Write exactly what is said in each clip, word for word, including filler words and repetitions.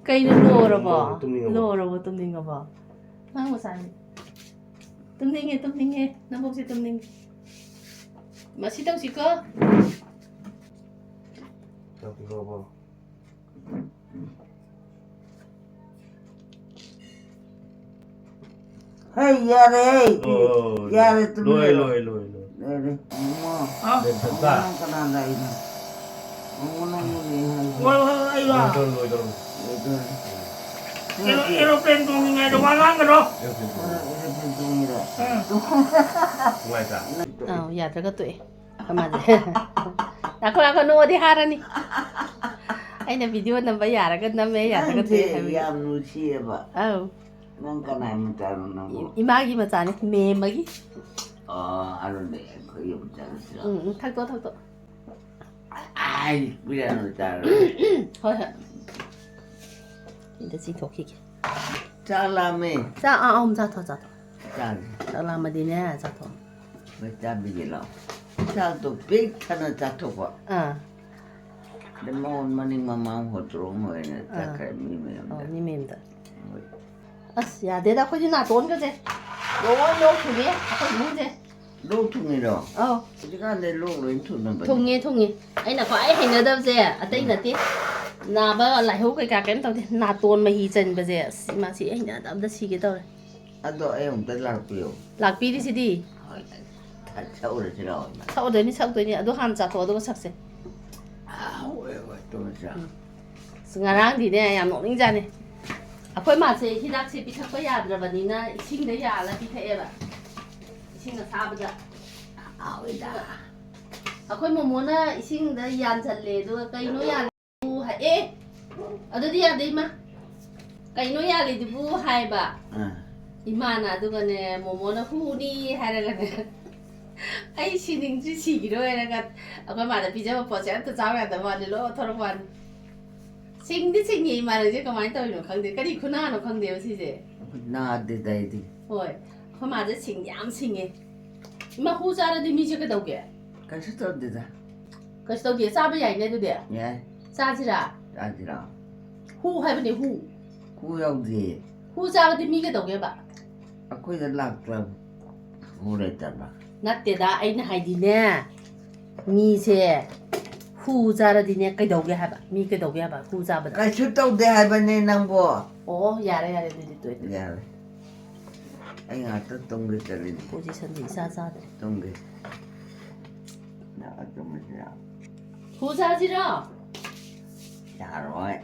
ꯀꯩꯅꯣ, ꯂꯣꯔꯕꯣ? ꯇꯨꯝꯅꯤꯡꯉꯕꯣ? ꯂꯣꯔꯕꯣ, ꯇꯨꯝꯅꯤꯡꯉꯕꯣ? ꯅꯪ ꯃꯆꯥꯅꯤ꯫ ꯇꯨꯝꯅꯤꯡꯉꯦ, ꯇꯨꯝꯅꯤꯡꯉꯦ꯫ ꯅꯕꯣꯛꯁꯦ ꯇꯨꯝꯅꯤꯡꯉꯦ꯫ ꯃꯁꯤ ꯇꯧꯁꯤꯀꯣ꯫ ꯆꯥꯛ ꯄꯤꯔꯛꯑꯕꯣ? ꯍꯩ, ꯌꯥꯔꯦ, ꯍꯩ꯫ ꯑꯣ, ꯌꯥꯔꯦ, ꯇꯨꯃꯤꯟ ꯂꯣꯏ, ꯂꯩꯔꯣ꯫ ꯂꯣꯏ, ꯂꯣꯏ, ꯂꯣꯏ꯫ ꯂꯣꯏꯔꯦ꯫ ꯏꯕꯨꯡꯉꯣ, ꯑ? ꯂꯦꯝ ꯆꯠꯄ? ꯅꯪ ꯀꯅꯥ ꯂꯥꯛꯏꯅꯣ? ꯏꯕꯨꯡꯉꯣ, ꯅꯪꯕꯨꯅꯦ ꯍꯥꯏꯁꯦ꯫ ꯍꯣꯏ, ꯍꯣꯏ, ꯑꯩ ꯂꯥꯛ-, ꯂꯣꯏꯗꯧꯔꯦ, ꯂꯣꯏꯗꯧꯔꯦ꯫ ꯂꯣꯏꯗꯧꯔꯦ꯫ ꯑꯦꯔꯣ-, ꯑꯦꯔꯣꯄ꯭ꯂꯦꯟ ꯇꯣꯡꯉꯤꯉꯩꯗ ꯋꯥ ꯉꯥꯡꯒꯅꯣ꯫ ꯑꯦꯔꯣꯄ꯭ꯂꯦꯟ ꯍꯣꯏ, ꯇꯣꯡꯉꯤ꯫ ꯑꯦꯔꯣꯄ꯭ꯂꯦꯟ ꯇꯣꯡꯉꯤꯔꯣ? ꯑꯥ꯫ ꯅꯨꯡꯉꯥꯏꯇ꯭ꯔꯥ? ꯑꯥꯎ, ꯌꯥꯗ꯭ꯔꯒ ꯇꯣꯛꯑꯦ꯫ ꯑꯩꯈꯣꯏ ꯃꯥꯁꯦ꯫ ꯉꯥꯏꯈꯣ, ꯉꯥꯏꯈꯣ, ꯅꯣꯛꯑꯗꯤ ꯍꯥꯔꯅꯤ꯫ ꯑꯩꯅ ꯚꯤꯗꯤꯑꯣ ꯅꯝꯕ ꯌꯥꯔꯒ ꯅꯝꯃꯦ, ꯌꯥꯗ꯭ꯔꯒ ꯅꯪꯁꯦ ꯇꯣꯛꯑꯦ ꯍꯥꯏꯕꯒꯤ꯫ ꯌꯥꯝ ꯅꯨꯡꯁꯤꯌꯦꯕ꯫ ꯑꯧ꯫ ꯅꯪ ꯀꯅꯥꯏ ꯃꯆꯥꯅꯣ ꯅꯪꯕꯨ? ꯏ-, ꯏꯃꯥꯒꯤ ꯃꯆꯥꯅꯦ, ꯃꯦꯝꯃꯒꯤ꯫ ꯑꯣ, ꯑꯗꯨꯅꯦ ꯑꯩꯈꯣꯏꯒꯤ ꯃꯆꯥꯅꯨꯄꯤꯔꯣ? ꯎꯝ, ꯎꯝ, ꯊꯛꯇꯣꯛ, ꯊꯛꯇꯣꯛ꯫ ꯑꯥꯏ, ꯄꯤꯔꯅꯨ ꯆꯥꯔꯣ꯫ ꯍꯣꯏ, ꯍꯣꯏ꯫ ꯁꯤꯗ ꯆꯤꯡꯊꯣꯛꯈꯤꯒꯦ꯫ ꯆꯥꯛ ꯂꯥꯝꯃꯦ꯫ ꯆꯥꯛ, ꯑꯥ, ꯑꯍꯨꯝ ꯆꯥꯊꯣꯛ, ꯆꯥꯊꯣꯛ꯫ ꯆꯥꯒꯦ꯫ ꯆꯥꯛ ꯂꯥꯝꯃꯗꯤꯅꯦ, ꯆꯥꯊꯣꯛ꯫ ꯍꯣꯏ, ꯆꯥꯕꯤꯒꯦ ꯂꯥꯛꯑꯣ꯫ ꯆꯥꯛꯇꯣ ꯄꯤꯛ ꯊꯟꯅ ꯆꯥꯊꯣꯛꯄ꯫ ꯑꯥ꯫ ꯑꯗꯩ ꯃꯉꯣꯟ ꯃꯅꯤꯡ ꯃꯃꯥꯡ ꯍꯣꯠꯇ꯭ꯔꯣꯡ ꯑꯣꯏꯅ ꯑꯥ꯫ ꯆꯠꯈ꯭ꯔꯦ ꯃꯤ ꯃꯌꯥꯝꯗ꯫ ꯑꯧ, ꯃꯤ ꯃꯌꯨꯝꯗ꯫ ꯍꯣꯏ꯫ ꯑꯁ, ꯌꯥꯗꯦꯗ, ꯑꯩꯈꯣꯏꯗꯤ ꯅꯥꯇꯣꯟꯒꯁꯦ ꯂꯣꯏ ꯂꯣꯛ ꯊꯨꯡꯉꯦ ꯑꯩꯈꯣꯏ ꯏꯃꯨꯡꯁꯦ꯫ ꯂꯣꯛ ꯊꯨꯡꯉꯤꯔꯣ? ꯑꯧ꯫ ꯍꯧꯖꯤꯛꯀꯥꯟꯗꯤ ꯂꯣꯛ ꯂꯣꯏ ꯊꯨꯡꯅꯕꯅꯦ꯫ ꯊꯨꯡꯉꯦ, ꯊꯨꯡꯉꯦ꯫ ꯑꯩꯅ ꯈ꯭ꯋꯥꯏ ꯍꯩꯅꯗꯕꯁꯦ ꯑꯇꯩ ꯅꯠꯇꯦ꯫ ꯅꯥꯕ, ꯂꯥꯏꯍꯧ ꯀꯩꯀꯥ ꯀꯩꯝ ꯇꯧꯗꯦ꯫ ꯅꯥꯇꯣꯟ ꯃꯍꯤ ꯆꯟꯕꯁꯦ, ꯑꯁ, ꯏꯃꯥ, ꯁꯤ ꯑꯩ ꯍꯩꯅꯗꯕꯗ ꯁꯤꯒꯦ ꯇꯧꯔꯦ꯫ ꯑꯗꯣ ꯑꯩ ꯑꯃꯨꯛꯇ ꯂꯥꯛꯄꯤꯌꯣ꯫ ꯂꯥꯛꯄꯤꯔꯤꯁꯤꯗꯤ꯫ ꯍꯣꯏ, ꯊꯛꯎꯔꯁꯤ ꯂꯥꯛꯑꯣ, ꯏꯃꯥ꯫ ꯊꯛꯎꯗꯣꯏꯅꯤ, ꯊꯛꯎꯗꯣꯏꯅꯤ꯫ ꯑꯗꯨ ꯍꯥꯟꯅ ꯆꯥꯊꯣꯛꯑꯣ, ꯑꯗꯨꯒ ꯊꯛꯁꯦ꯫ ꯍꯣꯏ, ꯍꯣꯏ, ꯇꯨꯝꯃꯁꯤ꯫ ꯑꯁ, ꯉꯔꯥꯡꯗꯤꯅꯦ, ꯌꯥꯝ ꯅꯣꯛꯅꯤꯡꯖꯥꯅꯤ꯫ ꯑꯩꯈꯣꯏ ꯃꯥꯁꯦ ꯍꯤꯗꯥꯛꯁꯦ ꯄꯤꯊꯛꯄ ꯌꯥꯗ꯭ꯔꯕꯅꯤꯅ ꯏꯁꯤꯡꯗ ꯌꯥꯜꯂ ꯄꯤꯊꯛꯑꯦꯕ꯫ ꯏꯁꯤꯡ ꯑꯁꯥꯕꯗ꯫ ꯍꯥꯎꯏꯗ꯫ ꯑꯩꯈꯣꯏ ꯃꯣꯃꯣꯅ ꯏꯁꯤꯡꯗ ꯌꯥꯟꯁꯜꯂꯦ, ꯑꯗꯨꯒ "ꯀꯩꯅꯣ ꯌꯥꯜꯂꯦ?" ꯍꯥꯏ-, "ꯑꯦ, ꯑꯗꯨꯗꯤ ꯌꯥꯗꯦ, ꯏꯃꯥ꯫ ꯀꯩꯅꯣ ꯌꯥꯜꯂꯤꯗꯨꯕꯨ?" ꯍꯥꯏꯕ꯫ ꯑꯥ꯫ ꯏꯃꯥꯅ, ꯑꯗꯨꯒꯅꯦ, ꯃꯣꯃꯣꯅ "ꯍꯨꯅꯤ" ꯍꯥꯏꯔꯒꯅꯦ, "ꯑꯩ ꯁꯤꯅꯤꯡꯗ꯭ꯔꯤ, ꯁꯤꯈꯤꯔꯣꯏ" ꯍꯥꯏꯔꯒ ꯑꯩꯈꯣꯏ ꯃꯥꯗ ꯄꯤꯖꯕ ꯄꯣꯠꯁꯦ ꯑꯝꯇ ꯆꯥꯎ ꯌꯥꯗꯕ ꯋꯥꯅꯤ, ꯂꯣꯏ ꯊꯣꯔꯛꯄ ꯋꯥꯅꯤ꯫ ꯁꯤꯡꯗꯤ ꯁꯤꯡꯉꯤ ꯏꯃꯥ, ꯅꯪꯁꯦ ꯀꯃꯥꯏꯅ ꯇꯧꯔꯤꯅꯣ ꯈꯪꯗꯦ, ꯀꯔꯤ ꯈꯨꯅꯥꯅꯣ ꯈꯪꯗꯦꯕ ꯁꯤꯁꯦ꯫ ꯅꯥꯗꯦꯗ ꯑꯩꯗꯤ꯫ ꯍꯣꯏ, ꯑꯩꯈꯣꯏ ꯃꯥꯁꯦ ꯁꯤꯡ ꯌꯥꯝ ꯁꯤꯡꯉꯦ꯫ ꯏꯃꯥ, ꯍꯨ ꯆꯥꯔꯗꯤ ꯃꯤꯁꯦ ꯀꯩꯗꯧꯒꯦ? ꯀꯩꯁꯨ ꯇꯧꯗꯦꯗ꯫ ꯀꯩꯁꯨ ꯇꯧꯗꯦ, ꯆꯥꯕ ꯌꯥꯏꯅꯦ ꯑꯗꯨꯗꯤ꯫ ꯌꯥꯏ꯫ ꯆꯥꯁꯤꯔꯥ? ꯆꯥꯁꯤꯔꯣ? ꯍꯨ ꯍꯥꯏꯕꯅꯦ, ꯍꯨ꯫ ꯍꯨ ꯌꯥꯎꯗꯦ꯫ ꯍꯨ ꯆꯥꯔꯗꯤ ꯃꯤ ꯀꯩꯗꯧꯒꯦꯕ? ꯑꯩꯈꯣꯏꯗ ꯂꯥꯛꯇ꯭ꯔꯕ? ꯍꯨ ꯂꯩꯇꯕ? ꯅꯠꯇꯦꯗ, ꯑꯩꯅ ꯍꯥꯏꯗꯤꯅꯦ, ꯃꯤꯁꯦ ꯍꯨ ꯆꯥꯔꯗꯤꯅꯦ ꯀꯩꯗꯧꯒꯦ ꯍꯥꯏꯕ? ꯃꯤ ꯀꯩꯗꯧꯒꯦ ꯍꯥꯏꯕ ꯍꯨ ꯆꯥꯕꯗ? ꯀꯩꯁꯨ ꯇꯧꯗꯦ ꯍꯥꯏꯕꯅꯦ ꯅꯪꯕꯣ꯫ ꯑꯣ, ꯌꯥꯔꯦ, ꯌꯥꯔꯦ, ꯑꯗꯨꯗꯤ ꯇꯣꯛꯑꯦ꯫ ꯌꯥꯔꯦ꯫ ꯑꯩ ꯉꯥꯛꯇ ꯇꯨꯝꯒꯦ ꯆꯠꯂꯤꯅꯦ꯫ ꯄꯣꯖꯤꯁꯟꯁꯦ ꯏꯆꯥ ꯆꯥꯗ꯭ꯔꯦ꯫ ꯇꯨꯝꯒꯦ꯫ ꯅꯪ ꯑꯗꯨꯃꯗꯤ ꯌꯥ-, ꯍꯨ ꯆꯥꯁꯤꯔꯣ? ꯌꯥꯔꯣꯏ꯫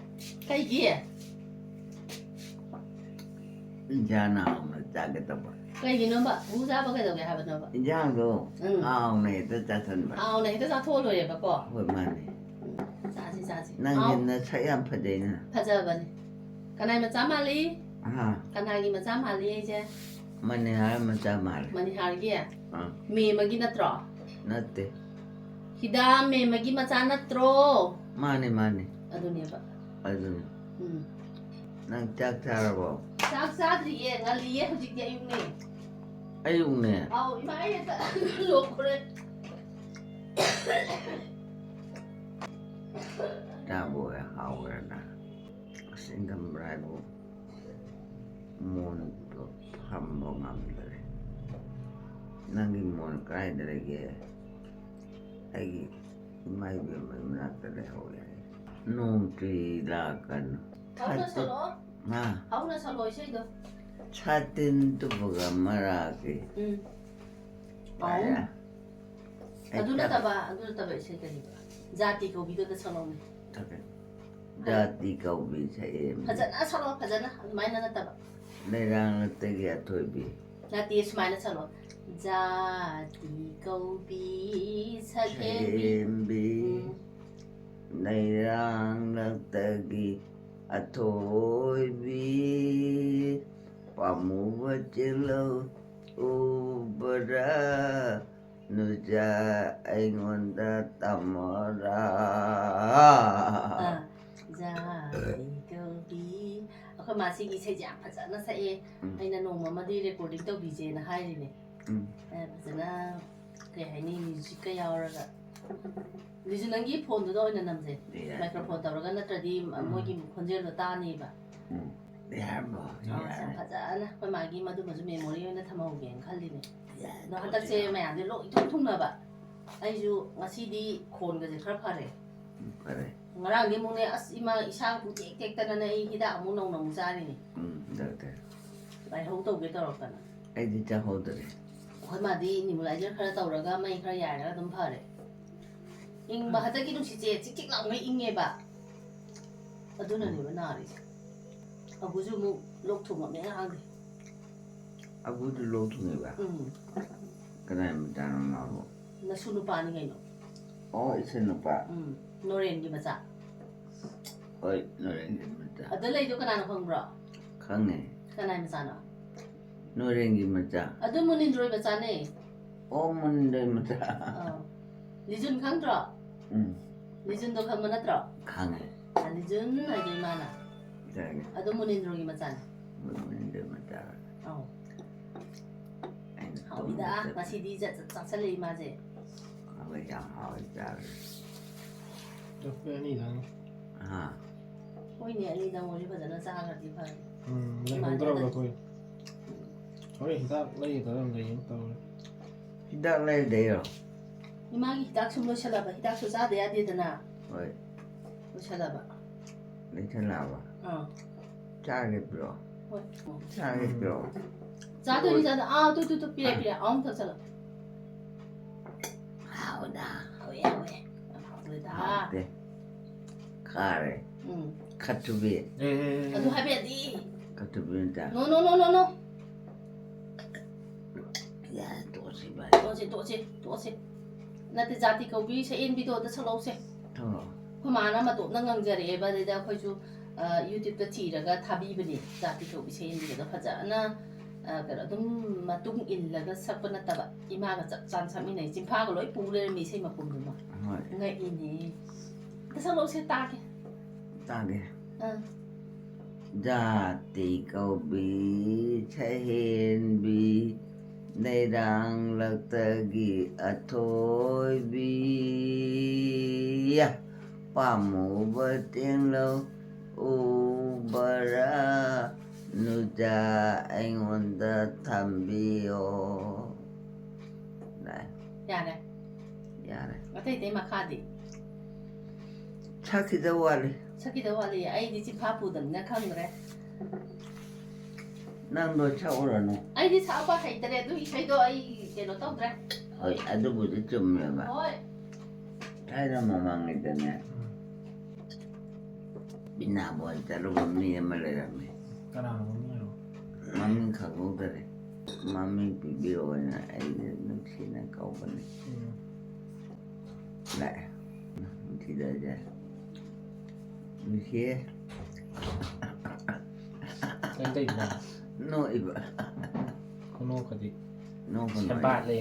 ꯀꯩꯒꯤ? ꯏꯟꯖꯥꯡ ꯍꯥꯎꯅ ꯆꯥꯒꯦ ꯇꯧꯕ꯫ ꯀꯩꯒꯤꯅꯣꯕ? ꯍꯨ ꯆꯥꯕ ꯀꯩꯗꯧꯒꯦ ꯍꯥꯏꯕꯅꯣꯕ? ꯏꯟꯖꯥꯡꯗꯣ ꯎꯝ꯫ ꯍꯥꯎꯅ ꯍꯦꯛꯇ ꯆꯥꯁꯟꯕ꯫ ꯍꯥꯎꯅ ꯍꯦꯛꯇ ꯆꯥꯊꯣꯛꯑ ꯂꯣꯏꯔꯦꯕꯀꯣ? ꯍꯣꯏ, ꯃꯥꯅꯦ꯫ ꯎꯝ, ꯆꯥꯁꯤ, ꯆꯥꯁꯤ꯫ ꯅꯪꯁꯦ ꯍꯥꯎ-, ꯅꯁꯛ ꯌꯥꯝ ꯐꯖꯩꯅ꯫ ꯐꯖꯕꯅꯤ꯫ ꯀꯅꯥꯏ ꯃꯆꯥ ꯃꯥꯜꯂꯤ? ꯍꯥ? ꯀꯅꯥꯒꯤ ꯃꯆꯥ ꯃꯥꯜꯂꯤ ꯑꯩꯁꯦ? ꯃꯅꯤꯍꯥꯔ ꯃꯆꯥ ꯃꯥꯜꯂꯤ꯫ ꯃꯅꯤꯍꯥꯔꯒꯤ? ꯑꯥ꯫ ꯃꯦꯝꯃꯒꯤ ꯅꯠꯇ꯭ꯔꯣ? ꯅꯠꯇꯦ꯫ ꯍꯤꯗꯥ ꯃꯦꯝꯃꯒꯤ ꯃꯆꯥ ꯅꯠꯇ꯭ꯔꯣ? ꯃꯥꯅꯦ, ꯃꯥꯅꯦ꯫ ꯑꯗꯨꯅꯦꯕ꯫ ꯑꯗꯨꯅꯦ꯫ ꯎꯝ꯫ ꯅꯪ ꯆꯥꯛ ꯆꯥꯔꯕꯣ? ꯆꯥꯛ ꯆꯥꯗ꯭ꯔꯤꯌꯦ, ꯉꯜꯂꯤꯌꯦ, ꯍꯧꯖꯤꯛꯇꯤ ꯑꯌꯨꯛꯅꯦ꯫ ꯑꯌꯨꯛꯅꯦ? ꯑꯥꯎ, ꯏꯃꯥ, ꯑꯩ ꯍꯦꯛꯇ ꯂꯣꯛꯈ꯭ꯔꯦ꯫ ꯆꯥꯕ ꯑꯣꯏ ꯍꯥꯎꯈ꯭ꯔꯦꯅ꯫ ꯑꯁ, ꯏꯪꯊꯝ ꯍꯥꯏꯕꯨ ꯃꯣꯟꯗꯣ ꯐꯝꯕ ꯉꯝꯗ꯭ꯔꯦ꯫ ꯅꯪꯒꯤ ꯃꯣꯟ ꯀꯗꯥꯏꯗ ꯂꯩꯒꯦ? ꯑꯩꯒꯤ ꯏꯃꯥ ꯏꯕꯦꯝꯃꯒꯤ ꯃꯅꯥꯛꯇ ꯂꯩꯍꯧꯔꯦ꯫ ꯅꯣꯡ ꯆꯨꯏ ꯂꯥꯛꯀꯅꯨ꯫ ꯍꯧꯅ ꯁꯥꯇꯤꯟ-, ꯁꯣꯂꯛꯑꯣ꯫ ꯍꯥ? ꯍꯧꯅ ꯁꯣꯂꯛꯑꯣ ꯏꯁꯩꯗꯣ꯫ ꯁꯥꯇꯤꯟ ꯇꯨꯞꯄꯒ ꯃꯔꯥꯛꯀꯤ꯫ ꯎꯝ꯫ ꯄꯥꯏꯔꯦ꯫ ꯑꯍꯨꯝ꯫ ꯑꯗꯨ ꯑꯩ ꯇꯞ-, ꯅꯠꯇꯕ, ꯑꯗꯨ ꯅꯠꯇꯕ ꯏꯁꯩ ꯀꯔꯤꯕ? ꯖꯥꯇꯤ ꯀꯧꯕꯤꯗꯣ ꯑꯝꯇ ꯁꯛꯂꯛꯎꯅꯦ꯫ ꯁꯛꯀꯦ꯫ ꯖꯥꯇꯤ ꯀꯧꯕꯤ ꯁꯛꯑꯦ꯫ ꯐꯖꯅ ꯁꯛꯂꯛꯑꯣ, ꯐꯖꯅ꯫ ꯑꯗꯨꯃꯥꯏꯅ ꯅꯠꯇꯕ꯫ ꯂꯩꯔꯥꯡꯂꯛꯇꯒꯤ ꯑꯊꯣꯏꯕꯤ꯫ ꯅꯠꯇꯦ, ꯁꯨꯃꯥꯏꯅ ꯁꯛꯂꯛꯑꯣ꯫ ꯖꯥꯇꯤ ꯀꯧꯕꯤ ꯁꯛꯍꯦꯟꯕꯤ꯫ ꯁꯛꯍꯦꯟꯕꯤ꯫ ꯎꯝ꯫ ꯂꯩꯔꯥꯡꯂꯛꯇꯒꯤ ꯑꯊꯣꯏꯕꯤ꯫ ꯄꯥꯝꯃꯨꯕ ꯆꯦꯜꯍꯧ ꯎꯕꯔꯥ, ꯅꯨꯖꯥ ꯑꯩꯉꯣꯟꯗ ꯇꯝꯃꯣꯔꯥ꯫ ꯑꯥ, ꯖꯥꯇꯤ ꯀꯧꯕꯤ꯫ ꯑꯩꯈꯣꯏ ꯃꯥ ꯁꯤꯒꯤ ꯏꯁꯩꯁꯦ ꯌꯥꯝ ꯐꯖꯅ ꯁꯛꯑꯦ꯫ ꯎꯝ꯫ ꯑꯩꯅ ꯅꯣꯡꯃ ꯑꯃꯗꯤ recording ꯇꯧꯕꯤꯁꯦꯅ ꯍꯥꯏꯔꯤꯅꯦ꯫ ꯎꯝ꯫ ꯑꯦ, ꯐꯖꯅ, ꯀꯩ ꯍꯥꯏꯅꯤ, musicꯀ ꯌꯥꯎꯔꯒ꯫ ꯂꯤꯖꯨ, ꯅꯪꯒꯤ ꯐꯣꯟꯗꯨꯗ ꯑꯣꯏꯅ ꯅꯝꯁꯦ꯫ ꯌꯥꯏ꯫ ꯃꯥꯏꯀ꯭ꯔꯣꯐꯣꯟ ꯇꯧꯔꯒ, ꯅꯠꯇ꯭ꯔꯗꯤ ꯎꯝ꯫ ꯃꯣꯏꯒꯤ ꯈꯣꯟꯖꯦꯜꯗꯣ ꯇꯥꯅꯤꯕ꯫ ꯎꯝ꯫ ꯌꯥꯔꯕꯣ? ꯑꯥ, ꯌꯥꯔꯦ꯫ ꯐꯖꯅ ꯑꯩꯈꯣꯏ ꯃꯥꯒꯤ ꯃꯗꯨꯃꯁꯨ ꯃꯦꯃꯣꯔꯤ ꯑꯣꯏꯅ ꯊꯝꯍꯧꯒꯦꯅ ꯈꯜꯂꯤꯅꯦ꯫ ꯌꯥꯔꯦ, ꯑꯗꯣ ꯍꯟꯗꯛꯁꯦ ꯇꯣꯛꯑꯁꯤ꯫ ꯃꯌꯥꯝꯁꯦ ꯂꯣꯛ ꯏꯊꯨꯡ ꯊꯨꯡꯅꯕ꯫ ꯑꯩꯁꯨ ꯉꯁꯤꯗꯤ ꯈꯣꯟꯒꯁꯦ ꯈꯔ ꯐꯔꯦ꯫ ꯎꯝ, ꯐꯔꯦ꯫ ꯉꯔꯥꯡꯗꯤ ꯑꯃꯨꯛꯅꯦ, ꯑꯁ, ꯏꯃꯥ ꯏꯁꯥ ꯄꯨꯛꯇꯦꯛ ꯇꯦꯛꯇꯅꯅꯦ, ꯑꯩ ꯍꯤꯗꯥꯛ ꯑꯃꯨꯛ ꯅꯧꯅ ꯑꯃꯨꯛ ꯆꯥꯔꯤꯅꯤ꯫ ꯎꯝ, ꯗꯥꯛꯇꯔ꯫ ꯂꯥꯏꯍꯧ ꯇꯧꯒꯦ ꯇꯧꯔꯛꯇꯅ꯫ ꯑꯩꯗꯤ ꯆꯥꯍꯧꯗꯔꯦ꯫ ꯑꯩꯈꯣꯏ ꯃꯥꯗꯤ nebulizer ꯈꯔ ꯇꯧꯔꯒ, ꯃꯩ ꯈꯔ ꯌꯥꯏꯔꯒ ꯑꯗꯨꯝ ꯐꯔꯦ꯫ ꯏꯪꯕ, ꯍꯟꯗꯛꯀꯤ ꯅꯨꯡꯁꯤꯠꯁꯦ ꯆꯤꯛ ꯆꯤꯛ ꯂꯥꯎꯉꯩ ꯏꯪꯉꯦꯕ꯫ ꯑꯗꯨꯅꯅꯦꯕ ꯅꯥꯔꯤꯁꯦ꯫ ꯑꯕꯨꯁꯨ ꯑꯃꯨꯛ ꯂꯣꯛ ꯊꯨꯡꯉꯝꯃꯦ ꯉꯔꯥꯡꯗꯤ꯫ ꯑꯕꯨꯗꯨ ꯂꯣꯛ ꯊꯨꯡꯉꯦꯕ? ꯎꯝ꯫ ꯀꯅꯥꯏ ꯃꯆꯥꯅꯣ ꯃꯥꯕꯨ? ꯅꯁꯨ ꯅꯨꯄꯥꯅꯤ ꯀꯩꯅꯣ꯫ ꯑꯣ, ꯏꯆꯟ ꯅꯨꯄꯥ꯫ ꯎꯝ, ꯅꯣꯔꯦꯟꯒꯤ ꯃꯆꯥ꯫ ꯍꯣꯏ, ꯅꯣꯔꯦꯟꯒꯤ ꯃꯆꯥ꯫ ꯑꯗ ꯂꯩꯗꯣ ꯀꯅꯥꯅꯣ ꯈꯪꯕ꯭ꯔꯣ? ꯈꯪꯉꯦ꯫ ꯀꯅꯥꯏ ꯃꯆꯥꯅꯣ? ꯅꯣꯔꯦꯟꯒꯤ ꯃꯆꯥ꯫ ꯑꯗꯨ ꯃꯨꯅꯤꯟꯗ꯭ꯔꯣꯏ ꯃꯆꯥꯅꯦ꯫ ꯑꯣ, ꯃꯨꯅꯤꯟꯗ꯭ꯔꯣꯏ ꯃꯆꯥ꯫ ꯑꯥ꯫ ꯂꯤꯖꯨꯟ ꯈꯪꯗ꯭ꯔꯣ? ꯎꯝ꯫ ꯂꯤꯖꯨꯟꯗꯣ ꯈꯪꯕ ꯅꯠꯇ꯭ꯔꯣ? ꯈꯪꯉꯦ꯫ ꯑꯥ, ꯂꯤꯖꯨꯟ ꯍꯥꯏꯗꯣ ꯏꯃꯥꯅ꯫ ꯈꯪꯉꯦ꯫ ꯑꯗꯨ ꯃꯨꯅꯤꯟꯗ꯭ꯔꯣꯒꯤ ꯃꯆꯥꯅꯦ꯫ ꯃꯨꯅꯤꯟꯗ꯭ꯔꯣꯏ ꯃꯆꯥ꯫ ꯑꯧ꯫ ꯑꯩꯅ ꯍꯥꯎꯏꯗ, ꯇꯨꯝꯕ ꯆꯠꯄ꯫ ꯉꯁꯤꯗꯤ ꯖꯠ ꯖꯠ ꯆꯥꯁꯜꯂꯦ ꯏꯃꯥꯁꯦ꯫ ꯍꯥꯎꯋꯦ, ꯌꯥꯝ ꯍꯥꯎꯋꯦ ꯆꯥꯔꯦ꯫ ꯆꯠꯄ ꯑꯅꯤꯗꯪ꯫ ꯍꯥ? ꯍꯣꯏꯅꯦ, ꯑꯅꯤꯗꯪ ꯑꯣꯏꯔꯁꯨ ꯐꯖꯅ ꯆꯥꯈ꯭ꯔꯗꯤ ꯐꯔꯦ꯫ ꯎꯝ, ꯏꯃꯥꯟꯅꯗ-, ꯂꯩꯍꯧꯗ꯭ꯔꯕ꯭ꯔꯥ ꯑꯩꯈꯣꯏ? ꯍꯣꯔꯦꯟ ꯍꯤꯗꯥꯛ ꯂꯩꯒꯗ꯭ꯔꯥ ꯌꯦꯡꯉꯨ ꯇꯧꯔꯦ꯫ ꯍꯤꯗꯥꯛ ꯂꯩꯗꯩꯔꯣ? ꯏꯃꯥꯒꯤ ꯍꯤꯗꯥꯛ ꯁꯨꯝ ꯂꯣꯏꯁꯜꯂꯕ, ꯍꯤꯗꯥꯛꯁꯨ ꯆꯥꯗ ꯌꯥꯗꯦꯗꯅ꯫ ꯍꯣꯏ꯫ ꯂꯣꯏꯁꯜꯂꯕ꯫ ꯂꯩꯁꯜꯂꯛꯑꯕ? ꯑꯥ꯫ ꯆꯥꯒꯦ ꯄꯤꯔꯛꯑꯣ꯫ ꯍꯣꯏ꯫ ꯆꯥꯒꯦ ꯎꯝ꯫ ꯄꯤꯔꯛꯑꯣ꯫ ꯆꯥꯗꯣꯏꯅꯤ, ꯆꯥꯗꯣꯏ-, ꯑꯥ, ꯇꯨ, ꯇꯨ, ꯇꯨ, ꯄꯤꯔꯦ, ꯑꯥ꯫ ꯄꯤꯔꯦ, ꯑꯍꯨꯝ ꯊꯛꯆꯜꯂꯣ꯫ ꯍꯥꯎꯗ꯫ ꯍꯥꯎꯋꯦ, ꯍꯥꯎꯋꯦ꯫ ꯌꯥꯝ ꯍꯥꯎꯗꯣꯏꯗ꯫ ꯍꯥꯎꯇꯦ꯫ ꯈꯥꯔꯦ꯫ ꯎꯝ꯫ ꯈꯠꯇꯨꯕꯤ꯫ ꯑꯦ, ꯑꯦ, ꯑꯦ, ꯑꯗꯨ ꯑꯦ꯫ ꯍꯥꯏꯕ ꯌꯥꯗꯦ꯫ ꯈꯠꯇꯨꯕꯤ ꯅꯠꯇꯦ꯫ No, no, no, no, no꯫ ꯌꯥꯔꯦ, ꯇꯣꯛꯑꯁꯤ, ꯚꯥꯏ꯫ ꯇꯣꯛꯑꯁꯤ, ꯇꯣꯛꯑꯁꯤ, ꯇꯣꯛꯑꯁꯤ꯫ ꯅꯠꯇꯦ, ꯖꯥꯇꯤ ꯀꯧꯕꯤ ꯁꯛꯍꯦꯟꯕꯤꯗꯣ ꯑꯗ ꯁꯛꯂꯛꯎꯁꯦ꯫ ꯊꯛꯂꯛꯑꯣ꯫ ꯑꯩꯈꯣꯏ ꯃꯥꯅ ꯃꯇꯣꯝꯇ ꯉꯪꯖꯔꯛꯑꯦꯕ, ꯑꯗꯩꯗ ꯑꯩꯈꯣꯏꯁꯨ, ꯑ, YouTube-ꯇ ꯊꯤꯔꯒ ꯊꯥꯕꯤꯕꯅꯦ, ꯖꯥꯇꯤ ꯀꯧꯕꯤ ꯁꯛꯍꯦꯟꯕꯤꯗꯣ ꯐꯖꯅ, ꯑ, ꯀꯩꯅꯣ, ꯑꯗꯨꯝ ꯃꯇꯨꯡ ꯏꯜꯂꯒ ꯁꯛꯄ ꯅꯠꯇꯕ, ꯏꯃꯥꯒ ꯆꯞ ꯆꯥꯅ ꯁꯛꯃꯤꯟꯅꯩ, ꯆꯤꯟꯐꯥꯒ ꯂꯣꯏ ꯄꯨ ꯂꯩꯔꯝꯃꯤ ꯏꯁꯩ ꯃꯄꯨꯝꯗꯨꯃ꯫ ꯍꯣꯏ꯫ ꯉꯛꯏꯅꯦ꯫ ꯑꯝꯇ ꯁꯛꯂꯛꯎꯁꯦ, ꯇꯥꯒꯦ꯫ ꯇꯥꯒꯦ꯫ ꯑꯥ꯫ ꯖꯥꯇꯤ ꯀꯧꯕꯤ ꯁꯛꯍꯦꯟꯕꯤ, ꯂꯩꯔꯥꯡꯂꯛꯇꯒꯤ ꯑꯊꯣꯏꯕꯤ, ꯄꯥꯝꯃꯨꯕ ꯇꯦꯡꯂꯧ ꯎꯕꯔꯥ, ꯅꯨꯖꯥ ꯑꯩꯉꯣꯟꯗ ꯊꯝꯕꯤꯌꯣ꯫ ꯂꯥꯛꯑꯦ꯫ ꯌꯥꯔꯦ꯫ ꯌꯥꯔꯦ꯫ ꯑꯇꯩ ꯑꯇꯩ ꯃꯈꯥꯗꯤ? ꯁꯛꯈꯤꯗꯧ ꯋꯥꯠꯂꯤ꯫ ꯁꯛꯈꯤꯗꯧ ꯋꯥꯠꯂꯤ꯫ ꯑꯩꯗꯤ ꯆꯤꯟꯐꯥ ꯄꯨꯗꯕꯅꯤꯅ ꯈꯪꯗ꯭ꯔꯦ꯫ ꯅꯪꯗꯣ ꯁꯛꯎꯔꯅꯨ꯫ ꯑꯩꯗꯤ ꯁꯛꯄ ꯍꯩꯇ꯭ꯔꯦ, ꯑꯗꯨ ꯏꯁꯩꯗꯣ ꯑꯩ ꯀꯩꯅꯣ ꯇꯧꯗ꯭ꯔꯦ꯫ ꯍꯣꯏ, ꯑꯗꯨꯕꯨꯗꯤ ꯆꯨꯝꯃꯦꯕ꯫ ꯍꯣꯏ꯫ ꯊꯥꯏꯅ ꯃꯃꯥꯡꯉꯩꯗꯅꯦ, ꯎꯝ꯫ ꯕꯤꯅꯥ ꯕꯣꯟ ꯆꯠꯂꯨꯕ ꯃꯤ ꯑꯃ ꯂꯩꯔꯝꯃꯦ꯫ ꯀꯅꯥꯅꯣ ꯃꯃꯤꯡ ꯍꯥꯏꯔꯣ? ꯃꯃꯤꯡ ꯈꯪꯍꯧꯗꯔꯦ꯫ ꯃꯃꯤꯡ ꯄꯤꯕꯤꯔꯛꯑꯣꯅ ꯑꯩꯁꯦ ꯅꯨꯡꯁꯤꯅ ꯀꯧꯕꯅꯦ꯫ ꯎꯝ꯫ ꯂꯥꯛꯑꯦ꯫ ꯅꯨꯡꯁꯤꯗ ꯑꯩꯁꯦ꯫ ꯅꯨꯡꯁꯤꯌꯦ꯫ ꯀꯩꯝ ꯇꯧꯗꯦ꯫ ꯅꯣꯛꯏꯕ꯫ ꯈꯨꯅꯣꯛꯀꯗꯤ ꯅꯣꯛꯀꯅꯨ ꯁꯦꯕꯥꯠꯂꯦ꯫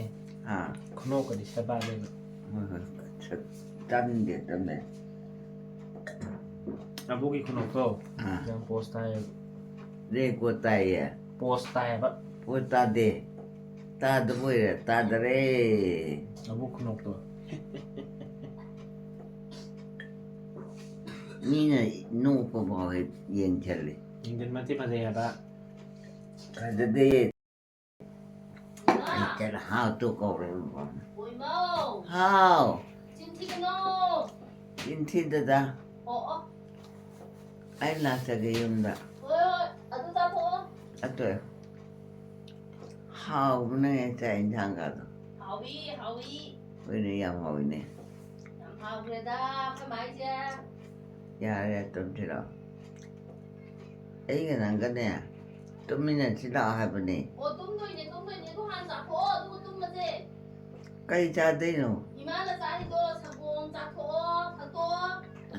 ꯍꯥ? ꯈꯨꯅꯣꯛꯀꯗꯤ ꯁꯦꯕꯥꯠꯂꯦꯕ꯫ ꯍꯣꯏ, ꯍꯣꯏ꯫ ꯁꯛ-, ꯇꯥꯅꯤꯡꯗꯦ, ꯇꯥꯅꯤꯡꯗꯦ꯫ ꯑꯕꯣꯛꯀꯤ ꯈꯨꯅꯣꯛꯇꯣ ꯑꯥ꯫ ꯌꯥꯝ ꯄꯣꯁ ꯇꯥꯏꯌꯦꯕ꯫ ꯔꯦꯀꯣꯔꯗ ꯇꯥꯏꯌꯦ꯫ ꯄꯣꯁ ꯇꯥꯏꯌꯦꯕ꯫ ꯄꯣꯁ ꯇꯥꯗꯦ꯫ ꯇꯥꯗꯕ ꯑꯣꯏꯔꯦ, ꯇꯥꯗꯔꯦ꯫ ꯑꯕꯣꯛ ꯈꯨꯅꯣꯛꯇꯣ꯫ ꯃꯤꯅ ꯅꯣꯛꯄ ꯐꯥꯎ ꯍꯦꯛ ꯌꯦꯡꯁꯤꯜꯂꯤ꯫ ꯌꯦꯡꯁꯤꯟꯕꯗꯤ ꯐꯖꯩ ꯍꯥꯏꯕ꯫ ꯐꯖꯗꯦ꯫ ꯏꯃꯥ! ꯑꯩ ꯆꯠꯂ ꯍꯥꯎ ꯇꯨ ꯀꯧꯔꯦ꯫ ꯑꯣꯏꯃꯧ! ꯍꯥꯎ! ꯆꯤꯟ ꯊꯤꯒꯅꯣ! ꯆꯤꯟ ꯊꯤꯗꯗ꯫ ꯑꯣ, ꯑꯣ꯫ ꯑꯩ ꯂꯥꯛꯆꯒꯦ ꯌꯨꯝꯗ꯫ ꯍꯣꯏ, ꯍꯣꯏ꯫ ꯑꯗꯨ ꯆꯥꯊꯣꯛꯑꯣ꯫ ꯑꯗꯨ ꯍꯥꯎꯕꯅꯦ ꯆꯥꯛ ꯏꯟꯁꯥꯡꯒꯗꯣ꯫ ꯍꯥꯎꯏ, ꯍꯥꯎꯏ꯫ ꯍꯣꯏꯅꯦ, ꯌꯥꯝ ꯍꯥꯎꯏꯅꯦ꯫ ꯌꯥꯝ ꯍꯥꯎꯈ꯭ꯔꯦꯗ, ꯑꯩꯈꯣꯏ ꯃꯥꯏꯁꯦ꯫ ꯌꯥꯔꯦ, ꯇꯨꯝꯁꯤ ꯂꯥꯛꯑꯣ꯫ ꯑꯩꯒ ꯅꯪꯒꯅꯦ, ꯇꯨꯝꯃꯤꯟꯅꯁꯤ ꯂꯥꯛꯑꯣ ꯍꯥꯏꯕꯅꯦ꯫ ꯑꯣ, ꯇꯨꯝꯗꯣꯏꯅꯦ, ꯇꯨꯝꯗꯣꯏꯅꯦ꯫ ꯑꯗꯨ ꯍꯥꯟꯅ ꯆꯥꯊꯣꯛꯑꯣ, ꯑꯗꯨꯒ ꯇꯨꯝꯃꯁꯦ꯫ ꯀꯩ ꯆꯥꯗꯣꯏꯅꯣ? ꯏꯃꯥꯅ ꯆꯥꯔꯤꯗꯣ ꯁꯪꯒꯣꯝ ꯆꯥꯊꯣꯛꯑꯣ, ꯐꯠꯇꯣ꯫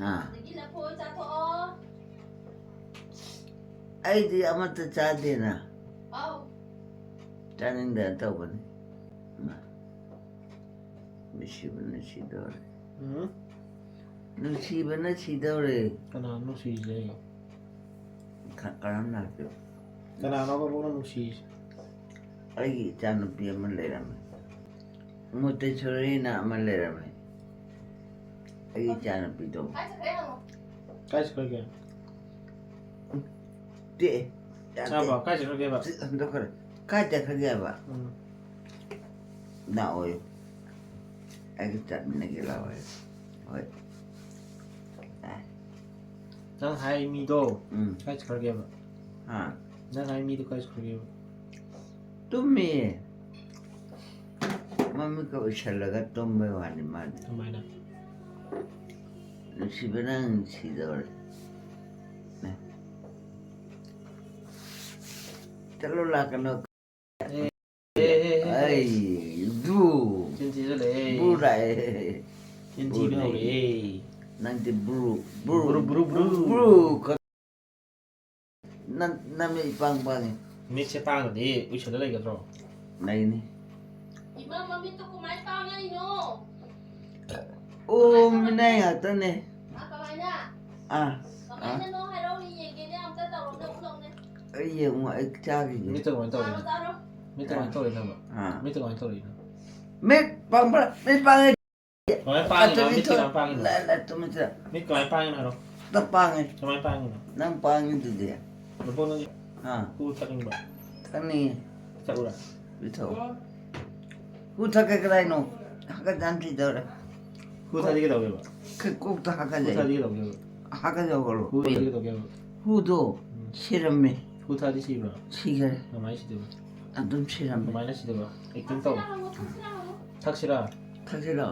ꯑꯥ꯫ ꯑꯗꯒꯤ ꯂꯐꯣꯏ ꯆꯥꯊꯣꯛꯑꯣ꯫ ꯑꯩꯗꯤ ꯑꯃꯠꯇ ꯆꯥꯗꯦꯅ꯫ ꯑꯥꯎ꯫ ꯆꯥꯅꯤꯡꯗꯅ ꯇꯧꯕꯅꯤ꯫ ꯏꯃꯥ꯫ ꯅꯨꯡꯁꯤꯕꯅ ꯁꯤꯗꯧꯔꯦ꯫ ꯎꯝ? ꯅꯨꯡꯁꯤꯕꯅ ꯁꯤꯗꯧꯔꯦ꯫ ꯀꯅꯥꯅꯣ ꯅꯨꯡꯁꯤꯔꯤꯁꯦ ꯑꯩꯒ? ꯀ-, ꯀꯔꯝ ꯂꯥꯛꯇꯣꯏꯕ? ꯀꯅꯥꯅꯣꯕ ꯑꯕꯣꯛꯅ ꯅꯨꯡꯁꯤꯔꯤꯁꯦ? ꯑꯩꯒꯤ ꯏꯆꯥꯅꯨꯄꯤ ꯑꯃ ꯂꯩꯔꯝꯃꯦ, ꯃꯣꯇꯦꯁꯣꯔꯤꯅ ꯑꯃ ꯂꯩꯔꯝꯃꯦ꯫ ꯑꯩꯒꯤ ꯏꯆꯥꯅꯨꯄꯤꯗꯣ꯫ ꯀꯥꯏ ꯆꯠꯈ꯭ꯔꯒꯦ? ꯇꯦ, ꯌꯥꯗꯦ꯫ ꯆꯥꯕ? ꯀꯥꯏ ꯆꯠꯈ꯭ꯔꯒꯦꯕ? ꯁꯤ ꯍꯟꯗꯣꯛꯈ꯭ꯔꯦ꯫ ꯀꯥꯏ ꯆꯠꯈ꯭ꯔꯒꯦꯕ? ꯎꯝ꯫ ꯂꯥꯛꯑꯣꯌꯨ꯫ ꯑꯩꯒ ꯆꯠꯃꯤꯟꯅꯒꯦ ꯂꯥꯛꯑꯣꯌꯨ꯫ ꯍꯣꯏ꯫ ꯑꯦ꯫ ꯅꯪ ꯍꯥꯏ ꯃꯤꯗꯣ ꯎꯝ꯫ ꯀꯥꯏ ꯆꯠꯈ꯭ꯔꯒꯦꯕ? ꯍꯥ? ꯅꯪ ꯍꯥꯏ ꯃꯤꯗꯣ ꯀꯥꯏ ꯆꯠꯈ꯭ꯔꯒꯦꯕ? ꯇꯨꯝꯃꯤꯌꯦ꯫ ꯃꯃꯤꯠꯀ ꯎꯏꯁꯜꯂꯒ ꯇꯨꯝꯕꯩ ꯋꯥꯅꯤ ꯃꯥꯗꯤ꯫ ꯀꯃꯥꯏꯅ? ꯅꯨꯡꯁꯤꯕ ꯅꯪ ꯁꯤꯗꯧꯔꯦ꯫ ꯆꯠꯂꯣ ꯂꯥꯛꯀꯅꯣ꯫ ꯑꯦ, ꯑꯦ, ꯑꯦ, ꯑꯦ꯫ ꯑꯩ, ꯕ꯭ꯔꯨ꯫ ꯆꯤꯟ ꯊꯤꯖꯜꯂꯛꯑꯦ꯫ ꯕ꯭ꯔꯨ ꯂꯥꯛꯑꯦ꯫ ꯆꯤꯟ ꯊꯤꯕ ꯕ꯭ꯔꯨ ꯍꯧꯔꯛꯑꯦ꯫ ꯅꯪꯗꯤ brew, brew, brew, brew, brew, brew. Brew. ꯅꯪ, ꯅꯃꯤꯠ ꯏꯄꯥꯡ ꯄꯥꯡꯉꯤ꯫ ꯃꯤꯠꯁꯦ ꯄꯥꯡꯉꯗꯤ ꯎꯏꯁꯜꯂ ꯂꯩꯒꯗ꯭ꯔꯣ? ꯂꯩꯅꯤ꯫ ꯏꯃꯥ, ꯃꯃꯤꯠꯇꯣ ꯀꯃꯥꯏ ꯄꯥꯡꯉꯛꯏꯅꯣ? ꯑꯣ, ꯃꯤꯅꯥꯏ ꯉꯥꯛꯇꯅꯦ꯫ ꯑꯥ, ꯀꯃꯥꯏꯅ? ꯑꯥ, ꯑꯥ꯫ ꯀꯃꯥꯏꯅꯅꯣ ꯍꯥꯏꯔꯛꯎꯅꯦ, ꯌꯦꯡꯒꯦꯅꯦ, ꯑꯝꯇ ꯇꯧꯔꯛꯎꯅꯦ, ꯎꯠꯂꯛꯎꯅꯦ꯫ ꯑꯩ ꯌꯦꯡꯉꯣ, ꯑꯩ ꯆꯥꯈꯤꯒꯦ꯫ ꯃꯤꯠꯇ ꯀꯃꯥꯏꯅ ꯇꯧꯔꯤꯅꯣ? ꯆꯥꯔꯣ, ꯆꯥꯔꯣ꯫ ꯃꯤꯠꯇ ꯀꯃꯥꯏꯅ ꯑꯥ꯫ ꯇꯧꯔꯤꯅꯣꯕ? ꯑꯥ꯫ ꯃꯤꯠꯇ ꯀꯃꯥꯏꯅ ꯇꯧꯔꯤꯅꯣ? ꯃꯤꯠ ꯄꯥꯡꯕ꯭ꯔꯥ? ꯃꯤꯠ ꯄꯥꯡꯉꯦ꯫ ꯀꯃꯥꯏꯅ ꯄꯥꯡꯉꯤꯅꯣ? ꯑꯗꯨꯗꯤ ꯃꯤꯠꯇ ꯊꯣꯛ-, ꯀꯃꯥꯏꯅ ꯄꯥꯡꯉꯤꯅꯣ? ꯂꯥ-, ꯂꯥ-, ꯇꯨꯃꯤꯟ ꯆꯠ-, ꯃꯤꯠ ꯀꯃꯥꯏꯅ ꯄꯥꯡꯉꯤꯅꯣ ꯍꯥꯏꯔꯣ? ꯇ ꯄꯥꯡꯉꯦ꯫ ꯀꯃꯥꯏꯅ ꯄꯥꯡꯉꯤꯅꯣ? ꯅꯪ ꯄꯥꯡꯉꯤꯗꯨꯗꯤ꯫ ꯅꯕꯣꯛ ꯅꯪ ꯑꯥ꯫ ꯍꯨ ꯊꯛꯅꯤꯡꯕ꯭ꯔꯣ? ꯊꯛꯅꯤꯡꯉꯦ꯫ ꯊꯛꯎꯔꯥ? ꯄꯤꯊꯛꯑꯣ꯫ ꯍꯨ ꯊꯛꯀꯦ ꯀꯗꯥꯏꯅꯣ? ꯍꯥꯀꯠꯆꯅ ꯁꯤꯗꯧꯔꯦ꯫ ꯍꯨ ꯊꯛꯑꯗꯤ ꯀꯩꯗꯧꯒꯦꯕ? ꯀ-, ꯀꯣꯛꯇ ꯍꯨ ꯍꯥꯀꯠꯆꯩ꯫ ꯊꯛꯑꯗꯤ ꯀꯩꯗꯧꯒꯦꯕ? ꯍꯥꯀꯠꯆ ꯍꯧꯒꯠꯂꯣ꯫ ꯍꯨ ꯊꯛꯑꯗꯤ ꯀꯩꯗꯧꯒꯦꯕ? ꯍꯨꯗꯣ ꯎꯝ꯫ ꯁꯤꯔꯝꯃꯦ꯫ ꯍꯨ ꯊꯛꯑꯗꯤ ꯁꯤꯕ꯭ꯔꯣ? ꯁꯤꯈꯔꯦ꯫ ꯀꯃꯥꯏꯅ ꯁꯤꯗꯣꯏꯕ? ꯑꯗꯨꯝ ꯁꯤꯔꯝꯃꯦ꯫ ꯀꯃꯥꯏꯅ ꯁꯤꯗꯣꯏꯕ? Acting ꯇꯧ꯫ ꯊꯛꯁꯤꯔꯥ? ꯊꯛꯁꯤꯔꯣ?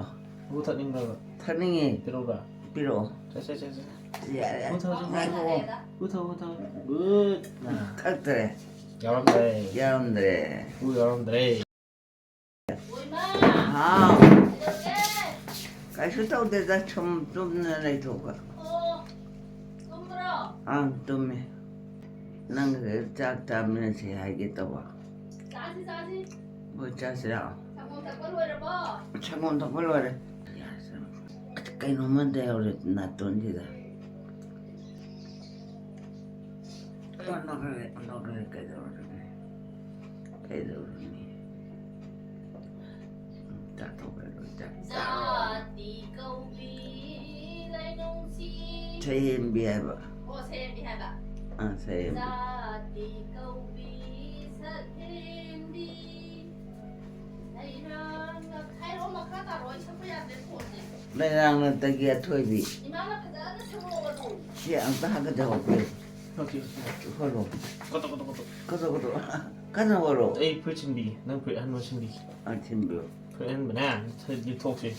ꯍꯨ ꯊꯛꯅꯤꯡꯕ꯭ꯔꯕ? ꯊꯛꯅꯤꯡꯉꯦ꯫ ꯄꯤꯔꯛꯎꯔꯥ? ꯄꯤꯔꯛꯑꯣ꯫ ꯁꯦ, ꯁꯦ, ꯁꯦ, ꯁꯦ꯫ ꯌꯥꯔꯦ꯫ ꯍꯨ ꯊꯛꯑꯣ, ꯍꯨ ꯊꯛꯑꯣ꯫ ꯉꯥꯏꯈꯣ꯫ ꯍꯨ ꯊꯛꯑꯣ, ꯍꯨ ꯊꯛꯑꯣ꯫ Good꯫ ꯑꯥ꯫ ꯊꯛꯇ꯭ꯔꯦ꯫ ꯌꯥꯎꯔꯝꯗ꯭ꯔꯦ꯫ ꯌꯥꯎꯔꯝꯗ꯭ꯔꯦ꯫ ꯍꯨ ꯌꯥꯎꯔꯝꯗ꯭ꯔꯦ꯫ ꯍꯥꯎ꯫ ꯀꯩꯁꯨ ꯇꯧꯗꯦꯗ, ꯁꯨꯝ ꯇꯨꯝꯅ ꯂꯩꯊꯣꯛꯄ꯫ ꯑꯪ, ꯇꯨꯝꯃꯦ꯫ ꯅꯪꯒ ꯆꯥꯛ ꯆꯥꯃꯤꯟꯅꯁꯦ ꯍꯥꯏꯒꯦ ꯇꯧꯕ꯫ ꯍꯣꯏ, ꯆꯥꯁꯤꯔꯣ? ꯁꯪꯒꯣꯝ ꯊꯛꯄ ꯂꯣꯏꯔꯦ꯫ ꯀꯩꯅꯣꯝꯃ ꯇꯧꯔꯦ ꯅꯥꯇꯣꯟꯁꯤꯗ꯫ ꯑꯣꯟꯊꯣꯛꯈ꯭ꯔꯦ, ꯑꯣꯟꯊꯣꯛꯈ꯭ꯔꯦ, ꯀꯩꯗꯧꯔꯒꯦ? ꯀꯩꯗꯧꯔꯨꯅꯤ? ꯆꯥꯊꯣꯛꯈ꯭ꯔꯦ ꯂꯣꯏ ꯆꯥ-, ꯖꯥꯇꯤ ꯀꯧꯕꯤ ꯂꯩꯅꯨꯡꯁꯤ꯫ ꯁꯍꯦꯝꯕꯤ ꯍꯥꯏꯕ꯫ ꯑꯣ, ꯁꯍꯦꯝꯕꯤ ꯍꯥꯏꯕ꯫ ꯑꯥ, ꯁꯍꯦꯝꯕꯤ꯫ ꯖꯥꯇꯤ ꯀꯧꯕꯤ ꯁꯛꯍꯦꯟꯕꯤ꯫ ꯂꯩꯔꯥꯡꯒ ꯍꯥꯏꯔꯛꯑꯣ, ꯃꯈꯥ ꯇꯥꯔꯣ, ꯑꯩ ꯁꯛꯄ ꯌꯥꯗ꯭ꯔꯦ ꯐꯣꯟꯁꯦ꯫ ꯂꯩꯔꯥꯡ ꯅꯠꯇꯒꯤ ꯑꯊꯣꯏꯕꯤ꯫ ꯏꯃꯥꯅ ꯐꯖꯅ ꯁꯛꯂꯛꯑꯣ ꯑꯗꯨ꯫ ꯁꯤ ꯑꯝꯇ ꯍꯥꯒꯠꯆꯍꯧꯒꯦ꯫ ꯍꯣꯏꯂꯣ꯫ ꯀꯣꯠꯇꯣ, ꯀꯣꯠꯇꯣ, ꯀꯣꯠꯇꯣ꯫ ꯀꯣꯠꯇꯣ, ꯀꯣꯠꯇꯣ꯫ ꯀꯟꯅ ꯍꯣꯠꯂꯣ꯫ ꯑꯩ ꯐꯨꯔꯤꯠ ꯁꯤꯟꯕꯤꯒꯦ꯫ ꯅꯪ ꯐꯨꯔꯤꯠ ꯑꯍꯟꯕ ꯁꯤꯟꯕꯤꯒꯦ꯫ ꯑ, ꯁꯤꯟꯕꯤꯌꯨ꯫ ꯐꯨꯔꯤꯠ ꯑꯍꯟꯕꯅꯦ, ꯂꯤꯠꯊꯣꯛꯁꯤ꯫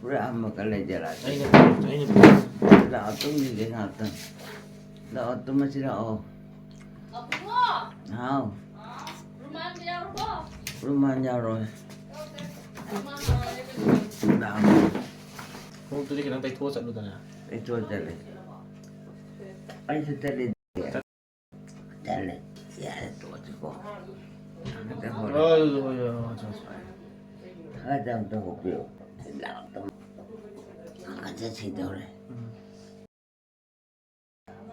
ꯐꯨꯔꯤꯠ ꯑꯍꯟꯕ ꯈꯔ ꯂꯩꯖꯔꯛꯑꯒꯦ꯫ ꯑꯩꯅ, ꯑꯩꯅ ꯂꯥꯛꯑꯣ, ꯇꯨꯝꯈꯤꯒꯦ ꯉꯥꯏꯍꯥꯛꯇꯪ꯫ ꯂꯥꯛꯑꯣ, ꯇꯨꯝꯃꯁꯤ ꯂꯥꯛꯑꯣ꯫ ꯑꯕꯨꯡꯉꯣ! ꯍꯥꯎ꯫ ꯑ, ꯔꯨꯃꯥꯟꯒ ꯌꯥꯎꯔꯕꯣ? ꯔꯨꯃꯥꯟ ꯌꯥꯎꯔꯣꯏ꯫ ꯌꯥꯎꯗꯦ꯫ ꯔꯨꯃꯥꯟ ꯌꯥꯎꯔꯣꯏ꯫ ꯂꯥꯛꯑꯣ꯫ ꯈꯣꯡꯎꯞꯇꯨꯗꯤ ꯈꯤꯇꯪ ꯇꯩꯊꯣꯛꯑ ꯆꯠꯂꯨꯗꯅ꯫ ꯇꯩꯊꯣꯛꯑ ꯆꯠꯂꯦ꯫ ꯑꯩꯁꯨ ꯆꯠꯂꯦ꯫ ꯆꯠꯂꯦ꯫ ꯌꯥꯔꯦ, ꯇꯣꯛꯑꯁꯤꯀꯣ꯫ ꯍꯣꯏ, ꯍꯣꯏ, ꯍꯣꯏ, ꯍꯣꯏ, ꯍꯣꯏ, ꯍꯣꯏ꯫ ꯈꯔ ꯇꯞ ꯇꯞ ꯍꯣꯠꯄꯤꯌꯨ꯫ ꯂꯥꯎ ꯇꯞ꯫ ꯈꯔ ꯆꯠꯁꯤꯗꯧꯔꯦ꯫ ꯎꯝ꯫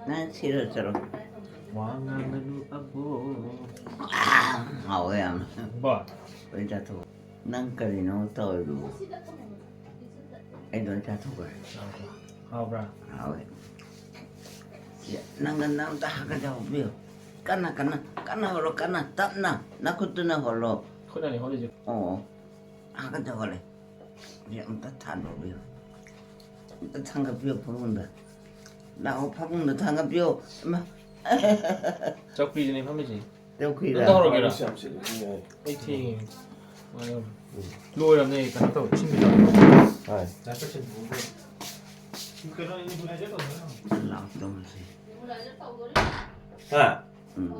ꯅꯪ ꯁꯤꯔ ꯆꯠꯂꯣ꯫ ꯋꯥ ꯉꯥꯡꯒꯅꯨ ꯑꯕꯣ꯫ ꯑꯥ, ꯍꯥꯎꯋꯦ ꯌꯥꯝꯅ꯫ ꯕꯣ꯫ ꯂꯣꯏ ꯆꯥꯊꯣꯛ꯫ ꯅꯪ ꯀꯔꯤꯅꯣ ꯇꯧꯔꯤꯗꯨꯕꯨ? ꯑꯩ ꯂꯣꯏ ꯆꯥꯊꯣꯛꯈ꯭ꯔꯦ꯫ ꯍꯥꯎꯕ꯭ꯔꯥ? ꯍꯥꯎꯋꯦ꯫ ꯅꯪꯒ ꯅꯪ ꯑꯝꯇ ꯍꯥꯒꯠꯆꯍꯧꯕꯤꯌꯨ꯫ ꯀꯟꯅ, ꯀꯟꯅ, ꯀꯟꯅ ꯍꯣꯠꯂꯣ, ꯀꯟꯅ, ꯇꯞꯅ꯫ ꯅꯈꯨꯠꯇꯨꯅ ꯍꯣꯠꯂꯣ꯫ ꯈꯨꯠꯅꯅꯦ ꯍꯣꯠꯂꯤꯁꯦ꯫ ꯑꯣ꯫ ꯍꯥꯒꯠꯆꯍꯜꯂꯦ꯫ ꯁꯤ ꯑꯝꯇ ꯊꯥꯡꯒꯠꯄꯤꯌꯨ꯫ ꯑꯝꯇ ꯊꯥꯡꯒꯠꯄꯤꯌꯨ ꯐꯃꯨꯡꯗ꯫ ꯂꯥꯛꯑꯣ, ꯐꯃꯨꯡꯗ ꯊꯥꯡꯒꯠꯄꯤꯌꯨ꯫ ꯏꯃꯥ꯫ ꯆꯧꯀ꯭ꯔꯤꯗꯅꯦ ꯐꯝꯃꯤꯁꯦ꯫ ꯆꯧꯀ꯭ꯔꯤꯗ꯫ ꯅꯪ ꯇꯧꯍꯧꯔꯒꯦꯔꯥ? ꯌꯥꯝ ꯁꯤꯜꯂꯤ꯫ ꯑꯩ ꯊꯦꯡꯉꯦ꯫ ꯂꯣꯏꯔꯕꯅꯦ, ꯀꯩꯅꯣ ꯇꯧ, ꯏꯁꯤꯡ ꯄꯤꯊꯛꯑꯣ꯫ ꯍꯣꯏ꯫ ꯂꯥꯛꯇꯕꯁꯦ꯫ ꯍꯥ? ꯎꯝ꯫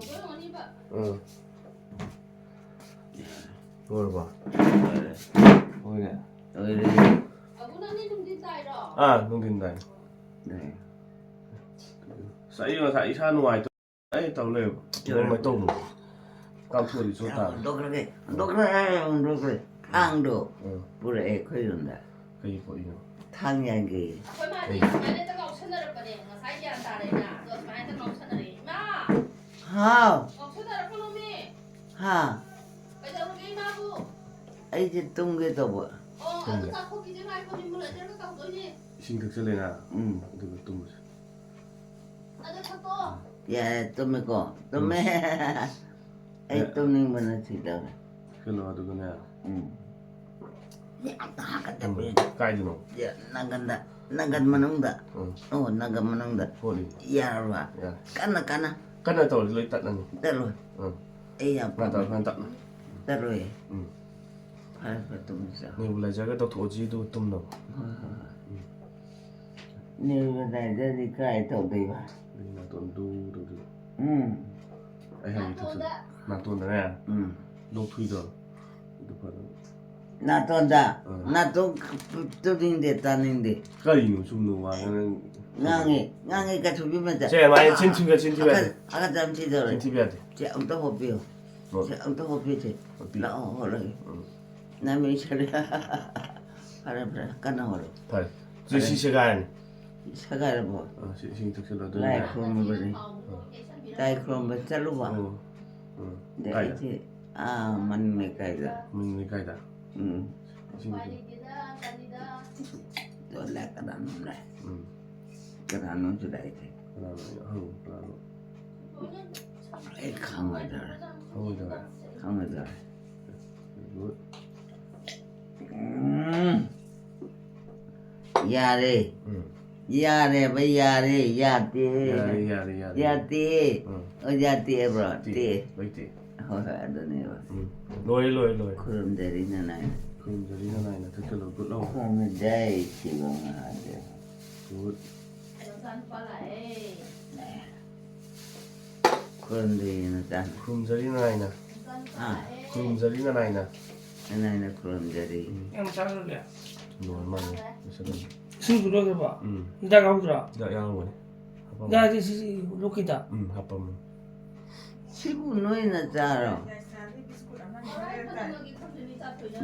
ꯂꯣꯏꯔꯕꯣ? ꯂꯣꯏꯔꯦ꯫ ꯂꯣꯏꯔꯦ꯫ ꯂꯣꯏꯔꯦ꯫ ꯑꯥ, ꯅꯨꯡꯊꯤꯟ ꯇꯥꯏ꯫ ꯂꯣꯏꯔꯦ꯫ ꯑꯁ, ꯑꯩ ꯉꯁꯥꯏ ꯏꯁꯥ ꯅꯨꯡꯉꯥꯏꯇ-, ꯑꯩ ꯇꯧ ꯂꯩꯕ꯫ ꯀꯃꯥꯏꯅ ꯇꯧꯕꯅꯣ? ꯀꯥꯡꯊꯣꯛꯑꯗꯤ ꯆꯣꯠ ꯇꯥꯔꯦ꯫ ꯍꯨꯟꯗꯣꯛꯈ꯭ꯔꯒꯦ, ꯍꯨꯟꯗꯣꯛꯈ꯭ꯔꯒꯦ, ꯍꯨꯟꯗꯣꯛꯈ꯭ꯔꯦ꯫ ꯊꯥꯡꯗꯣ ꯎꯝ꯫ ꯄꯨꯔꯛꯑꯦ ꯑꯩꯈꯣꯏ ꯌꯨꯝꯗ꯫ ꯀꯩ ꯄꯣꯠꯅꯣ? ꯊꯥꯡ ꯌꯥꯟꯒꯦ꯫ ꯑꯩꯈꯣꯏ ꯃꯥꯗꯤ ꯁꯨꯃꯥꯏꯅ ꯍꯦꯛꯇ ꯉꯥꯎꯁꯟꯅꯔꯛꯄꯅꯦ꯫ ꯉꯁꯥꯏ ꯒ꯭ꯌꯥꯟ ꯇꯥꯔꯦꯅ꯫ ꯑꯗꯣ ꯁꯨꯃꯥꯏꯅ ꯍꯦꯛꯇ ꯉꯥꯎꯁꯟꯅꯔꯛꯑꯦ꯫ ꯏꯃꯥ! ꯍꯥꯎ꯫ ꯉꯥꯎꯁꯟꯅꯔꯛꯀꯅꯣꯃꯤ꯫ ꯍꯥ? ꯑꯩꯁꯦ ꯇꯨꯝꯒꯦ ꯇꯧꯕ꯫ ꯇꯨꯝꯒꯦ꯫ ꯏꯁꯤꯡ ꯊꯛꯆꯜꯂꯦꯅ꯫ ꯎꯝ꯫ ꯑꯗꯨꯒ ꯇꯨꯝꯃꯁꯤ꯫ ꯌꯥꯔꯦ, ꯇꯨꯝꯃꯦꯀꯣ? ꯇꯨꯝꯃꯦ꯫ ꯑꯩ ꯇꯨꯝꯅꯤꯡꯕꯅ ꯁꯤꯗꯧꯔꯦ꯫ ꯀꯩꯅꯣ ꯑꯗꯨꯒꯅꯦ꯫ ꯎꯝ꯫ ꯌꯥꯝ ꯇꯥꯒꯗꯕ꯫ ꯀꯥꯏꯗꯅꯣ? ꯅꯪꯒꯟꯗ, ꯅꯪꯒꯟ ꯃꯅꯨꯡꯗ꯫ ꯎꯝ꯫ ꯑꯣ, ꯅꯪꯒꯟ ꯃꯅꯨꯡꯗ꯫ ꯍꯣꯠꯂꯤ꯫ ꯌꯥꯔꯕ? ꯌꯥꯔꯦ꯫ ꯀꯟꯅ, ꯀꯟꯅ꯫ ꯀꯟꯅ ꯇꯧꯔꯗꯤ ꯂꯣꯏ ꯇꯠꯂꯅꯤ꯫ ꯇꯠꯂꯣꯏ꯫ ꯎꯝ꯫ ꯑꯩ ꯌꯥꯝ ꯀꯟꯅ ꯇꯧꯔ ꯀꯟꯅ ꯇꯞꯅ꯫ ꯇꯠꯂꯣꯏ꯫ ꯎꯝ꯫ ꯐꯔꯦ, ꯐꯔꯦ, ꯇꯨꯝꯃꯁꯤ꯫ Nebulizer-ꯒ ꯇꯧꯊꯣꯛꯑꯁꯤ ꯑꯗꯨꯒ ꯇꯨꯝꯅꯕ꯫ ꯍꯣꯏ, ꯍꯣꯏ, ꯍꯣꯏ꯫ ꯎꯝ꯫ Nebulizer-ꯗꯤ ꯀꯥꯏ ꯇꯧꯗꯣꯏꯕ? ꯑꯗꯒꯤ ꯅꯥꯇꯣꯟ ꯗꯨ ꯇꯧꯗꯣꯏꯕ꯫ ꯎꯝ꯫ ꯑꯩ ꯍꯥꯏꯒꯦ ꯊꯛꯆꯜꯂꯣ꯫ ꯅꯥꯇꯣꯟꯗꯅꯦ꯫ ꯎꯝ꯫ ꯂꯣꯛ ꯊꯨꯏꯗꯣ꯫ ꯑꯗꯨ ꯐꯅꯕ꯫ ꯅꯥꯇꯣꯟꯗ꯫ ꯑꯥ꯫ ꯅꯥꯇꯣꯟ ꯇꯨꯅꯤꯡꯗꯦ, ꯇꯥꯅꯤꯡꯗꯦ꯫ ꯀꯔꯤꯅꯣ ꯁꯨꯝꯅꯣ ꯋꯥ ꯅꯪ? ꯉꯥꯡꯉꯦ, ꯉꯥꯡꯉꯦ, ꯀꯩꯁꯨ ꯕꯤꯃꯟꯗ꯫ ꯁꯦ, ꯃꯥꯏ ꯆꯤꯟ ꯊꯤꯕ, ꯆꯤꯟ ꯊꯤꯕ ꯌꯥꯗꯦ꯫ ꯑꯈ-, ꯑꯈ ꯆꯝ ꯊꯤꯗꯧꯔꯦ꯫ ꯆꯤꯟ ꯊꯤꯕ ꯌꯥꯗꯦ꯫ ꯁꯦ ꯑꯝꯇ ꯍꯣꯠꯄꯤꯌꯨ꯫ ꯍꯣꯏ꯫ ꯁꯦ ꯑꯝꯇ ꯍꯣꯠꯄꯤꯁꯦ꯫ ꯍꯣꯠꯄꯤ꯫ ꯂꯥꯛꯑꯣ, ꯍꯣꯠꯂꯒꯦ꯫ ꯎꯝ꯫ ꯅꯃꯤ ꯁꯔꯦ꯫ ꯐꯔꯦ, ꯐꯔꯦ, ꯀꯟꯅ ꯍꯣꯠꯂꯣ꯫ ꯐꯔꯦ꯫ ꯁꯤ, ꯁꯤ ꯁꯦꯒꯥꯏꯔꯅꯤ꯫ ꯁꯦꯒꯥꯏꯔꯕꯣ? ꯑ, ꯁꯤ ꯏꯁꯤꯡ ꯊꯛꯆꯜꯂꯣ꯫ ꯑꯗꯨ ꯂꯥꯏ ꯌꯥꯔꯦ꯫ ꯈꯨꯔꯨꯝꯃꯕꯅꯤ꯫ ꯑ꯫ ꯂꯥꯏ ꯈꯨꯔꯨꯝꯕ ꯆꯠꯂꯨꯕ꯫ ꯑꯣ꯫ ꯎꯝ꯫ ꯑꯗ ꯀꯥꯏꯗ? ꯑꯩꯁꯦ, ꯑꯥ, ꯃꯅꯤꯡ ꯂꯩꯀꯥꯏꯗ꯫ ꯃꯅꯤꯡ ꯂꯩꯀꯥꯏꯗ? ꯎꯝ꯫ ꯏꯁꯤꯡ ꯇꯣ ꯂꯥꯏ ꯀꯅꯥꯅꯣ ꯂꯥꯏ꯫ ꯎꯝ꯫ ꯀꯅꯥꯅꯣꯁꯨ ꯂꯥꯛꯏꯁꯦ꯫ ꯀꯅꯥꯅꯣ? ꯑꯩ ꯍꯪꯉꯨ, ꯀꯅꯥꯅꯣ? ꯑꯩ ꯈꯪꯉꯣꯏꯗꯧꯔꯦ꯫ ꯈꯪꯉꯣꯏꯗꯧꯔꯦ? ꯈꯪꯉꯣꯏꯗꯧꯔꯦ꯫ Good. ꯎꯝ꯫ ꯌꯥꯔꯦ꯫ ꯎꯝ꯫ ꯌꯥꯔꯦꯕ, ꯌꯥꯔꯦ, ꯌꯥꯗꯦ꯫ ꯌꯥꯔꯦ, ꯌꯥꯔꯦ, ꯌꯥꯔꯦ꯫ ꯌꯥꯗꯦ꯫ ꯎꯝ꯫ ꯑꯣ, ꯌꯥꯗꯦꯕ꯭ꯔꯣ? ꯇꯦ꯫ ꯇꯦ꯫ ꯂꯣꯏ ꯇꯦ꯫ ꯍꯣꯏ, ꯍꯣꯏ, ꯑꯗꯨꯅꯦꯕ꯫ ꯎꯝ꯫ ꯂꯣꯏꯔꯦ, ꯂꯣꯏꯔꯦ, ꯂꯣꯏꯔꯦ꯫ ꯈꯨꯔꯨꯝꯖꯔꯤ ꯅꯅꯥꯏ꯫ ꯈꯨꯔꯨꯝꯖꯔꯤ ꯅꯅꯥꯏꯅ ꯊꯛꯆꯜꯂꯣ꯫ Good ꯂꯥꯎ꯫ ꯈꯨꯔꯨꯝꯖꯩ ꯁꯤꯕ ꯃꯍꯥꯗꯦꯕ꯫ Good. ꯈꯨꯔꯨꯝꯖꯩ ꯅꯆꯥꯅ꯫ ꯈꯨꯔꯨꯝꯖꯔꯤ ꯅꯅꯥꯏꯅ꯫ ꯑꯥ꯫ ꯈꯨꯔꯨꯝꯖꯔꯤ ꯅꯅꯥꯏꯅ꯫ ꯅꯅꯥꯏꯅ ꯈꯨꯔꯨꯝꯖꯔꯤ꯫ ꯎꯝ꯫ ꯌꯥꯝ ꯆꯥꯔꯨꯔꯒꯦ꯫ ꯂꯣꯏꯔ ꯃꯥꯜꯂꯦ꯫ ꯂꯣꯏꯁꯜꯂꯅꯤ꯫ ꯏꯁꯤꯡꯁꯨ ꯂꯣꯏꯈ꯭ꯔꯕ? ꯎꯝ꯫ ꯍꯤꯗꯥꯛ ꯌꯥꯎꯗ꯭ꯔꯥ? ꯍꯤꯗꯥꯛ ꯌꯥꯎꯔꯝꯒꯅꯤ꯫ ꯍꯥꯄꯝꯃꯣ꯫ ꯍꯤꯗꯥꯛꯇꯤ ꯁꯤ ꯂꯣꯛꯀꯤꯗ꯫ ꯎꯝ, ꯍꯥꯄꯝꯃꯣ꯫ ꯁꯤꯕꯨ ꯅꯣꯏꯅ ꯆꯥꯔꯣ?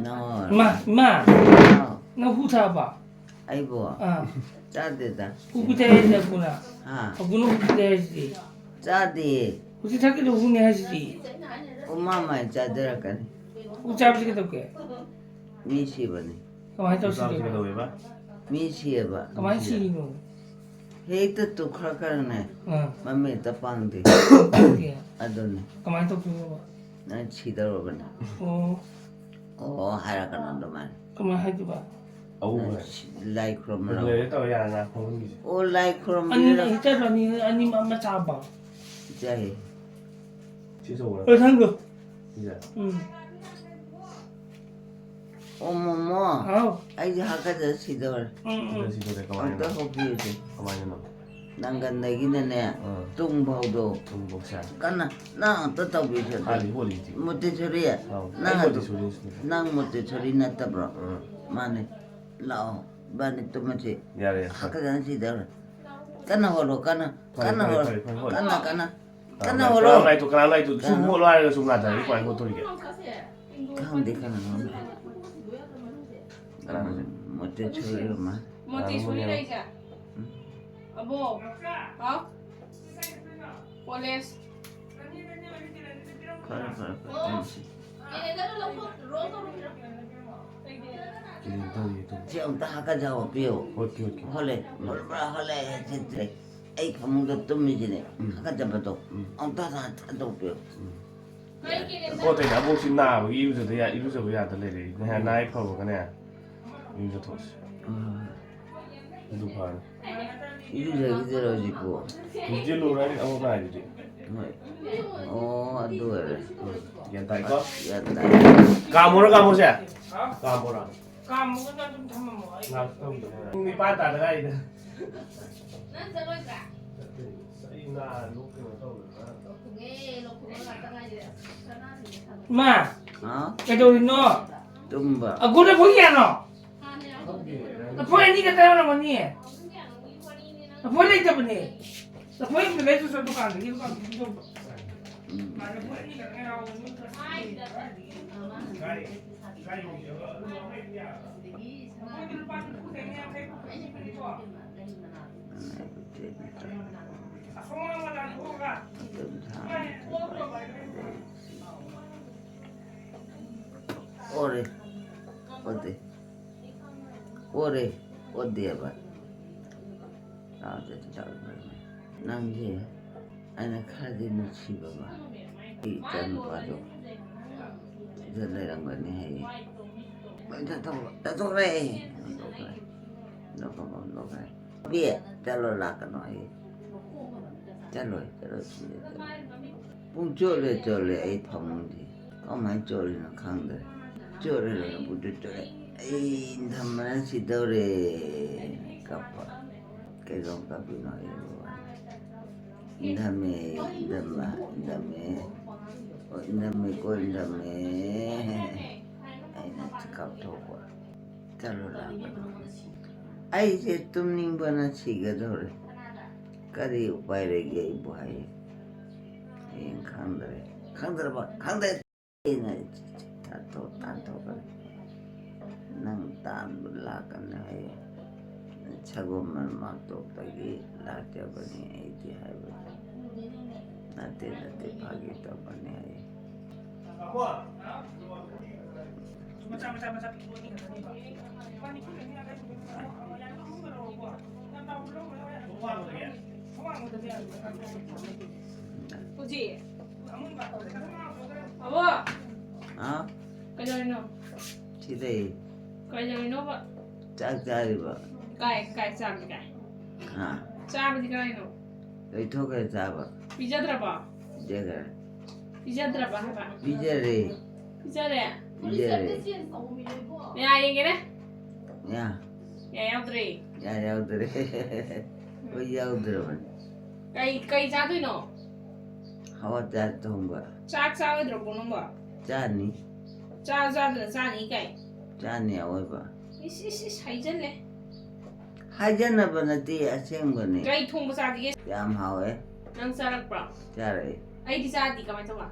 ꯅꯣ꯫ ꯏꯃꯥ, ꯏꯃꯥ, ꯅꯣ꯫ ꯅꯪ ꯍꯨ ꯊꯛꯑꯕ? ꯑꯩꯕꯣ? ꯑꯥ꯫ ꯆꯥꯗꯦꯗ꯫ ꯍꯨ ꯄꯤꯊꯛꯑꯦ ꯍꯥꯏꯁꯤꯅ ꯀꯨꯅ꯫ ꯍꯥ? ꯀꯨꯅ ꯍꯨ ꯄꯤꯊꯛꯑꯦ ꯍꯥꯏꯁꯤꯗꯤ꯫ ꯆꯥꯗꯦ꯫ ꯍꯧꯖꯤꯛ ꯊꯛꯀꯤꯗꯣ ꯍꯨꯅꯦ ꯍꯥꯏꯁꯤꯗꯤ꯫ ꯎꯃꯥ ꯃꯥꯏ ꯆꯥꯖꯔꯛꯀꯅꯤ꯫ ꯍꯨ ꯆꯥꯕꯁꯤ ꯀꯩꯗꯧꯒꯦ? ꯃꯤ ꯁꯤꯕꯅꯤ꯫ ꯀꯃꯥꯏꯅ ꯇꯧ ꯁꯤꯗꯣꯏꯅꯣ? ꯀꯩꯗꯧꯋꯦꯕ? ꯃꯤ ꯁꯤꯌꯦꯕ꯫ ꯀꯃꯥꯏꯅ ꯁꯤꯔꯤꯅꯣ? ꯍꯦꯛꯇ ꯇꯨꯈ꯭ꯔ ꯈꯔꯅꯦ꯫ ꯑꯥ꯫ ꯃꯃꯤꯠꯇ ꯄꯥꯡꯗꯦ꯫ ꯄꯥꯡꯗꯦ꯫ ꯑꯗꯨꯅꯤ꯫ ꯀꯃꯥꯏꯅ ꯇꯧꯗꯣꯏꯅꯣꯕ? ꯅꯪ ꯁꯤꯗꯧꯔꯕꯅꯤ꯫ ꯑꯣ꯫ ꯑꯣ ꯍꯥꯏꯔꯛꯀꯅꯨ ꯑꯗꯨꯃꯥꯏꯅ꯫ ꯀꯃꯥꯏꯅ ꯍꯥꯏꯗꯣꯏꯕ? ꯑꯎꯕ ꯅꯪ ꯍꯥꯏ꯫ ꯁꯤ-, ꯂꯥꯏ ꯈꯨꯔꯨꯝꯕ꯭ꯔꯣ? ꯂꯩꯔꯦ ꯇꯧꯔꯦ, ꯌꯥꯔꯦ, ꯉꯥꯏ ꯐꯝꯍꯟꯈꯤꯁꯦ꯫ ꯑꯣ ꯂꯥꯏ ꯈꯨꯔꯨꯝꯕꯤꯔ-꯫ ꯑꯅꯤ ꯍꯤꯇꯔ ꯑꯅꯤ, ꯑꯅꯤꯃꯛ ꯑꯃ ꯆꯥꯕ꯫ ꯆꯥꯏꯌꯦ꯫ ꯁꯤ ꯑꯆꯧꯕꯔꯣ? ꯑ, ꯁꯪꯒ꯫ ꯁꯤꯁꯦ? ꯎꯝ꯫ ꯑꯣ, ꯃꯣꯃꯣ꯫ ꯍꯥꯎ꯫ ꯑꯩꯁꯦ ꯍꯥꯀꯠꯆ ꯁꯤꯗꯧꯔꯦ꯫ ꯎꯝ, ꯎꯝ꯫ ꯁꯤꯗ, ꯁꯤꯗ ꯀꯃꯥꯏꯅ? ꯑꯝꯇ ꯍꯣꯄꯤꯌꯨꯁꯦ꯫ ꯀꯃꯥꯏꯅꯅꯣ? ꯅꯪꯒꯟꯗꯒꯤꯅꯅꯦ, ꯑꯥ꯫ ꯇꯨꯡ ꯐꯥꯎꯗꯣ꯫ ꯇꯨꯡ ꯐꯥꯎꯁꯦ? ꯀꯟꯅ, ꯅꯪ ꯑꯝꯇ ꯇꯧꯕꯤꯌꯨꯁꯦ ꯑꯝꯇ꯫ ꯍꯥꯟꯅꯗꯤ ꯍꯣꯜꯂꯤꯁꯤꯗꯤ꯫ ꯃꯣꯇꯦꯁꯣꯔꯤ, ꯑꯥꯎ꯫ ꯅꯪ ꯑꯩ ꯑꯗꯨ, ꯃꯣꯇꯦꯁꯣꯔꯤꯅꯤ ꯁꯤꯗꯤ꯫ ꯅꯪ ꯃꯣꯇꯦꯁꯣꯔꯤ ꯅꯠꯇꯕ꯭ꯔꯣ? ꯑꯥ꯫ ꯃꯥꯅꯦ꯫ ꯂꯥꯛꯑꯣ, ꯏꯕꯥꯅꯤ ꯇꯨꯝꯃꯁꯤ꯫ ꯌꯥꯔꯦ, ꯌꯥꯔꯦ꯫ ꯍꯥꯀꯠꯆꯅ ꯁꯤꯗꯧꯔꯦ꯫ ꯀꯟꯅ ꯍꯣꯜꯂꯣ, ꯀꯟꯅ, ꯐꯔꯦ, ꯀꯟꯅ ꯐꯔꯦ, ꯍꯣꯜꯂꯣ꯫ ꯐꯔꯦ, ꯐꯔꯦ, ꯍꯣꯜꯂꯣ꯫ ꯀꯟꯅ, ꯀꯟꯅ꯫ ꯀꯅꯥ ꯀꯟꯅ ꯂꯥꯏ-, ꯍꯣꯜꯂꯣ꯫ ꯀꯅꯥ ꯂꯥꯏꯗꯨ ꯁꯨꯝ ꯀꯅꯥ? ꯍꯣꯠꯂꯣ ꯍꯥꯏꯔꯒ ꯁꯨꯝ ꯉꯥꯗꯔꯗꯤ ꯀꯃꯥꯏꯅ ꯍꯣꯠꯇꯣꯔꯤꯒꯦ? ꯈꯪꯗꯦ ꯀꯅꯥꯅꯣ꯫ ꯀꯅꯥꯅꯣ? ꯎꯝ, ꯃꯣꯇꯦꯁꯣꯔꯤ ꯑꯃ꯫ ꯃꯣꯇꯦꯁꯣꯔꯤ ꯀꯅꯥꯅꯣ? ꯂꯩꯁꯦ? ꯎꯝ꯫ ꯑꯕꯣ꯫ ꯍꯥꯎ? ꯀꯣꯂꯦꯖ꯫ ꯐꯔꯦ, ꯐꯔꯦ, ꯐꯔꯦ, ꯇꯨꯝꯁꯤ꯫ ꯀꯩꯅꯣ ꯇꯧꯔꯤ, ꯇꯨꯝ꯫ ꯁꯤ ꯑꯝꯇ ꯍꯥꯀꯠꯆꯕ ꯄꯤꯌꯨ꯫ ꯍꯣꯠꯀꯦ, ꯍꯣꯠꯀꯦ꯫ ꯍꯣꯠꯂꯦ, ꯍꯣꯠꯄ꯭ꯔꯥ, ꯍꯣꯠꯂꯦ, ꯍꯦꯛ ꯆꯠꯇ꯭ꯔꯦ꯫ ꯑꯩ ꯐꯃꯨꯡꯗ ꯇꯨꯝꯃꯤꯁꯤꯅꯦ, ꯎꯝ꯫ ꯍꯥꯀꯠꯆꯕꯗꯣ꯫ ꯎꯝ꯫ ꯑꯝꯇ ꯊꯥ-, ꯊꯥꯗꯣꯛꯄꯤꯌꯨ꯫ ꯎꯝ꯫ ꯀꯣ ꯇꯩꯅ ꯑꯕꯣꯛꯁꯤ ꯅꯥꯕꯒꯤ ꯏꯔꯨꯖꯗ ꯌꯥ-, ꯏꯔꯨꯖꯕ ꯌꯥꯗ ꯂꯩꯔꯦ꯫ ꯅꯍꯥꯟ ꯎꯝ꯫ ꯅꯥꯏ ꯐꯕꯒꯅꯦ, ꯏꯔꯨꯖꯊꯣꯛꯁꯤ꯫ ꯎꯝ꯫ ꯑꯗꯨ ꯐꯔꯦ꯫ ꯏꯔꯨꯖꯈꯤꯗꯣꯏꯔꯣ ꯍꯧꯖꯤꯛꯄꯨ? ꯍꯧꯖꯤꯛ ꯂꯨꯔꯅꯤ ꯑꯃꯨꯛ ꯅꯥꯏꯗꯨꯗꯤ꯫ ꯍꯣꯏ꯫ ꯑꯣ, ꯑꯗꯨ ꯑꯣꯏꯔꯦ꯫ ꯎꯝ꯫ ꯒ꯭ꯌꯥꯟ ꯇꯥꯏꯀꯣ? ꯒ꯭ꯌꯥꯟ ꯇꯥꯏ꯫ ꯀꯥꯝꯃꯣꯔꯣ, ꯀꯥꯝꯃꯣꯁꯦ? ꯀꯥꯝꯃꯣꯔꯥ? ꯀꯥꯝꯃꯒ ꯑꯗꯨꯝ ꯊꯝꯃꯝꯃꯣ꯫ ꯑꯩ ꯉꯥꯏꯍꯥꯛ ꯇꯧꯈꯤꯒꯦ꯫ ꯄꯨꯡ ꯅꯤꯄꯥꯟ ꯇꯥꯗ ꯉꯥꯏꯔꯤꯗ꯫ ꯅꯪ ꯆꯠꯂꯣꯏꯗ꯭ꯔꯥ? ꯆꯠꯇꯣꯏꯅꯤ꯫ ꯑꯁ, ꯑꯩ ꯅꯥ ꯂꯣꯛ ꯀꯩꯅꯣ ꯇꯧꯗꯅ꯫ ꯂꯧꯊꯣꯛꯑꯦ, ꯂꯧꯊꯣꯛꯑꯒ ꯉꯥꯛꯇ ꯉꯥꯏꯔꯦ꯫ ꯑꯁ, ꯁꯅꯥꯁꯤꯡꯁꯦ ꯊꯝꯃꯦ꯫ ꯏꯃꯥ! ꯍꯥ? ꯀꯩꯗꯧꯔꯤꯅꯣ? ꯇꯨꯝꯕ꯫ ꯑꯒꯣꯏ ꯂꯐꯣꯏ ꯀꯌꯥꯅꯣ? ꯂꯐꯣꯏ ꯑꯅꯤ ꯈꯛꯇ ꯌꯥꯎꯔꯝꯒꯅꯤ꯫ ꯂꯐꯣꯏ ꯂꯩꯇꯕꯅꯦ꯫ ꯂꯐꯣꯏ ꯑꯝꯇ ꯂꯩꯔꯨꯆꯣ ꯗꯨꯀꯥꯟꯗꯒꯤ, ꯗꯨꯀꯥꯟꯗꯒꯤ ꯂꯧꯕ꯫ ꯎꯝ꯫ ꯂꯐꯣꯏ ꯑꯅꯤ ꯈꯛꯇ ꯌꯥꯎꯕꯅꯤ꯫ ꯑꯣꯔꯦ꯫ ꯑꯣꯔꯦ, ꯑꯣꯗꯦꯕ꯫ ꯆꯥꯎꯗꯦ, ꯆꯥꯎꯗꯦ꯫ ꯅꯪꯁꯦ ꯑꯩꯅ ꯈꯔꯗꯤ ꯅꯨꯡꯁꯤꯕꯕ꯫ ꯑꯩ ꯏꯆꯥꯅꯨꯄꯥꯗꯣ ꯁꯤꯗ ꯂꯩꯔꯝꯒꯅꯤ ꯍꯥꯏꯌꯦ꯫ ꯂꯣꯏ ꯆꯠꯊꯣꯛꯈ꯭ꯔꯦ, ꯆꯠꯊꯣꯛꯈ꯭ꯔꯦ꯫ ꯍꯟꯗꯣꯛꯈ꯭ꯔꯦ꯫ ꯍꯟꯗꯣꯛꯈ꯭ꯔꯦ, ꯍꯟꯗꯣꯛꯈ꯭ꯔꯦ꯫ ꯕꯤ, ꯆꯠꯂꯣ, ꯂꯥꯛꯀꯅꯣ ꯍꯥꯏꯌꯦ꯫ ꯆꯠꯂꯣꯏ, ꯆꯠꯂꯣꯏ, ꯁꯤꯗ ꯆꯠꯂꯣꯏ꯫ ꯄꯨꯡ ꯆꯣꯠꯂꯦ, ꯆꯣꯠꯂꯦ ꯑꯩ ꯐꯃꯨꯡꯁꯦ꯫ ꯀꯃꯥꯏꯅ ꯆꯣꯠꯂꯤꯅꯣ ꯈꯪꯗ꯭ꯔꯦ꯫ ꯆꯣꯠꯂꯦ, ꯂꯣꯏꯅ ꯄꯨꯡꯆꯣꯠ ꯆꯣꯠꯂꯦ꯫ ꯑꯩ ꯏꯟꯊꯝꯕꯅ ꯁꯤꯗꯧꯔꯦ꯫ ꯀꯞꯄ꯫ ꯀꯩꯗꯧ ꯀꯞꯄꯤꯅꯣ ꯑꯩꯕꯨ? ꯏꯟꯊꯝꯃꯦ, ꯏꯟꯊꯝꯕ, ꯏꯟꯊꯝꯃꯦ꯫ ꯑꯣ, ꯏꯟꯊꯝꯃꯦꯀꯣ, ꯏꯟꯊꯝꯃꯦ꯫ ꯑꯩꯅ ꯀꯞꯊꯣꯛꯄ꯫ ꯆꯠꯂꯣ, ꯂꯥꯛꯀꯅꯣ꯫ ꯑꯩꯁꯦ ꯇꯨꯝꯅꯤꯡꯕꯅ ꯁꯤꯒꯗꯧꯔꯦ꯫ ꯀꯔꯤ ꯎꯄꯥꯏ ꯂꯩꯒꯦ ꯑꯩꯕꯨ ꯍꯥꯏꯌꯦ꯫ ꯍꯌꯦꯡ ꯈꯪꯗ꯭ꯔꯦ꯫ ꯈꯪꯗ꯭ꯔꯕ? ꯈꯪꯗ꯭ꯔꯦ꯫ ꯑꯩꯅ ꯇꯥꯟꯊꯣꯛ-, ꯇꯥꯟꯊꯣꯛꯈ꯭ꯔꯦ꯫ ꯅꯪ ꯇꯥꯟꯕ ꯂꯥꯛꯀꯅꯤ ꯍꯥꯏꯌꯦ꯫ ꯁꯒꯣꯜꯕꯟ ꯃꯥꯡꯇꯣꯛꯇꯒꯤ ꯂꯥꯛꯆꯕꯅꯤ ꯑꯩꯗꯤ ꯍꯥꯏꯕꯗ, "ꯅꯠꯇꯦ, ꯅꯠꯇꯦ, ꯐꯥꯒꯤ ꯇꯧꯕꯅꯤ" ꯍꯥꯏꯌꯦ꯫ ꯍꯧꯖꯤꯛ꯫ ꯑꯕꯣ! ꯍꯥ? ꯀꯩꯗꯧꯔꯤꯅꯣ? ꯁꯤꯗꯩ꯫ ꯀꯩꯗꯧꯔꯤꯅꯣꯕ? ꯆꯥꯛ ꯆꯥꯔꯤꯕ꯫ ꯀꯥꯏ, ꯀꯥꯏ ꯆꯥꯕꯗꯤ ꯀꯥꯏ? ꯍꯥ? ꯆꯥꯕꯗꯤ ꯀꯥꯏꯅꯣ? ꯂꯣꯏꯊꯣꯛꯈ꯭ꯔꯦ ꯆꯥꯕ꯫ ꯄꯤꯖꯗ꯭ꯔꯕꯣ? ꯄꯤꯖꯈ꯭ꯔꯦ꯫ ꯄꯤꯖꯗ꯭ꯔꯕ ꯍꯥꯏꯕ? ꯄꯤꯖꯔꯦ꯫ ꯄꯤꯖꯔꯦ? ꯄꯤꯖꯔꯦ꯫ ꯌꯥ ꯌꯦꯡꯒꯦꯅꯦ꯫ ꯌꯥ꯫ ꯌꯥ ꯌꯥꯎꯗ꯭ꯔꯦ꯫ ꯌꯥ ꯌꯥꯎꯗ꯭ꯔꯦ꯫ ꯍꯣꯏ, ꯌꯥꯎꯗ꯭ꯔꯕꯅꯤ꯫ ꯀꯩ, ꯀꯩ ꯆꯥꯗꯣꯏꯅꯣ? ꯍꯋꯥꯏꯖꯥꯔ ꯊꯣꯡꯕ꯫ ꯆꯥꯛ ꯆꯥꯔꯣꯏꯗ꯭ꯔꯕꯣ ꯅꯪꯕꯣ? ꯆꯥꯅꯤ꯫ ꯆꯥ ꯆꯥꯗꯅ ꯆꯥꯅꯤ ꯀꯥꯏ? ꯆꯥꯅꯤ ꯑꯋꯣꯏꯕ꯫ ꯏꯁ, ꯏꯁ, ꯏꯁ, ꯍꯥꯏꯖꯜꯂꯦ꯫ ꯍꯥꯏꯖꯟꯅꯕ ꯅꯠꯇꯦ, ꯑꯁꯦꯡꯕꯅꯦ꯫ ꯀꯩ ꯊꯣꯡꯕ ꯆꯥꯁꯤꯒꯦ? ꯌꯥꯝ ꯍꯥꯎꯋꯦ꯫ ꯅꯪ ꯆꯥꯔꯛꯄ꯭ꯔꯣ? ꯆꯥꯔꯛꯑꯦ꯫ ꯑꯩꯗꯤ ꯆꯥꯗꯤ ꯀꯃꯥꯏ ꯇꯧꯕ?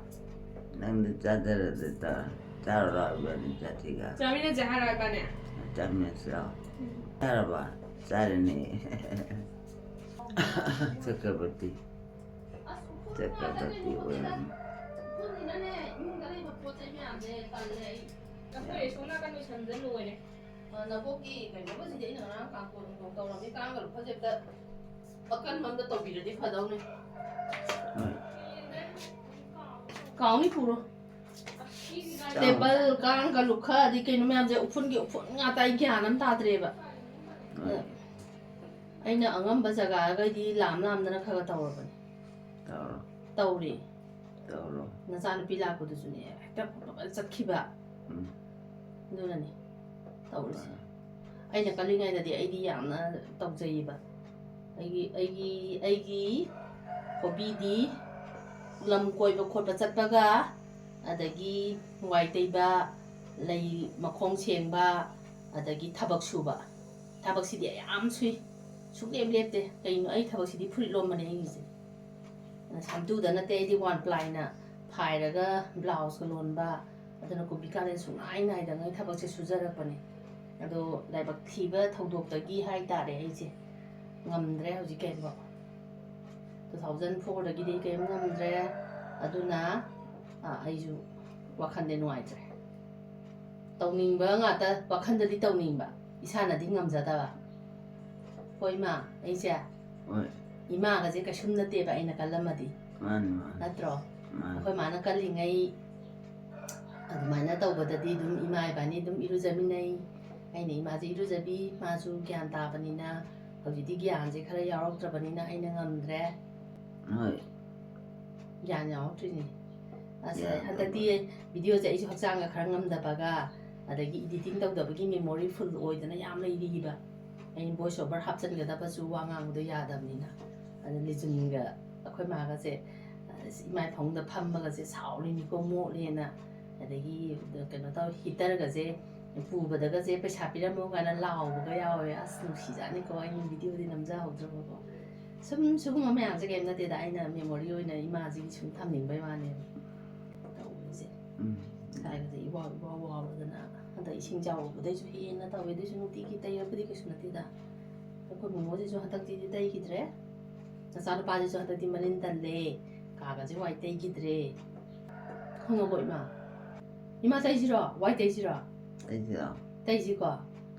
ꯅꯪꯗꯤ ꯆꯥꯗꯔꯗꯤ ꯇꯥ-, ꯆꯥꯔꯨ ꯂꯥꯎ, ꯏꯕꯥꯅꯤ ꯆꯥꯁꯤꯒ꯫ ꯆꯥꯃꯤꯟꯅꯁꯦ ꯍꯥꯏꯔꯣ ꯏꯕꯥꯅꯤ? ꯆꯥꯃꯤꯟꯅꯁꯤ ꯂꯥꯎ꯫ ꯎꯝ꯫ ꯆꯥꯔꯕ? ꯆꯥꯔꯦꯅꯦ꯫ ꯆꯀ꯭ꯔꯕꯔꯇꯤ꯫ ꯆꯀ꯭ꯔꯕꯔꯇꯤ ꯑꯣꯏꯔꯝꯃꯤ꯫ ꯑꯩꯈꯣꯏ ꯁꯣꯝ ꯅꯥꯀꯟ ꯂꯣꯏꯁꯟꯕꯗ ꯂꯣꯏꯔꯦ꯫ ꯅꯕꯣꯛꯀꯤ ꯀꯩꯅꯣꯒꯁꯤꯗꯤ ꯑꯩꯅ ꯉꯔꯥꯡ ꯀꯥꯡꯄꯣꯟ ꯅꯨꯡꯄꯣꯟ ꯇꯧꯔꯝꯃꯤ, ꯀꯥꯡꯒ ꯂꯨꯈꯠꯁꯦ ꯑꯝꯇ ꯑꯀꯟꯕ ꯑꯝꯇ ꯇꯧꯕꯤꯔꯗꯤ ꯐꯗꯧꯅꯤ꯫ ꯀꯥꯎꯅꯤ ꯄꯨꯔꯣ꯫ ꯇꯦꯕꯜ, ꯀꯥꯡꯒ ꯂꯨꯈꯠ, ꯑꯗꯩ ꯀꯩꯅꯣ ꯃꯌꯥꯝꯁꯦ ꯎꯐꯨꯟꯒꯤ ꯎꯐꯨꯟ ꯉꯥꯛꯇ, ꯑꯩ ꯒ꯭ꯌꯥꯟ ꯑꯃ ꯇꯥꯗ꯭ꯔꯦꯕ꯫ ꯑꯩꯅ ꯑꯉꯝꯕ ꯖꯒꯥꯒꯩꯗꯤ ꯂꯥꯝ ꯂꯥꯝꯗꯅ ꯈꯔ ꯈꯔ ꯇꯧꯔꯕꯅꯦ꯫ ꯇꯧꯔꯣ꯫ ꯇꯧꯔꯦ꯫ ꯇꯧꯔꯣ꯫ ꯅꯆꯥꯅꯨꯄꯤ ꯂꯥꯛꯄꯗꯨꯁꯨꯅꯦ, ꯍꯦꯛꯇ ꯐꯠ ꯐꯠ ꯆꯠꯈꯤꯕ꯫ ꯎꯝ꯫ ꯑꯗꯨꯅꯅꯦ ꯇꯧꯔꯤꯁꯦ꯫ ꯍꯣꯏ꯫ ꯑꯩꯅ ꯀꯜꯂꯤꯉꯩꯗꯗꯤ ꯑꯩꯗꯤ ꯌꯥꯝꯅ ꯇꯧꯖꯩꯌꯦꯕ꯫ ꯑꯩꯒꯤ, ꯑꯩꯒꯤ, ꯑꯩꯒꯤ ꯍꯣꯕꯤꯗꯤ ꯂꯝ ꯀꯣꯏꯕ ꯈꯣꯠꯄ ꯆꯠꯄꯒ, ꯑꯗꯒꯤ ꯋꯥꯏ ꯇꯩꯕ, ꯂꯩ ꯃꯈꯣꯡ ꯁꯦꯡꯕ, ꯑꯗꯒꯤ ꯊꯕꯛ ꯁꯨꯕ꯫ ꯊꯕꯛꯁꯤꯗꯤ ꯑꯩ ꯌꯥꯝ ꯁꯨꯏ, ꯁꯨꯡꯂꯦꯞ ꯂꯦꯞꯇꯦ꯫ ꯀꯩꯅꯣ, ꯑꯩ ꯊꯕꯛꯁꯤꯗꯤ ꯐꯨꯔꯤꯠ ꯂꯣꯟꯕꯅꯦ ꯑꯩꯒꯤꯁꯦ꯫ ꯁꯝꯇꯨꯗ ꯅꯠꯇꯦ, ꯑꯩꯗꯤ ꯋꯥꯟ ꯄ꯭ꯂꯥꯏꯅ ꯐꯥꯏꯔꯒ ꯕ꯭ꯂꯥꯎꯁꯀ ꯂꯣꯟꯕ, ꯑꯗꯨꯅ ꯀꯣꯕꯤ ꯀꯥꯂꯦꯟ ꯁꯨꯡꯅꯥꯏ ꯅꯥꯏꯗꯉꯩ ꯊꯕꯛꯁꯦ ꯁꯨꯖꯔꯛꯄꯅꯦ꯫ ꯑꯗꯣ ꯂꯥꯏꯕꯛ ꯊꯤꯕ ꯊꯧꯗꯣꯛꯇꯒꯤ ꯍꯥꯏꯇꯥꯔꯦ, ꯑꯩꯁꯦ ꯉꯝꯗ꯭ꯔꯦ ꯍꯧꯖꯤꯛ ꯀꯩꯝꯐꯥꯎ꯫ Two thousand fourꯗꯒꯤꯗꯤ ꯀꯩꯝ ꯉꯝꯗ꯭ꯔꯦ꯫ ꯑꯗꯨꯅ, ꯑ, ꯑꯩꯁꯨ ꯋꯥꯈꯜꯗꯤ ꯅꯨꯡꯉꯥꯏꯇ꯭ꯔꯦ꯫ ꯇꯧꯅꯤꯡꯕ ꯉꯥꯛꯇ, ꯋꯥꯈꯜꯗꯗꯤ ꯇꯧꯅꯤꯡꯕ, ꯏꯁꯥꯅꯗꯤ ꯉꯝꯖꯗꯕ꯫ ꯍꯣꯏ, ꯏꯃꯥ, ꯑꯩꯁꯦ ꯍꯣꯏ꯫ ꯏꯃꯥꯒꯁꯦ ꯀꯩꯁꯨꯝ ꯅꯠꯇꯦꯕ, ꯑꯩꯅ ꯀꯜꯂꯝꯃꯗꯤ꯫ ꯃꯥꯅꯤ, ꯃꯥꯅꯤ꯫ ꯅꯠꯇ꯭ꯔꯣ? ꯃꯥꯅꯤ꯫ ꯑꯩꯈꯣꯏ ꯃꯥꯅ ꯀꯜꯂꯤꯉꯩ ꯑꯗꯨꯃꯥꯏꯅ ꯇꯧꯕꯗꯗꯤ ꯑꯗꯨꯝ ꯏꯃꯥ ꯏꯕꯥꯅꯤ ꯑꯗꯨꯝ ꯏꯔꯨꯖꯃꯤꯟꯅꯩ꯫ ꯑꯩꯅ ꯏꯃꯥꯁꯦ ꯏꯔꯨꯖꯕꯤ, ꯃꯥꯁꯨ ꯒ꯭ꯌꯥꯟ ꯇꯥꯕꯅꯤꯅ꯫ ꯍꯧꯖꯤꯛꯇꯤ ꯒ꯭ꯌꯥꯟꯁꯦ ꯈꯔ ꯌꯥꯎꯔꯛꯇ꯭ꯔꯕꯅꯤꯅ ꯑꯩꯅ ꯉꯝꯗ꯭ꯔꯦ꯫ ꯍꯣꯏ꯫ ꯒ꯭ꯌꯥꯟ ꯌꯥꯎꯔꯛꯇ꯭ꯔꯤꯅꯦ꯫ ꯑꯁ, ꯒ꯭ꯌꯥꯟ ꯍꯟꯗꯛꯇꯤ ꯇꯥꯕ꯫ Videoꯁꯦ ꯑꯩꯁꯨ ꯍꯛꯆꯥꯡꯒ ꯈꯔ ꯉꯝꯗꯕꯒ, ꯑꯗꯒꯤ editing ꯇꯧꯗꯕꯒꯤ memory full ꯑꯣꯏꯗꯅ ꯌꯥꯝ ꯂꯩꯔꯤꯕ꯫ ꯑꯩꯅ voice over ꯍꯥꯞꯆꯤꯟꯒꯗꯕꯁꯨ ꯋꯥ ꯉꯥꯡꯕꯗꯣ ꯌꯥꯗꯕꯅꯤꯅ꯫ ꯑꯗ ꯂꯤꯖꯨꯟꯒ ꯑꯩꯈꯣꯏ ꯃꯥꯒꯁꯦ, ꯑꯁ, ꯏꯃꯥꯏ ꯐꯃꯨꯡꯗ ꯐꯝꯕꯒꯁꯦ ꯁꯥꯎꯔꯤꯅꯤꯀꯣ, ꯃꯣꯠꯂꯦꯅ꯫ ꯑꯗꯒꯤ ꯀꯩꯅꯣ ꯇꯧ, heaterꯒꯁꯦ ꯄꯨꯕꯗꯒꯁꯦ "ꯄꯩꯁꯥ ꯄꯤꯔꯝꯃꯣ" ꯀꯥꯏꯅ ꯂꯥꯎꯕꯒ ꯌꯥꯎꯋꯦ꯫ ꯑꯁ, ꯅꯨꯡꯁꯤꯖꯥꯠꯅꯤꯀꯣ, ꯑꯩꯅ videoꯗꯤ ꯅꯝꯖꯍꯧꯗ꯭ꯔꯕꯀꯣ꯫ ꯁꯨꯝ ꯁꯤꯒꯨꯝꯕ ꯃꯌꯥꯝꯁꯦ ꯀꯩꯝ ꯅꯠꯇꯦꯗ, ꯑꯩꯅ memory ꯑꯣꯏꯅ ꯏꯃꯥꯁꯤꯒꯤ ꯁꯨꯝ ꯊꯝꯅꯤꯡꯕꯩ ꯋꯥꯅꯦꯕ꯫ ꯇꯧꯔꯤꯁꯦ꯫ ꯎꯝ꯫ ꯀꯥꯏꯗꯒꯤ ꯏꯋꯥꯎ ꯏꯋꯥꯎ ꯋꯥꯎꯔꯗꯅ꯫ ꯍꯟꯗꯛ ꯏꯁꯤꯡ ꯆꯥꯎꯕꯗꯩꯁꯨ ꯍꯦꯟꯅ ꯇꯧꯋꯦ꯫ ꯑꯗꯨꯏꯁꯨ ꯅꯨꯡꯇꯤꯒꯤ ꯇꯩꯔꯛꯄꯗꯤ ꯀꯩꯁꯨ ꯅꯠꯇꯦꯗ꯫ ꯑꯩꯈꯣꯏ ꯃꯣꯃꯣꯁꯤꯁꯨ ꯍꯟꯗꯛꯇꯤ ꯇꯩꯈꯤꯗ꯭ꯔꯦ꯫ ꯅꯆꯥꯅꯨꯄꯥꯁꯤꯁꯨ ꯍꯟꯗꯛꯇꯤ ꯃꯔꯤꯟ ꯇꯜꯂꯦ꯫ ꯀꯥꯒꯁꯦ ꯋꯥꯏ ꯇꯩꯈꯤꯗ꯭ꯔꯦ꯫ ꯈꯪꯉꯕꯣ, ꯏꯃꯥ? ꯏꯃꯥ, ꯇꯩꯁꯤꯔꯣ? ꯋꯥꯏ ꯇꯩꯁꯤꯔꯣ? ꯇꯩꯁꯤꯔꯣ? ꯇꯩꯁꯤꯀꯣ꯫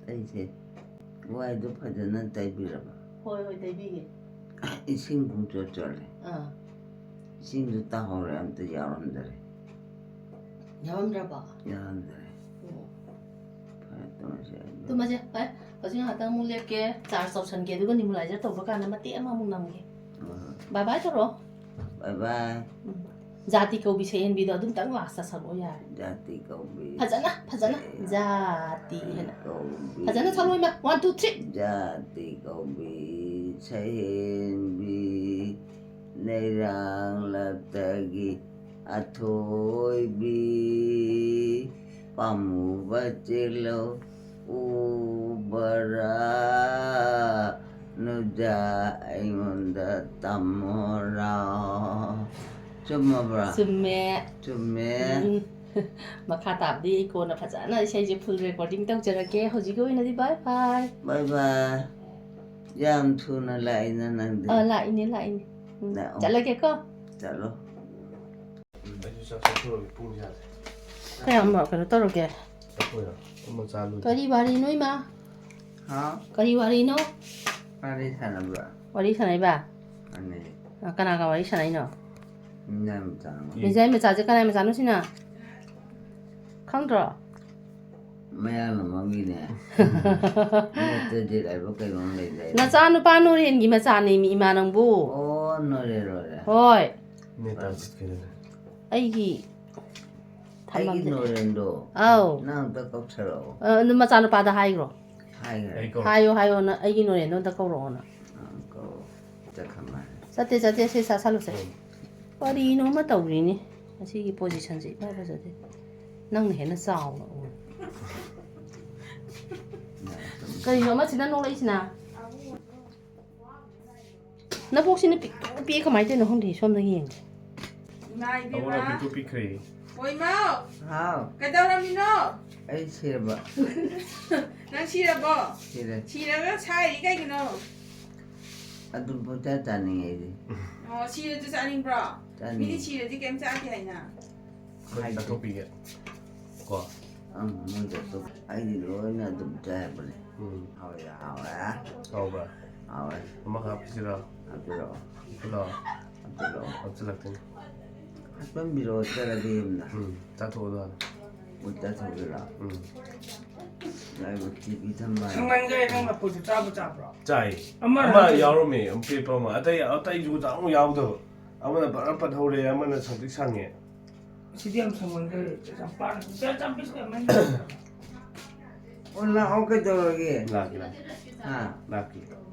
ꯑꯩꯁꯦ ꯋꯥꯏꯗꯣ ꯐꯖꯅ ꯇꯩꯕꯤꯔꯕ? ꯍꯣꯏ, ꯍꯣꯏ, ꯇꯩꯕꯤꯒꯦ꯫ ꯏꯁꯤꯡ ꯄꯨꯡꯆꯣꯠ ꯆꯣꯠꯂꯦ꯫ ꯑꯥ꯫ ꯏꯁꯤꯡꯗꯨ ꯇꯥꯍꯧꯔꯦ, ꯑꯝꯇ ꯌꯥꯎꯔꯝꯗꯔꯦ꯫ ꯌꯥꯎꯔꯝꯗ꯭ꯔꯕꯣ? ꯌꯥꯎꯔꯝꯗꯔꯦ꯫ ꯑꯣ꯫ ꯐꯔꯦ, ꯇꯨꯝꯃꯁꯦ ꯑꯩ꯫ ꯇꯨꯝꯃꯁꯦ, ꯐꯔꯦ꯫ ꯍꯧꯖꯤꯛ ꯉꯥꯏꯍꯥꯛꯇꯪ ꯑꯃꯨꯛ ꯂꯦꯞꯀꯦ, ꯆꯥꯔꯖ ꯇꯧꯁꯟꯒꯦ, ꯑꯗꯨꯒ nebulizer ꯇꯧꯕ ꯀꯥꯟꯗ ꯃꯇꯦꯛ ꯑꯃ ꯑꯃꯨꯛ ꯅꯝꯒꯦ꯫ ꯍꯣꯏ, ꯍꯣꯏ꯫ Bye bye ꯇꯧꯔꯣ꯫ Bye bye꯫ ꯎꯝ꯫ ꯖꯥꯇꯤ ꯀꯧꯕꯤ ꯁꯩꯍꯦꯟꯕꯤꯗꯣ ꯑꯗꯨꯝꯇꯪ last ꯇ ꯁꯛꯂꯛꯑꯣ ꯌꯥꯔꯦ꯫ ꯖꯥꯇꯤ ꯀꯧꯕꯤ ꯐꯖꯅ, ꯐꯖꯅ꯫ ꯁꯩꯍꯦꯟꯕꯤ ꯖꯥꯇꯤ ꯍꯥꯏꯅ꯫ ꯀꯧꯕꯤ꯫ ꯐꯖꯅ ꯁꯛꯂꯛꯑꯣ ꯏꯃꯥ꯫ One, two, three꯫ ꯖꯥꯇꯤ ꯀꯧꯕꯤ ꯁꯩꯍꯦꯟꯕꯤ ꯅꯩꯔꯥꯡꯂꯛꯇꯒꯤ ꯑꯊꯣꯏꯕꯤ ꯄꯥꯝꯃꯨꯕ ꯆꯦꯜꯂꯧ ꯎꯕꯔꯥ ꯅꯨꯖꯥ ꯑꯩꯉꯣꯟꯗ ꯇꯝꯃꯣꯔꯥ꯫ ꯆꯨꯝꯃꯕ꯭ꯔꯥ? ꯆꯨꯝꯃꯦ꯫ ꯆꯨꯝꯃꯦ꯫ ꯎꯝ꯫ ꯃꯈꯥ ꯇꯥꯕꯗꯤ ꯑꯩ ꯀꯣꯟꯅ ꯐꯖꯅ ꯏꯁꯩꯁꯦ full recording ꯇꯧꯖꯔꯛꯀꯦ꯫ ꯍꯧꯖꯤꯛꯀꯤ ꯑꯣꯏꯅꯗꯤ bye bye꯫ Bye bye꯫ ꯌꯥꯝ ꯊꯨꯅ ꯂꯥꯛꯏꯅ ꯅꯪꯗꯤ꯫ ꯑ, ꯂꯥꯛꯏꯅꯦ, ꯂꯥꯛꯏꯅꯦ꯫ ꯎꯝ, ꯂꯥꯛꯑꯣ꯫ ꯆꯠꯂꯒꯦꯀꯣ꯫ ꯆꯠꯂꯣ꯫ ꯎꯝ꯫ ꯑꯩꯁꯨ ꯆꯥꯛ ꯆꯥꯊꯣꯛꯑꯒꯦ, ꯄꯨꯡ ꯌꯥꯗ꯭ꯔꯦ꯫ ꯀꯌꯥꯝ ꯀꯩꯅꯣ ꯇꯧꯔꯒꯦ? ꯆꯥꯊꯣꯛꯑꯣ꯫ ꯑꯃ ꯆꯥ ꯂꯣꯏ꯫ ꯀꯔꯤ ꯋꯥꯔꯤꯅꯣ ꯏꯃꯥ? ꯍꯥ? ꯀꯔꯤ ꯋꯥꯔꯤꯅꯣ? ꯋꯥꯔꯤ ꯁꯥꯟꯅꯕ꯭ꯔꯣ? ꯋꯥꯔꯤ ꯁꯥꯟꯅꯩꯕ? ꯁꯥꯟꯅꯩ꯫ ꯑ, ꯀꯅꯥꯒ ꯋꯥꯔꯤ ꯁꯥꯟꯅꯩꯅꯣ? ꯃꯤꯅꯥꯏ ꯃꯆꯥ ꯑꯃ꯫ ꯃꯤꯖꯥꯏ ꯃꯆꯥꯁꯦ ꯀꯅꯥꯏ ꯃꯆꯥꯅꯣ ꯁꯤꯅ? ꯈꯪꯗ꯭ꯔꯣ? ꯃꯌꯥꯡ ꯑꯃꯒꯤꯅꯦ꯫ ꯅꯠꯇ꯭ꯔꯗꯤ ꯂꯥꯏꯕꯛ ꯀꯩꯅꯣꯝ ꯂꯩꯗꯥꯏꯅꯦ꯫ ꯅꯆꯥꯅꯨꯄꯥ ꯅꯣꯔꯦꯟꯒꯤ ꯃꯆꯥꯅꯦꯃꯤ ꯏꯃꯥ ꯅꯪꯕꯨ꯫ ꯑꯣ, ꯅꯣꯔꯦꯟ, ꯅꯣꯔꯦꯟ꯫ ꯍꯣꯏ꯫ ꯅꯦꯇꯥꯖꯤꯠ ꯀꯩꯅꯣꯅꯦ꯫ ꯑꯩꯒꯤ ꯑꯩꯒꯤ ꯊꯝꯃꯝꯗꯦ꯫ ꯅꯣꯔꯦꯟꯗꯣ ꯑꯧ꯫ ꯅꯪ ꯑꯝꯇ ꯀꯧꯊꯔꯛꯑꯣ꯫ ꯑ, ꯑꯗꯨ ꯃꯆꯥꯅꯨꯄꯥꯗ ꯍꯥꯏꯈ꯭ꯔꯣ꯫ ꯍꯥꯏꯈ꯭ꯔꯦ꯫ ꯑꯩ ꯀꯧ- ꯍꯥꯏꯌꯣ, ꯍꯥꯏꯌꯣ, ꯅꯪ ꯑꯩꯒꯤ ꯅꯣꯔꯦꯟꯗꯣ ꯑꯝꯇ ꯀꯧꯔꯛꯑꯣꯅ꯫ ꯑ, ꯀꯧꯔꯛꯑꯣ꯫ ꯆꯠꯈ꯭ꯔ ꯃꯥꯜꯂꯦ꯫ ꯆꯠꯇꯦ, ꯆꯠꯇꯦ, ꯁꯤ ꯆꯥꯁꯜꯂꯨꯁꯦ꯫ ꯎꯝ꯫ ꯀꯔꯤꯅꯣ ꯑꯃ ꯇꯧꯔꯤꯅꯦ꯫ ꯉꯁꯤꯒꯤ position ꯁꯦ ꯏꯐ ꯐꯖꯗꯦ꯫ ꯅꯪꯅ ꯍꯦꯟꯅ ꯆꯥꯎꯅ ꯎꯔꯦ꯫ ꯀꯔꯤꯅꯣ ꯑꯃꯁꯤꯅ ꯅꯣꯛꯂꯛꯏꯁꯤꯅ? ꯅꯕꯣꯛꯁꯤꯅ ꯄꯤꯛꯇ꯭ꯔꯨ ꯄꯤꯛꯑꯦ, ꯀꯃꯥꯏꯅ ꯇꯧꯔꯤꯅꯣ ꯈꯪꯗꯦ, ꯁꯣꯝꯗ ꯌꯦꯡꯒꯦ꯫ ꯏꯃꯥ ꯏꯕꯦꯝꯃ꯫ ꯑꯕꯣꯛꯅ ꯄꯤꯛꯇ꯭ꯔꯨ ꯄꯤꯛꯈ꯭ꯔꯦ꯫ ꯍꯣꯏ, ꯏꯃꯥ꯫ ꯍꯥꯎ꯫ ꯀꯩꯗꯧꯔꯝꯃꯤꯅꯣ? ꯑꯩ ꯁꯤꯔꯕ꯫ ꯅꯪ ꯁꯤꯔꯕꯣ? ꯁꯤꯔꯦ꯫ ꯁꯤꯔꯒ ꯁꯥꯏꯔꯤ ꯀꯩꯒꯤꯅꯣ? ꯑꯗꯨꯝ ꯄꯪꯆꯥ ꯆꯥꯅꯤꯡꯉꯦ ꯑꯩꯗꯤ꯫ ꯑꯣ, ꯁꯤꯔꯁꯨ ꯆꯥꯅꯤꯡꯕ꯭ꯔꯣ? ꯆꯥꯅꯤꯡꯉꯦ꯫ ꯃꯤꯗꯤ ꯁꯤꯔꯗꯤ ꯀꯩꯝ ꯆꯥꯗꯦ ꯍꯥꯏꯅ꯫ ꯑꯩꯈꯣꯏ ꯍꯥꯏꯗꯤ꯫ ꯆꯥꯊꯣꯛꯄꯤꯒꯦ꯫ ꯀꯣ꯫ ꯑꯪ, ꯃꯣꯏꯗ ꯑꯗꯨꯝ, ꯑꯩꯗꯤ ꯂꯣꯏꯅ ꯑꯗꯨꯝ ꯆꯥꯏ ꯍꯥꯏꯕꯅꯦ꯫ ꯎꯝ꯫ ꯍꯥꯎꯋꯦ, ꯍꯥꯎꯋꯦ꯫ ꯍꯥꯎꯕ꯭ꯔꯥ? ꯍꯥꯎꯋꯦ꯫ ꯑꯃꯈꯛ ꯍꯥꯞꯄꯤꯁꯤꯔꯣ? ꯍꯥꯞꯄꯤꯔꯛꯑꯣ꯫ ꯍꯥꯞꯄꯤꯔꯛꯑꯣ꯫ ꯍꯥꯞꯄꯤꯔꯛꯑꯣ꯫ ꯍꯥꯞꯆꯤꯜꯂꯛꯇꯣꯏꯅꯤ꯫ ꯍꯥꯞꯆꯤꯟꯕꯤꯔꯛꯑꯣ, ꯆꯠꯂꯒꯦ ꯌꯨꯝꯗ꯫ ꯎꯝ, ꯆꯥꯊꯣꯛꯑꯣ ꯑꯗꯨ ꯍꯥꯟꯅ꯫ ꯎꯝ, ꯆꯥꯊꯣꯛꯑꯒꯦꯔꯥ? ꯎꯝ꯫ ꯂꯥꯏꯕꯛ ꯊꯤꯕꯤ ꯊꯝꯕ꯫ ꯁꯪꯃꯟꯈ꯭ꯔꯦ, ꯅꯪ ꯂꯐꯨꯁꯨ ꯆꯥꯕ ꯆꯥꯕ꯭ꯔꯣ? ꯆꯥꯏ꯫ ꯑꯃ ꯑꯃ ꯅꯠꯇ꯭ꯔꯣ? ꯌꯥꯎꯔꯝꯃꯦ, ꯑꯄꯦꯠꯄ ꯑꯃ꯫ ꯑꯇꯩ, ꯑꯇꯩꯁꯨ ꯑꯃꯨꯛ ꯌꯥꯎꯗꯕ꯫ ꯑꯃꯅ ꯕꯔ ꯄꯠꯍꯧꯔꯦ, ꯑꯃꯅ ꯁꯪꯇ꯭ꯔꯤꯛ ꯁꯪꯉꯦ꯫ ꯁꯤꯗꯤ ꯌꯥꯝ ꯁꯪꯃꯟꯈ꯭ꯔꯦ꯫ ꯆꯝꯄ꯭ꯔꯥ, ꯆꯝꯄ꯭ꯔꯥ ꯆꯝꯄ꯭ꯔꯥ ꯁꯪꯃꯟꯈ꯭ꯔꯦ꯫ ꯑꯣ, ꯂꯥꯛꯑꯣ, ꯀꯩꯗꯧꯔꯒꯦ? ꯂꯥꯛꯀꯦ, ꯂꯥꯛꯀꯦ꯫ ꯍꯥ? ꯂꯥꯛꯀꯦ꯫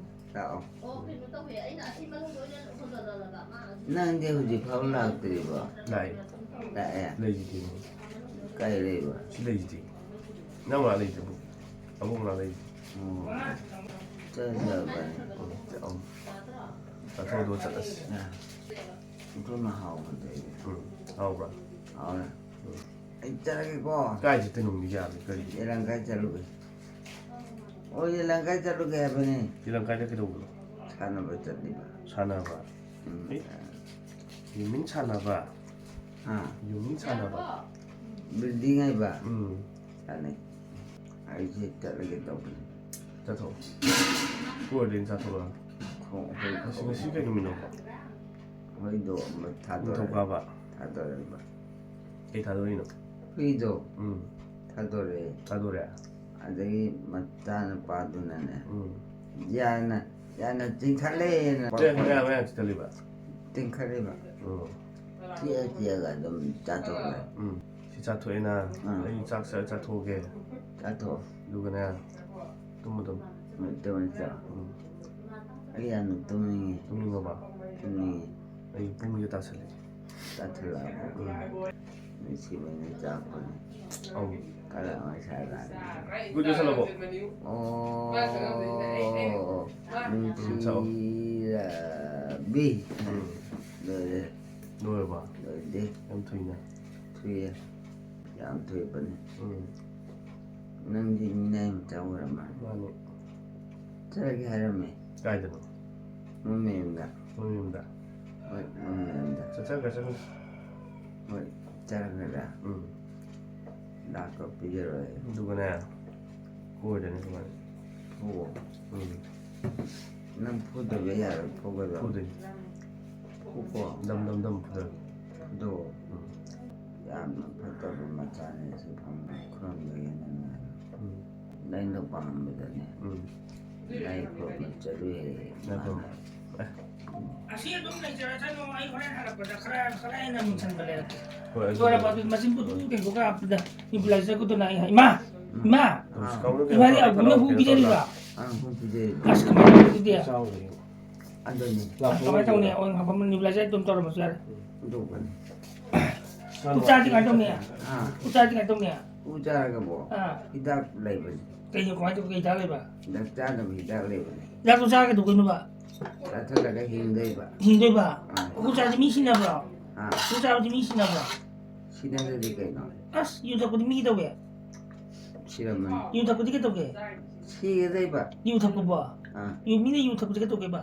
ꯂꯥꯛꯑꯣ꯫ ꯑꯣ, ꯀꯩꯅꯣ ꯇꯧꯋꯦ, ꯑꯩꯅ ꯑꯁꯤ ꯃꯅꯨꯡꯗ ꯑꯣꯏꯅ ꯍꯣꯟꯖꯜꯂꯒ ꯃꯥ ꯑꯗꯨꯝ ꯅꯪꯗꯤ ꯍꯧꯖꯤꯛ ꯐꯥꯎ ꯂꯥꯛꯇ꯭ꯔꯤꯕꯣ? ꯂꯥꯛꯑꯦ꯫ ꯂꯥꯛꯑꯦ? ꯂꯩꯁꯤꯗꯤ꯫ ꯀꯥꯏ ꯂꯩꯕ? ꯁꯤ ꯂꯩꯁꯤꯗꯤ꯫ ꯅꯪ ꯃꯥ ꯂꯩꯇ꯭ꯔꯕꯣ? ꯑꯕꯨꯡ ꯃꯥ ꯂꯩ꯫ ꯑꯣ꯫ ꯆꯠꯂꯕꯅꯤ꯫ ꯎꯝ, ꯆꯠꯂꯣ꯫ ꯆꯠꯊꯣꯛꯑꯣ, ꯑꯗꯨꯒ ꯆꯠꯂꯁꯤ꯫ ꯑ꯫ ꯑꯗꯨꯅ ꯍꯥꯎꯕꯅꯦ꯫ ꯎꯝ, ꯍꯥꯎꯕ꯭ꯔꯥ? ꯍꯥꯎꯋꯦ꯫ ꯎꯝ꯫ ꯑꯩ ꯆꯠꯂꯒꯦꯀꯣ꯫ ꯀꯥꯏ ꯆꯠꯇꯣꯏꯅꯣ ꯅꯨꯃꯤꯠ ꯌꯥꯝꯃꯤ ꯀꯔꯤ? ꯌꯦꯂꯪꯀꯥꯏ ꯆꯠꯂꯨꯒꯦ꯫ ꯑꯣ, ꯌꯦꯂꯪꯀꯥꯏ ꯆꯠꯂꯨꯒꯦ ꯍꯥꯏꯕꯅꯤ꯫ ꯌꯦꯂꯪꯀꯥꯏꯗ ꯀꯩꯗꯧꯕꯅꯣ? ꯁꯥꯟꯅꯕ ꯆꯠꯂꯤꯕ꯫ ꯁꯥꯟꯅꯕ? ꯎꯝ꯫ ꯑꯦ? ꯌꯨꯃꯤꯟ ꯁꯥꯟꯅꯕ? ꯍꯥ? ꯌꯨꯃꯤꯟ ꯁꯥꯟꯅꯕ? ꯕꯤꯜꯗꯤꯡ ꯍꯥꯏꯕ? ꯎꯝ꯫ ꯁꯥꯟꯅꯩ꯫ ꯑꯩꯁꯦ ꯆꯠꯂꯒꯦ ꯇꯧꯕꯅꯤ꯫ ꯆꯠꯊꯣꯛꯑꯣ꯫ ꯀꯣꯏꯔꯗꯤ ꯆꯥꯊꯣꯛꯂꯛꯑꯣ꯫ ꯈꯣꯡ-, ꯍꯣꯏ, ꯉꯁꯤ, ꯉꯁꯤ ꯀꯩ ꯅꯨꯃꯤꯠꯅꯣ? ꯍꯣꯏꯗꯣ ꯑꯃ ꯊꯥꯗꯣꯔꯛꯑꯦ꯫ ꯅꯤꯡꯊꯧꯀꯥꯕ? ꯊꯥꯗꯣꯔꯛꯏꯕ꯫ ꯀꯩ ꯊꯥꯗꯣꯔꯛꯏꯅꯣ? ꯍꯨꯏꯗꯣ ꯎꯝ꯫ ꯊꯥꯗꯣꯔꯛꯑꯦ꯫ ꯊꯥꯗꯣꯔꯛꯑꯦ? ꯑꯗꯒꯤ ꯃꯆꯥꯅꯨꯄꯥꯗꯨꯅꯅꯦ, ꯎꯝ꯫ ꯌꯥꯅ, ꯌꯥꯅ ꯆꯤꯡꯈꯠꯂꯦꯅ ꯆꯦ, ꯃꯌꯥ, ꯃꯌꯥ ꯆꯤꯡꯈꯠꯂꯤꯕ? ꯆꯤꯡꯈꯠꯂꯤꯕ꯫ ꯎꯝ꯫ ꯆꯤꯛꯑ ꯆꯤꯛꯑꯒ ꯑꯗꯨꯝ ꯆꯥꯊꯣꯛꯈ꯭ꯔꯦ꯫ ꯎꯝ꯫ ꯁꯤ ꯆꯥꯊꯣꯛꯑꯦꯅ, ꯑꯥ꯫ ꯑꯩ ꯆꯥꯛ ꯆꯥ-, ꯆꯥꯊꯣꯛꯑꯒꯦ꯫ ꯆꯥꯊꯣꯛꯑꯣ꯫ ꯑꯗꯨꯒꯅꯦ, ꯇꯨꯝꯃꯣ ꯑꯗꯨꯝ꯫ ꯎꯝ, ꯇꯨꯝꯃꯣ, ꯆꯥꯎ꯫ ꯎꯝ꯫ ꯑꯩ ꯌꯥꯝꯅ ꯇꯨꯝꯅꯤꯡꯉꯤ꯫ ꯇꯨꯝꯅꯤꯡꯉꯕ? ꯇꯨꯝꯅꯤꯡꯉꯤ꯫ ꯑꯩ ꯄꯨꯡꯁꯦ ꯇꯥꯁꯜꯂꯛꯑꯦ꯫ ꯇꯥꯁꯜꯂꯛꯑꯕꯣ? ꯎꯝ꯫ ꯅꯨꯡꯁꯤꯕꯅ ꯆꯥꯛꯄꯅꯦ꯫ ꯑꯧ꯫ ꯀꯔꯝ ꯍꯥꯏꯅ ꯁꯥꯔꯛꯑꯒꯦ? ꯒꯨꯠ ꯌꯧꯁꯜꯂꯕꯣ? ꯑꯣ, ꯎꯝ, ꯆꯥꯎ꯫ ꯅꯨꯡꯁꯤꯔꯕꯤ꯫ ꯎꯝ꯫ ꯂꯣꯏꯔꯦ꯫ ꯂꯣꯏꯔꯕ? ꯂꯣꯏꯗꯦ꯫ ꯌꯥꯝ ꯊꯨꯏꯅ꯫ ꯊꯨꯏꯌꯦ꯫ ꯌꯥꯝ ꯊꯨꯏꯕꯅꯤ꯫ ꯎꯝ꯫ ꯅꯪꯗꯤ ꯃꯤꯅꯥꯏ ꯃꯆꯥ ꯑꯣꯏꯔꯝꯃꯦ꯫ ꯃꯥꯅꯤ꯫ ꯆꯠꯂꯒꯦ ꯍꯥꯏꯔꯝꯃꯦ꯫ ꯀꯥꯏꯗꯅꯣ? ꯃꯣꯏ ꯃꯌꯨꯝꯗ꯫ ꯃꯣꯏ ꯃꯌꯨꯝꯗ? ꯍꯣꯏ, ꯃꯣꯏ ꯃꯌꯨꯝꯗ꯫ ꯆꯠꯆꯈ꯭ꯔꯁꯅꯨ꯫ ꯍꯣꯏ, ꯆꯠꯈ꯭ꯔꯦ꯫ ꯎꯝ꯫ ꯗꯥꯛꯇꯣ ꯄꯤꯖꯔꯣꯏ꯫ ꯑꯗꯨꯒꯅꯦ, ꯀꯣꯏꯔꯅꯤ ꯑꯗꯨꯃꯥꯏꯅ꯫ ꯐꯨꯋꯣ꯫ ꯎꯝ꯫ ꯅꯪ ꯐꯨꯗꯕ ꯌꯥꯔꯣꯏ, ꯐꯨꯒꯗꯕ꯫ ꯐꯨꯗꯣꯏꯅꯤ꯫ ꯐꯨꯀꯣ꯫ ꯗꯝ ꯗꯝ ꯗꯝ ꯐꯨꯗꯣꯏꯅꯤ꯫ ꯐꯨꯗꯣ꯫ ꯎꯝ꯫ ꯌꯥꯝꯅ ꯐꯠꯇꯕ ꯃꯆꯥꯅꯤ ꯁꯤ ꯐꯝ ꯈꯨꯔꯨꯝꯗꯒꯤ ꯅꯪꯅ꯫ ꯎꯝ꯫ ꯅꯪꯅ ꯄꯥꯝꯕꯗꯅꯦ꯫ ꯎꯝ꯫ ꯂꯥꯏ ꯈꯨꯔꯨꯝꯕ ꯆꯠꯂꯨꯏ ꯍꯥꯏꯌꯦ꯫ ꯂꯥꯏ ꯈꯨꯔꯨꯝꯕ꯫ ꯃꯥꯅ꯫ ꯑꯦ꯫ ꯑꯁꯤ ꯑꯗꯨꯝ ꯂꯩꯖꯔꯁꯅꯨ, ꯑꯩ ꯍꯣꯔꯦꯟ ꯍꯜꯂꯛꯄꯗ ꯈꯔ, ꯈꯔ ꯍꯦꯟꯅ ꯃꯨꯟꯁꯟꯕ ꯂꯩꯔꯛꯀꯦ꯫ ꯍꯣꯏ, ꯑꯗꯨ ꯂꯣꯏꯔꯕ ꯑꯗꯨ ꯃꯆꯤꯟ ꯄꯨꯗꯨ ꯀꯩꯅꯣꯒ ꯍꯥꯞꯄꯗ ꯅꯤꯕꯨꯂꯥꯏꯖꯔꯒꯗꯨꯅ ꯑꯩ ꯍꯥꯏ, "ꯏꯃꯥ! ꯏꯃꯥ! ꯏꯃꯥꯗꯤ ꯑꯕꯨꯅ ꯍꯨ ꯄꯤꯖꯔꯤꯕ?" ꯑꯥ, ꯍꯨ ꯄꯤꯖꯔꯤꯕ꯫ ꯑꯁ, ꯀꯃꯥꯏꯅ ꯇꯧꯅꯤ ꯑꯗꯨꯗꯤ? ꯆꯥꯎꯗ꯭ꯔꯤ꯫ ꯑꯗꯨꯅꯤ꯫ ꯑꯁ, ꯀꯃꯥꯏꯅ ꯇꯧꯅꯤ? ꯑꯣ, ꯍꯥꯞꯄ ꯅꯤꯕꯨꯂꯥꯏꯖꯔ ꯑꯗꯨꯝ ꯇꯧꯔꯝꯃꯁꯨ ꯌꯥꯔꯦ꯫ ꯑꯗꯨꯕꯨꯅꯤ꯫ ꯎꯆꯥꯗꯤ ꯀꯃꯥꯏꯅ ꯇꯧꯅꯤ? ꯑꯥ꯫ ꯎꯆꯥꯗꯤ ꯀꯃꯥꯏꯅ ꯇꯧꯅꯤ? ꯎ ꯆꯥꯔꯒꯕꯣ? ꯑꯥ꯫ ꯍꯤꯗꯥꯛ ꯂꯩꯕꯅꯤ꯫ ꯀꯩꯅꯣ, ꯀꯃꯥꯏꯅ ꯇꯧꯕ ꯍꯤꯗꯥꯛ ꯂꯩꯕ? ꯍꯤꯗꯥꯛ ꯆꯥꯅꯕ ꯍꯤꯗꯥꯛ ꯂꯩꯕꯅꯤ꯫ ꯍꯤꯗꯥꯛꯇꯣ ꯆꯥꯔꯒ ꯀꯩꯗꯧꯗꯣꯏꯅꯣꯕ? ꯆꯥꯊꯠꯂꯒ ꯍꯤꯡꯗꯣꯏꯕ꯫ ꯍꯤꯡꯗꯣꯏꯕ? ꯑꯥ꯫ ꯎ ꯆꯥꯕꯗꯤ ꯃꯤ ꯁꯤꯅꯕ꯭ꯔꯣ? ꯑꯥ꯫ ꯎ ꯆꯥꯕꯗꯤ ꯃꯤ ꯁꯤꯅꯕ꯭ꯔꯣ? ꯁꯤꯅꯗ꯭ꯔꯗꯤ ꯀꯩꯅꯣ? ꯑꯁ, ꯌꯨ ꯊꯛꯄꯗꯤ ꯃꯤ ꯀꯩꯗꯧꯒꯦ? ꯁꯤꯔꯝꯃꯅꯤ꯫ ꯌꯨ ꯊꯛꯄꯗꯤ ꯀꯩꯗꯧꯒꯦ? ꯁꯤꯒꯗꯣꯏꯕ꯫ ꯌꯨ ꯊꯛꯄꯕꯣ? ꯑꯥ꯫ ꯌꯨ, ꯃꯤꯅ ꯌꯨ ꯊꯛꯄꯗꯤ ꯀꯩꯗꯧꯒꯦꯕ?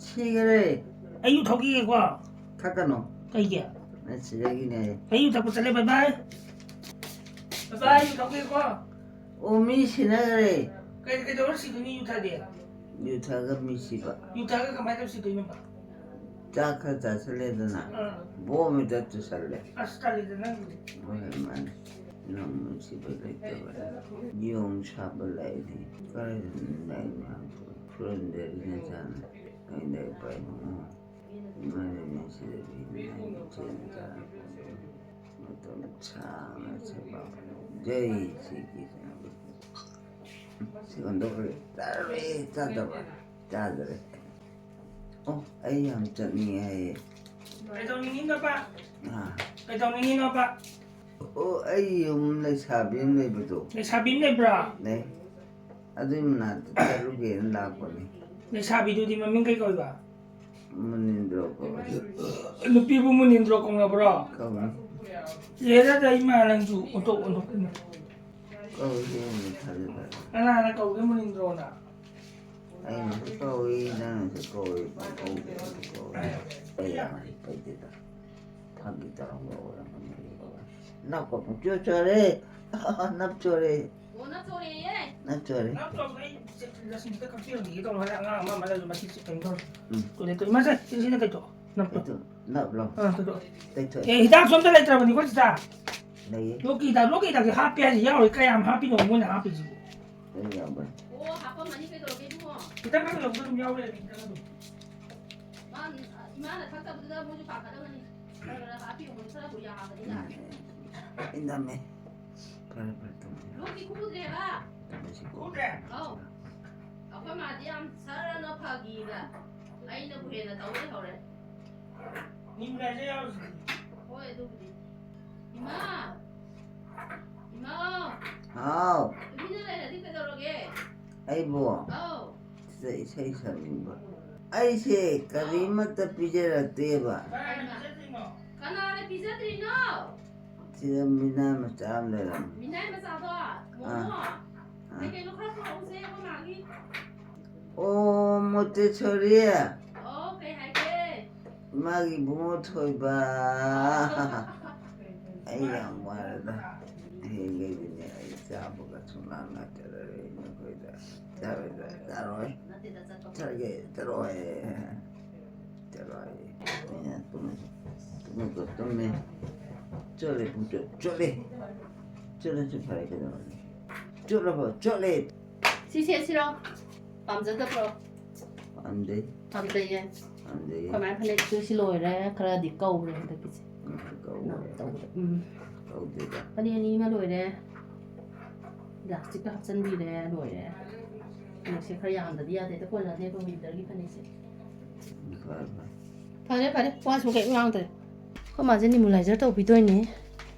ꯁꯤꯈꯔꯦ꯫ ꯑꯩ ꯌꯨ ꯊꯛꯈꯤꯒꯦꯀꯣ꯫ ꯊꯛꯀꯅꯣ꯫ ꯀꯩꯒꯤ? ꯅꯪ ꯁꯤꯗꯒꯤꯅꯦ꯫ ꯑꯩ ꯌꯨ ꯊꯛꯄ ꯆꯠꯂꯦ, bye bye꯫ Bye bye, ꯌꯨ ꯊꯛꯈꯤꯒꯦꯀꯣ꯫ ꯑꯣ, ꯃꯤ ꯁꯤꯅꯈ꯭ꯔꯦ꯫ ꯀꯩ, ꯀꯩꯗꯧꯔ ꯁꯤꯗꯣꯏꯅꯣ ꯌꯨ ꯊꯛꯑꯗꯤ? ꯌꯨ ꯊꯛꯑꯒ ꯃꯤ ꯁꯤꯕ꯫ ꯌꯨ ꯊꯛꯑꯒ ꯀꯃꯥꯏꯅ ꯇꯧꯔ ꯁꯤꯗꯣꯏꯅꯣꯕ? ꯆꯥꯛ ꯈꯔ ꯆꯥꯁꯤꯜꯂꯦꯗꯅ, ꯑꯥ꯫ ꯕꯣꯝ ꯍꯦꯛꯇ ꯇꯨꯁꯜꯂꯦ꯫ ꯑꯁ, ꯇꯜꯂꯤꯗ ꯅꯪꯗꯨꯗꯤ꯫ ꯍꯣꯏ, ꯃꯥꯅꯦ꯫ ꯅꯪ ꯅꯨꯡꯁꯤꯕ ꯂꯩꯇꯕ꯫ ꯌꯣꯡ ꯁꯥꯕ ꯂꯥꯏꯗꯤ ꯀꯔꯥꯏꯗꯅꯣ ꯂꯥꯏ ꯃꯌꯥꯝ ꯐꯨꯔꯟꯗꯦ ꯅꯆꯥꯅ꯫ ꯑꯩꯅ ꯂꯥꯏ ꯄꯥꯏꯅꯤꯡꯉꯣ꯫ ꯏꯃꯥꯅ ꯅꯨꯡꯁꯤꯔꯕꯤ ꯅꯪ ꯆꯦꯟ ꯇꯥꯔꯛꯄꯗꯣ꯫ ꯃꯇꯝ ꯁꯥꯡꯅ ꯁꯦꯕꯥ ꯐꯪꯖꯩ꯫ ꯁꯤꯒꯤ ꯁꯤꯒꯟꯗꯣꯛꯈ꯭ꯔꯦ꯫ ꯆꯥꯔꯦ, ꯆꯥꯗꯕ꯫ ꯆꯥꯗ꯭ꯔꯦ꯫ ꯑꯣ, ꯑꯩ ꯌꯥꯝ ꯆꯠꯅꯤꯡꯉꯦ ꯍꯥꯏꯌꯦ꯫ ꯀꯩꯗꯧꯅꯤꯡꯉꯤꯅꯣꯕ? ꯑꯥ꯫ ꯀꯩꯗꯧꯅꯤꯡꯉꯤꯅꯣꯕ? ꯑꯣ, ꯑꯩ ꯌꯨꯝ ꯂꯩꯁꯥꯕꯤ ꯑꯃ ꯂꯩꯕꯗꯣ꯫ ꯂꯩꯁꯥꯕꯤ ꯑꯃ ꯂꯩꯕ꯭ꯔꯥ? ꯂꯩ꯫ ꯑꯗꯨꯏ ꯃꯅꯥꯛꯇ ꯆꯠꯂꯨꯒꯦꯅ ꯂꯥꯛꯄꯅꯦ꯫ ꯂꯩꯁꯥꯕꯤꯗꯨꯗꯤ ꯃꯃꯤꯡ ꯀꯩ ꯀꯧꯕ? ꯃꯅꯤꯟꯗ꯭ꯔꯣ ꯀꯧꯋꯦ꯫ ꯅꯨꯄꯤꯕꯨ ꯃꯅꯤꯟꯗ꯭ꯔꯣ ꯀꯧꯅꯕ꯭ꯔꯣ? ꯀꯧꯅꯩ꯫ ꯍꯦꯔꯥꯗ ꯏꯃꯥ ꯅꯪꯁꯨ ꯑꯣꯟꯊꯣꯛ ꯑꯣꯟꯊꯣꯛ꯫ ꯀꯧꯏ ꯌꯦꯡꯉꯨ ꯊꯥꯖꯗ꯭ꯔꯒ꯫ ꯀꯅꯥꯅ ꯀꯧꯒꯦ ꯃꯅꯤꯟꯗ꯭ꯔꯣꯅ? ꯑꯩꯅꯁꯨ ꯀꯧꯏ, ꯅꯪꯅꯁꯨ ꯀꯧꯏ, ꯄꯪꯀꯧꯗ ꯑꯗꯨꯝ ꯀꯧꯏ꯫ ꯑꯩ ꯌꯥꯝ ꯍꯩꯇꯦꯗ꯫ ꯐꯥꯒꯤ ꯇꯧꯔꯝꯕ ꯑꯣꯏꯔꯝꯒꯅꯤ꯫ ꯅꯞꯀ ꯄꯨꯡꯆꯣ ꯆꯣꯔꯦ꯫ ꯅꯞ ꯆꯣꯔꯦ꯫ ꯑꯣ, ꯅꯞ ꯆꯣꯔꯦꯌꯦ? ꯅꯞ ꯆꯣꯔꯦ꯫ ꯅꯞ ꯆꯣꯔꯦ, ꯑꯩ ꯂꯁꯤꯡꯁꯤꯗ ꯀꯛꯄꯤꯔꯝꯈꯤꯒꯦ ꯇꯧꯔꯣ, ꯍꯣꯔꯦꯟ ꯑꯉꯥꯡ ꯑꯃ ꯑꯃ ꯂꯩꯔꯁꯨ ꯃꯁꯤ ꯀꯩꯅꯣ ꯇꯧꯔꯦ꯫ ꯎꯝ꯫ ꯇꯣꯏꯂꯦꯠꯇꯣ, ꯏꯃꯥ, ꯁꯦ, ꯁꯤꯁꯤꯅ ꯀꯩꯅꯣ? ꯅꯞꯂꯣ꯫ ꯀꯩꯅꯣ? ꯅꯞꯂꯣ꯫ ꯑꯥ, ꯀꯩꯅꯣ? ꯇꯩꯊꯣꯛꯑꯦ꯫ ꯑꯦ, ꯍꯤꯗꯥꯛꯁꯨ ꯑꯝꯇ ꯂꯩꯇ꯭ꯔꯕꯅꯤꯀꯣ, ꯆꯤꯆꯥ? ꯂꯩꯌꯦ꯫ ꯂꯣꯛꯀꯤ ꯍꯤꯗꯥꯛ, ꯂꯣꯛꯀꯤ ꯍꯤꯗꯥꯛꯁꯦ ꯍꯥꯞꯄꯦ ꯍꯥꯏꯁꯦ ꯌꯥꯎꯔꯤ, ꯀꯌꯥꯝ ꯍꯥꯞꯄꯤꯅꯣ ꯃꯣꯏꯅ ꯍꯥꯞꯄꯤꯁꯤꯕꯨ? ꯂꯣꯏ ꯌꯥꯎꯕꯅꯤ꯫ ꯑꯣ, ꯍꯥꯞꯄꯝꯃꯅꯤ, ꯀꯩꯗꯧꯔꯒꯦ ꯏꯕꯨꯡꯉꯣ? ꯈꯤꯇꯪ ꯈꯛ ꯂꯧꯕꯗ ꯑꯗꯨꯝ ꯌꯥꯎ ꯂꯩꯔꯝꯃꯤ, ꯈꯤꯇꯪ ꯑꯗꯨꯝ꯫ ꯃꯥ, ꯏꯃꯥꯅ ꯊꯛꯇꯕꯗꯨꯗ ꯃꯣꯏꯁꯨ ꯄꯥꯈꯠꯂꯝꯃꯅꯤ꯫ ꯈꯔ ꯈꯔ ꯍꯥꯞꯄꯤꯌꯨ, ꯃꯣꯏ ꯈꯔꯕꯨ ꯌꯥꯕꯅꯤꯅ꯫ ꯎꯝ꯫ ꯑꯩ ꯅꯝꯃꯦ꯫ ꯐꯔꯦ, ꯐꯔꯦ, ꯇꯨꯝꯃꯦ꯫ ꯂꯣꯛꯇꯤ ꯈꯨꯗ꯭ꯔꯦꯕ? ꯇꯨꯝꯃꯦ, ꯁꯤ ꯈꯨꯗ꯭ꯔꯦ? ꯑꯧ꯫ ꯑꯩꯈꯣꯏ ꯃꯥꯗꯤ ꯌꯥꯝ ꯁꯔꯅ ꯐꯈꯤꯕ꯫ ꯑꯩꯅꯕꯨ ꯍꯦꯟꯅ ꯇꯧ ꯂꯩꯍꯧꯔꯦ꯫ ꯅꯤꯡꯒꯥꯏꯁꯦ ꯌꯥꯎꯔꯤꯁꯤꯗꯤ꯫ ꯍꯣꯏ, ꯑꯗꯨꯕꯨꯗꯤ꯫ ꯏꯃꯥ! ꯏꯃꯥ! ꯍꯥꯎ꯫ ꯇꯨꯃꯤꯟꯅ ꯂꯩꯔꯗꯤ ꯀꯩꯗꯧꯔꯒꯦ? ꯑꯩꯕꯨ? ꯑꯧ꯫ ꯁꯤꯗ ꯏꯁꯩ ꯁꯛꯅꯤꯡꯕ꯫ ꯑꯩꯁꯦ ꯀꯔꯤꯃꯠꯇ ꯄꯤꯖꯔꯛꯇꯦꯕ꯫ ꯀꯅꯥꯅ ꯄꯤꯖꯗ꯭ꯔꯤꯅꯣ? ꯀꯅꯥꯅ ꯄꯤꯖꯗ꯭ꯔꯤꯅꯣ? ꯁꯤꯗ ꯃꯤꯅꯥꯏ ꯃꯆꯥ ꯑꯃ ꯂꯩꯔꯝꯃꯤ꯫ ꯃꯤꯅꯥꯏ ꯃꯆꯥꯗꯣ? ꯑꯥ꯫ ꯃꯣꯃꯣ? ꯑꯥ꯫ ꯀꯩ ꯀꯩꯅꯣ ꯈꯔ ꯄꯨꯔꯛꯎꯁꯦ ꯑꯩꯈꯣꯏ ꯃꯥꯒꯤ꯫ ꯑꯣ, ꯃꯣꯇꯦꯁꯣꯔꯤ꯫ ꯑꯣ, ꯀꯩ ꯍꯥꯏꯒꯦ? ꯃꯥꯒꯤ ꯏꯕꯨꯡꯉꯣ ꯊꯣꯏꯕ꯫ ꯑꯩ ꯌꯥꯝ ꯋꯥꯔꯦꯗ꯫ ꯍꯌꯦꯡꯈꯩꯗꯤꯅꯦ ꯑꯩ ꯆꯥꯕꯒ ꯁꯨꯡꯂꯥꯡ ꯂꯥꯛꯆꯔꯔꯣꯏ ꯅꯈꯣꯏꯗ꯫ ꯆꯥꯔꯣꯏꯗ, ꯆꯥꯔꯣꯏ꯫ ꯅꯠꯇꯦꯗ, ꯆꯠꯄ ꯆꯠꯂꯒꯦ, ꯆꯠꯂꯣꯏ꯫ ꯆꯠꯂꯣꯏ꯫ ꯑꯩꯅ ꯇꯨꯝꯃꯁꯤ꯫ ꯇꯨꯝꯃꯒ ꯇꯨꯝꯃꯦ꯫ ꯆꯣꯠꯂꯦ, ꯄꯨꯡꯆꯣꯠ ꯆꯣꯠꯂꯦ꯫ ꯆꯣꯠꯂꯁꯨ ꯐꯔꯦ, ꯀꯩꯗꯧꯔꯒꯦ? ꯆꯣꯠꯂꯕꯣ? ꯆꯣꯠꯂꯦ꯫ ꯁꯤ ꯁꯦꯠꯁꯤꯔꯣ? ꯄꯥꯝꯖꯗꯕ꯭ꯔꯣ? ꯄꯥꯝꯖꯩ꯫ ꯄꯥꯝꯖꯩꯌꯦ꯫ ꯄꯥꯝꯖꯩꯌꯦ꯫ ꯑꯩꯈꯣꯏ ꯃꯥꯏ ꯐꯅꯦꯛꯁꯨ ꯁꯤ ꯂꯣꯏꯔꯦ, ꯈꯔꯗꯤ ꯀꯧꯔꯦ ꯍꯟꯗꯛꯀꯤꯁꯦ꯫ ꯎꯝ, ꯀꯧꯔꯦ꯫ ꯇꯧꯕꯗ꯫ ꯎꯝ꯫ ꯀꯧꯗꯦꯗ꯫ ꯐꯅꯦꯛ ꯑꯅꯤ ꯑꯃ ꯂꯣꯏꯔꯦ꯫ ꯏꯂꯥꯁꯇꯤꯛꯀ ꯍꯥꯞꯆꯤꯟꯕꯤꯔꯦ, ꯂꯣꯏꯔꯦ꯫ ꯐꯅꯦꯛꯁꯦ ꯈꯔ ꯌꯥꯝꯗꯗꯤ ꯌꯥꯗꯦ꯫ ꯍꯦꯛꯇ ꯀꯣꯟꯅꯗꯦꯕ winterꯒꯤ ꯐꯅꯦꯛꯁꯦ꯫ ꯎꯝ, ꯐꯔꯦ, ꯐꯔꯦ꯫ ꯐꯔꯦ, ꯐꯔꯦ꯫ ꯋꯥꯁꯨ ꯀꯩꯝ ꯉꯥꯡꯗ꯭ꯔꯦ꯫ ꯑꯩꯈꯣꯏ ꯃꯥꯁꯦ nebulizer ꯇꯧꯕꯤꯗꯣꯏꯅꯦ꯫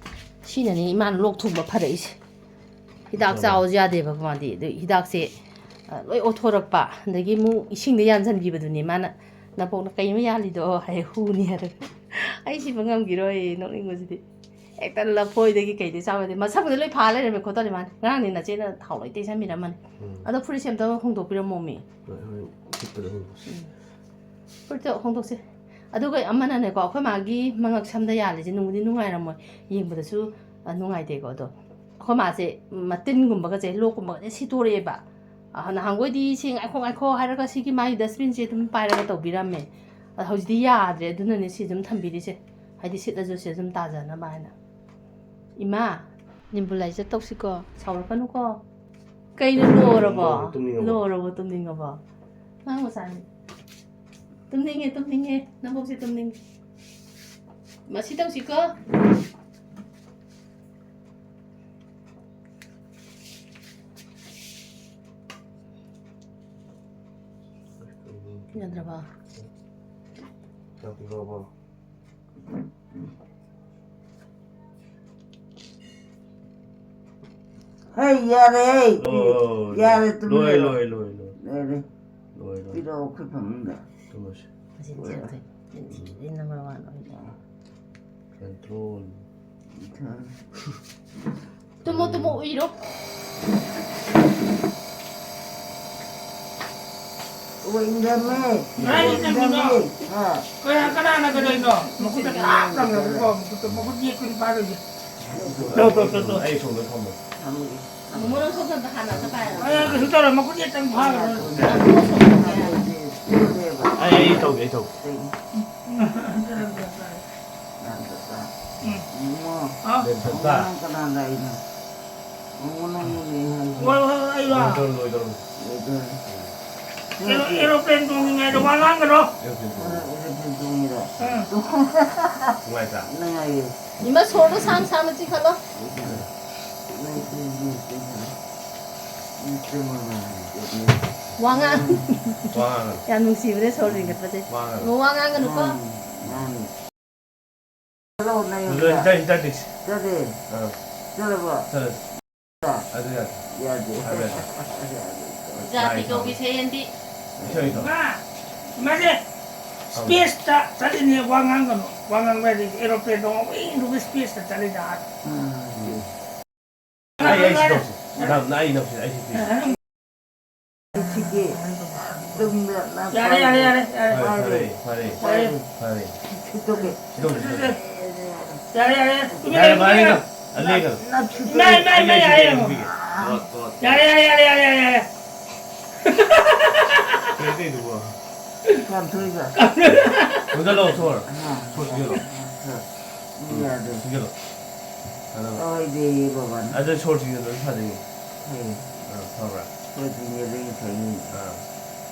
ꯁꯤꯅꯅꯦ ꯏꯃꯥꯅ ꯂꯣꯛ ꯊꯨꯡꯕ ꯐꯔꯛꯏꯁꯦ꯫ ꯍꯤꯗꯥꯛ ꯐꯔꯦ꯫ ꯆꯥꯎꯁꯨ ꯌꯥꯗꯦꯕ ꯃꯥꯗꯤ꯫ ꯑꯗꯩ ꯍꯤꯗꯥꯛꯁꯦ, ꯑ, ꯂꯣꯏ ꯑꯣꯠꯊꯣꯔꯛꯄ꯫ ꯑꯗꯒꯤ ꯑꯃꯨꯛ ꯏꯁꯤꯡꯗ ꯌꯥꯟꯁꯤꯟꯈꯤꯕꯗꯨꯅꯦ ꯃꯥꯅ, "ꯅꯕꯣꯛꯅ ꯀꯩꯅꯣ ꯌꯥꯜꯂꯤꯗꯣ?" ꯍꯥꯏ, "ꯍꯨꯅꯤ" ꯍꯥꯏꯔꯒ꯫ ꯑꯩ ꯁꯤꯕ ꯉꯝꯈꯤꯔꯣꯏ, ꯅꯣꯛꯅꯤꯡꯕꯁꯤꯗꯤ꯫ ꯍꯦꯛꯇ ꯂꯐꯣꯏꯗꯒꯤ ꯀꯩꯗꯒꯤ ꯆꯥꯕꯗꯤ ꯃꯁꯛꯄꯨꯗꯤ ꯂꯣꯏ ꯐꯥ ꯂꯩꯔꯝꯃꯦ ꯈꯣꯠꯇꯧꯔꯦ ꯃꯥꯅ꯫ ꯉꯔꯥꯡꯗꯤ ꯅꯆꯦꯅ ꯊꯥꯎ ꯂꯣꯏ ꯇꯩꯁꯟꯕꯤꯔꯝꯃꯅꯤ꯫ ꯎꯝ꯫ ꯑꯗꯣ ꯐꯨꯔꯤꯠꯁꯦ ꯑꯝꯇ ꯍꯣꯡꯗꯣꯛꯄꯤꯔꯝꯃꯣꯃꯤ꯫ ꯍꯣꯏ, ꯍꯣꯔꯦꯟ ꯎꯊꯤꯠꯄꯗ ꯍꯣꯡꯗꯣꯛꯁꯤ꯫ ꯎꯝ꯫ ꯐꯨꯔꯤꯠꯇꯣ ꯍꯣꯡꯗꯣꯛꯁꯦ꯫ ꯑꯗꯨꯒ ꯑꯃꯅꯅꯦꯀꯣ, ꯑꯩꯈꯣꯏ ꯃꯥꯒꯤ ꯃꯉꯛ ꯁꯝꯗ ꯌꯥꯜꯂꯤꯁꯦ ꯅꯨꯡꯕꯨꯗꯤ ꯅꯨꯡꯉꯥꯏꯔꯝꯃꯣꯏ, ꯌꯦꯡꯕꯗꯁꯨ, ꯑ, ꯅꯨꯡꯉꯥꯏꯇꯦꯀꯣ꯫ ꯑꯗꯣ ꯑꯩꯈꯣꯏ ꯃꯥꯁꯦ ꯃꯇꯤꯟꯒꯨꯝꯕꯒꯁꯦ, ꯂꯣꯛꯀꯨꯝꯕꯒꯁꯦ ꯁꯤꯠꯇꯣꯔꯛꯑꯦꯕ꯫ ꯑ, ꯅꯍꯥꯟꯈꯣꯏꯗꯤ "ꯁꯤ ꯉꯥꯏꯈꯣ, ꯉꯥꯏꯈꯣ" ꯍꯥꯏꯔꯒ ꯁꯤꯒꯤ ꯃꯥꯒꯤ dustbinꯁꯦ ꯑꯗꯨꯝ ꯄꯥꯏꯔꯒ ꯇꯧꯕꯤꯔꯝꯃꯦ꯫ ꯑꯗꯣ ꯍꯧꯖꯤꯛꯇꯤ ꯌꯥꯗ꯭ꯔꯦ, ꯑꯗꯨꯅꯅꯦ ꯁꯤ ꯑꯗꯨꯝ ꯊꯝꯕꯤꯔꯤꯁꯦ꯫ ꯍꯥꯏꯗꯤ ꯁꯤꯠꯂꯁꯨ ꯁꯤ ꯑꯗꯨꯝ ꯇꯥꯖꯅꯕ ꯍꯥꯏꯅ꯫ ꯏꯃꯥ, ꯅꯤꯝꯕꯨ ꯂꯥꯏꯖꯠ ꯇꯧꯁꯤꯀꯣ, ꯁꯥꯎꯔꯛꯀꯅꯨꯀꯣ꯫ ꯀꯩꯅꯣ, ꯂꯣꯏꯔꯕꯣ? ꯇꯨꯝꯅꯤꯡꯉꯕꯣ? ꯂꯣꯏꯔꯕꯣ, ꯇꯨꯝꯅꯤꯡꯉꯕꯣ? ꯑꯉꯥꯡ ꯃꯆꯥꯅꯤ꯫ ꯇꯨꯝꯅꯤꯡꯉꯦ, ꯇꯨꯝꯅꯤꯡꯉꯦ꯫ ꯅꯕꯣꯛꯁꯦ ꯇꯨꯝꯅꯤꯡꯉꯦ꯫ ꯃꯁꯤ ꯇꯧꯁꯤꯀꯣ꯫ ꯌꯥꯗ꯭ꯔꯕꯣ? ꯆꯥꯛ ꯄꯤꯔꯛꯑꯕꯣ? ꯍꯩ, ꯌꯥꯔꯦ, ꯍꯩ꯫ ꯂꯣꯏ, ꯌꯥꯔꯦ, ꯇꯨꯃꯤꯟ ꯂꯣꯏ, ꯂꯩꯔꯣ꯫ ꯂꯣꯏ, ꯂꯣꯏ, ꯂꯣꯏ꯫ ꯂꯣꯏꯔꯦ꯫ ꯂꯣꯏ, ꯂꯣꯏ꯫ ꯄꯤꯔꯛꯑꯣ, ꯑꯩꯈꯣꯏ ꯐꯃꯨꯡꯗ꯫ ꯇꯨꯝꯃꯁꯤ꯫ ꯃꯆꯤꯟ ꯊꯤꯔꯛꯇꯣꯏꯅꯤ꯫ ꯃꯆꯤꯟ ꯊꯤꯕꯗꯤ number one ꯑꯣꯏꯔꯦ꯫ Control꯫ ꯇꯨꯝꯃꯣ, ꯇꯨꯝꯃꯣ, ꯎꯏꯔꯣ꯫ ꯎꯏꯔꯝꯃꯦ꯫ ꯀꯗꯥꯏꯗ ꯆꯪꯉꯤꯅꯣ? ꯎꯏꯔꯝꯃꯦ꯫ ꯍꯥ꯫ ꯀꯌꯥ, ꯀꯅꯥꯅ ꯀꯩꯗꯧꯔꯤꯅꯣ? ꯃꯈꯨꯠꯇ ꯊꯥꯞ ꯂꯪꯉꯒꯀꯣ, ꯃꯈꯨꯠꯇ, ꯃꯈꯨꯠ ꯌꯦꯠꯄꯗꯤ ꯐꯥꯔꯣꯏꯌꯦ꯫ ꯇꯣ, ꯇꯣ, ꯇꯣ, ꯇꯣ꯫ ꯑꯩ ꯁꯣꯝꯗ ꯊꯝꯃꯣ꯫ ꯊꯝꯒꯦ꯫ ꯃꯣꯃꯣꯟ ꯁꯣꯝꯗ ꯍꯥꯟꯅ ꯑꯝꯇ ꯄꯥꯏꯔꯣ꯫ ꯑꯩ ꯀꯩꯁꯨ ꯇꯧꯔꯣꯏ, ꯃꯈꯨꯠ ꯌꯦꯠꯇꯪ ꯐꯥꯈ꯭ꯔꯣ꯫ ꯑꯩ, ꯑꯩ ꯇꯧꯒꯦ, ꯑꯩ ꯇꯧꯒꯦ꯫ ꯅꯪ ꯆꯠꯄ꯫ ꯎꯝ꯫ ꯏꯕꯨꯡꯉꯣ, ꯍꯥꯎ꯫ ꯅꯪ ꯀꯅꯥ ꯂꯥꯛꯏꯅꯣ? ꯏꯕꯨꯡꯉꯣ, ꯅꯪꯕꯨꯅꯦ ꯍꯥꯏꯁꯦ꯫ ꯍꯣꯏ, ꯍꯣꯏ, ꯍꯣꯏ, ꯑꯩꯔꯣ? ꯂꯣꯏꯗꯧꯔꯦ, ꯂꯣꯏꯗꯧꯔꯦ꯫ ꯂꯣꯏꯗꯧꯔꯦ꯫ ꯑꯦꯔꯣ-, aeroplane ꯇꯣꯡꯉꯤꯉꯩꯗ ꯋꯥ ꯉꯥꯡꯒꯅꯣ꯫ Aeroplane ꯇꯣꯡꯉꯤ꯫ ꯑ, aeroplane ꯇꯣꯡꯉꯤꯔꯣ? ꯎꯝ꯫ ꯅꯨꯡꯉꯥꯏꯇ꯭ꯔꯥ? ꯅꯨꯡꯉꯥꯏꯌꯦ꯫ ꯏꯃꯥ, ꯁꯣꯔꯗꯣ ꯁꯥꯡ ꯁꯥꯡꯅ ꯆꯤꯡꯈꯠꯂꯣ꯫ ꯂꯩꯇꯦ, ꯂꯩꯇꯦ, ꯂꯩꯇꯦ꯫ ꯋꯥ ꯉꯥꯡ-, ꯋꯥ ꯉꯥꯡꯒꯅꯨ꯫ ꯌꯥꯝ ꯅꯨꯡꯁꯤꯕꯅꯦ ꯁꯣꯔ ꯆꯤꯡꯈꯠꯄꯁꯦ꯫ ꯋꯥ ꯉꯥꯡꯒꯅꯨ꯫ ꯋꯥ ꯉꯥꯡꯒꯅꯨꯀꯣ꯫ ꯎꯝ, ꯉꯥꯡꯒꯅꯨ꯫ ꯆꯠꯂꯣ, ꯅꯌꯨꯝꯗ꯫ ꯏꯟꯇꯔ-, ꯏꯟꯇꯔꯗꯤꯛꯁ꯫ ꯆꯠꯂꯦ꯫ ꯑꯥ꯫ ꯆꯠꯂꯕꯣ? ꯆꯠꯂꯦ꯫ ꯑꯗꯨ ꯌꯥꯗꯦ꯫ ꯌꯥꯗꯦ꯫ ꯑꯗꯨ ꯌꯥꯗꯦ꯫ ꯌꯥꯗꯦ꯫ ꯖꯥꯇꯤ ꯀꯧꯕꯤ ꯁꯦꯟꯗꯤ꯫ ꯏꯁꯩ ꯇꯧ꯫ ꯏꯃꯥ, ꯏꯃꯥꯁꯦ, ꯇꯧ꯫ Spaceꯇ ꯆꯠꯂꯤꯅꯦ, ꯋꯥ ꯉꯥꯡꯒꯅꯨ꯫ ꯋꯥ ꯉꯥꯡꯕ ꯌꯥꯗꯦ꯫ Aeroplane ꯇꯣꯡꯉ ꯎꯏꯡ ꯎꯏꯡ spaceꯇ ꯆꯠꯂꯤꯗ꯫ ꯎꯝ꯫ ꯑꯩ, ꯑꯩ ꯁꯤ ꯇꯧꯁꯤ꯫ ꯅꯪ, ꯅꯪ ꯑꯩ ꯅꯧꯁꯤ, ꯑꯩ ꯁꯤ ꯄꯤꯁꯤ꯫ ꯁꯤꯒꯤ꯫ ꯇꯨꯝꯗ ꯅꯪ ꯌꯥꯔꯦ, ꯌꯥꯔꯦ, ꯌꯥꯔꯦ, ꯌꯥꯔꯦ꯫ ꯐꯔꯦ, ꯐꯔꯦ, ꯐꯔꯦ, ꯐꯔꯦ꯫ ꯐꯔꯦ꯫ ꯁꯤꯠꯇꯣꯛꯀꯦ꯫ ꯁꯤꯠꯇꯣꯛ, ꯁꯤꯠꯇꯣꯛ꯫ ꯌꯥꯔꯦ, ꯌꯥꯔꯦ, ꯌꯥꯔꯦ꯫ ꯇꯨꯃꯤꯟ ꯌꯥꯔꯦ, ꯂꯩꯌꯨ, ꯃꯥꯔꯦ, ꯇꯨꯃꯤꯟ ꯂꯩꯌꯨ꯫ ꯑꯗꯨ ꯂꯦꯡꯒꯅꯨ꯫ ꯅꯞ ꯁꯤꯠꯇꯣꯛꯀꯦ꯫ ꯏꯃꯥ, ꯏꯃꯥ, ꯏꯃꯥ, ꯌꯥꯔꯦ, ꯌꯦꯡꯉꯣ꯫ ꯇꯣꯠ, ꯇꯣꯠ꯫ ꯌꯥꯔꯦ, ꯌꯥꯔꯦ, ꯌꯥꯔꯦ, ꯌꯥꯔꯦ, ꯌꯥꯔꯦ꯫ ꯀꯩ ꯇꯧꯔꯤꯗꯨꯕꯣ? ꯀꯥꯝꯊꯣꯛꯏꯕ꯫ ꯊꯨꯖꯜꯂꯣ, ꯁꯣꯔ꯫ ꯑꯥ꯫ ꯁꯣꯔ ꯊꯨꯖꯜꯂꯣ꯫ ꯑꯥ, ꯁꯣꯔ꯫ ꯎꯝ, ꯌꯥꯗꯦ꯫ ꯊꯨꯖꯜꯂꯣ꯫ ꯑꯗꯣ ꯇꯧꯔꯣꯏꯗꯦꯌꯦ ꯕꯕꯥꯅ꯫ ꯑꯗꯣ ꯁꯣꯔ ꯊꯤꯡꯖꯤꯜꯂꯗꯤ ꯐꯗꯣꯏꯅꯤ꯫ ꯐꯩ꯫ ꯑꯥ, ꯐꯕ꯭ꯔꯥ? ꯁꯣꯔ ꯊꯤꯡꯖꯤꯜꯂꯗꯤ ꯐꯩꯅꯤ꯫ ꯑꯥ꯫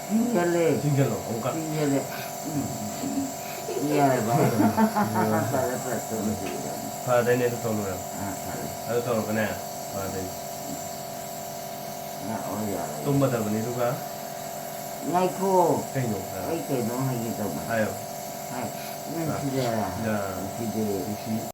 ꯊꯤꯡꯖꯤꯜꯂꯦ꯫ ꯊꯤꯡꯖꯤꯜꯂꯣ, ꯑꯃꯨꯛꯀ꯫ ꯊꯤꯡꯖꯤꯜꯂꯦ꯫ ꯎꯝ꯫ ꯌꯥꯔꯕ? ꯎꯝ꯫ ꯐꯔꯦ, ꯐꯔꯦ, ꯇꯧꯔꯁꯤ ꯏꯕꯥꯅꯤ꯫ ꯐꯗꯣꯏꯅꯦ, ꯑꯗꯨ ꯇꯧꯔꯣ꯫ ꯑꯥ, ꯐꯔꯦ꯫ ꯑꯗꯨ ꯇꯧꯔꯒꯅꯦ, ꯐꯗꯣꯏꯅꯦ꯫ ꯂꯥꯛꯑꯣ, ꯌꯥꯔꯦ꯫ ꯇꯨꯝꯃꯗꯕꯅꯤ, ꯑꯗꯨꯒ ꯉꯥꯏꯈꯣ꯫ ꯀꯩꯅꯣ? ꯑꯥ꯫ ꯑꯩ ꯀꯩꯅꯣꯝ ꯍꯥꯏꯒꯦ ꯇꯧꯕ꯫ ꯍꯥꯏꯌꯣ꯫ ꯍꯥꯏ꯫ ꯅꯪ ꯑꯥ꯫ ꯁꯤꯗ ꯌꯥ꯫ ꯁꯤꯗꯤ꯫ ꯅꯨꯡꯁꯤ꯫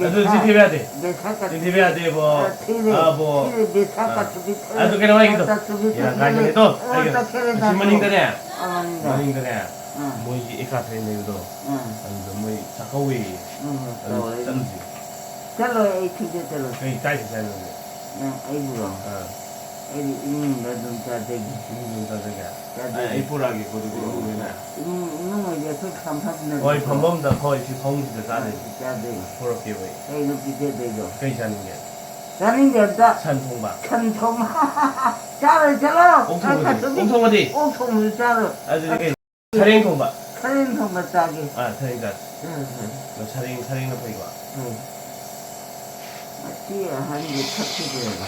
ꯑꯗꯨ ꯆꯤꯟ ꯊꯤꯕ ꯌꯥꯗꯦ꯫ ꯕꯦꯁꯥ ꯀꯠ-, ꯆꯤꯟ ꯊꯤꯕ ꯌꯥꯗꯦꯕꯣ꯫ ꯑ, ꯊꯤꯔꯦ꯫ ꯑꯥꯕꯣ꯫ ꯊꯤꯔꯦ, ꯕꯦꯁꯥ ꯑꯥ꯫ ꯀꯠ-, ꯊꯤꯔꯦ꯫ ꯑꯗꯨ ꯀꯩꯅꯣ ꯍꯥꯏꯒꯦ ꯇꯧ꯫ ꯀꯠ-, ꯊꯤꯔꯦ, ꯌꯥ, ꯊꯤꯔꯦ꯫ ꯉꯥꯏꯈꯣꯅꯦ ꯇꯣ꯫ ꯑꯣ, ꯍꯥꯏꯒꯦ꯫ ꯆꯠꯈ꯭ꯔꯦ, ꯑꯁꯤ ꯅꯠꯇ꯭ꯔꯣ? ꯃꯅꯤꯡꯗꯅꯦ꯫ ꯑꯥ, ꯃꯅꯤꯡꯗ꯫ ꯃꯅꯤꯡꯗꯅꯦ꯫ ꯑꯥ꯫ ꯃꯣꯏꯒꯤ ꯑꯦꯀꯥꯊ꯭ꯔꯦ ꯂꯩꯕꯗꯣ꯫ ꯑꯥ꯫ ꯑꯗꯨꯗ ꯃꯣꯏ ꯆꯥꯛꯀꯧꯋꯦꯌꯦ꯫ ꯎꯝ, ꯑꯗꯨ ꯇꯧꯔꯦ꯫ ꯆꯠꯂꯨꯁꯤ꯫ ꯆꯠꯂꯣꯏ, ꯑꯩ ꯊꯤꯟꯒꯦ ꯆꯠꯂꯣꯏ꯫ ꯀꯩ, ꯀꯥꯏ ꯆꯠꯁꯦ ꯍꯥꯏꯅꯣ ꯍꯧꯖꯤꯛ? ꯅꯪ ꯑꯩꯕꯨꯔꯣ? ꯑꯥ꯫ ꯑꯩꯗꯤ ꯏꯃꯨꯡꯗ ꯑꯗꯨꯝ ꯆꯥꯖꯒꯦ꯫ ꯏꯃꯨꯡꯗ ꯑꯗꯨꯝ ꯆꯥꯖꯒꯦ? ꯆꯥꯖꯒꯦ꯫ ꯑꯩ, ꯑꯩ ꯄꯨꯔꯛꯑꯒꯦꯀꯣ, ꯑꯗꯨꯗꯤ ꯏꯃꯨꯡꯗ ꯑꯣꯏꯅ꯫ ꯏꯃꯨꯡ, ꯏꯃꯨꯡ ꯑꯣꯏꯗꯤ ꯑꯩꯈꯣꯏ ꯈꯥꯝꯐꯝ ꯍꯣꯏ, ꯂꯩꯇ꯭ꯔꯣ? ꯐꯝꯐꯝꯗ ꯑꯩꯈꯣꯏ ꯁꯤ ꯐꯃꯨꯡꯁꯤꯗ ꯆꯥꯗꯣꯏꯅꯦ꯫ ꯑꯥ, ꯆꯥꯗꯣꯏꯅꯦ꯫ ꯄꯨꯔꯛꯀꯦꯕ ꯑꯩ꯫ ꯀꯩꯅꯣ ꯄꯤꯖꯗꯣꯏꯗꯣ? ꯀꯩ ꯆꯥꯅꯤꯡꯒꯦ? ꯆꯥꯅꯤꯡꯗꯦ ꯑꯝꯇ꯫ ꯁꯟ ꯊꯣꯡꯕ꯫ ꯁꯟ ꯊꯣꯡꯕ꯫ ꯆꯥꯔꯣꯏ, ꯆꯠꯂꯣ꯫ ꯑꯣꯛ ꯊꯣꯡꯕꯗꯤ? ꯀꯠꯊꯕꯤ-, ꯑꯣꯛ ꯊꯣꯡꯕꯗꯤ? ꯑꯣꯛ ꯊꯣꯡꯕꯗꯤ ꯆꯥꯔꯣꯏ꯫ ꯑꯗꯨꯗꯤ ꯀꯩ? ꯁꯔꯦꯡ ꯊꯣꯡꯕ꯫ ꯁꯔꯦꯡ ꯊꯣꯡꯕ ꯆꯥꯒꯦ꯫ ꯑꯥ, ꯁꯔꯦꯡ ꯆꯥꯁꯤ꯫ ꯎꯝ, ꯎꯝ꯫ ꯑꯗꯣ ꯁꯔꯦꯡ, ꯁꯔꯦꯡꯅ ꯐꯩꯀꯣ? ꯎꯝ꯫ ꯃꯁꯤ ꯑꯍꯟꯒꯤ ꯁꯛꯁꯤꯗꯤ ꯌꯦꯡꯉꯣ꯫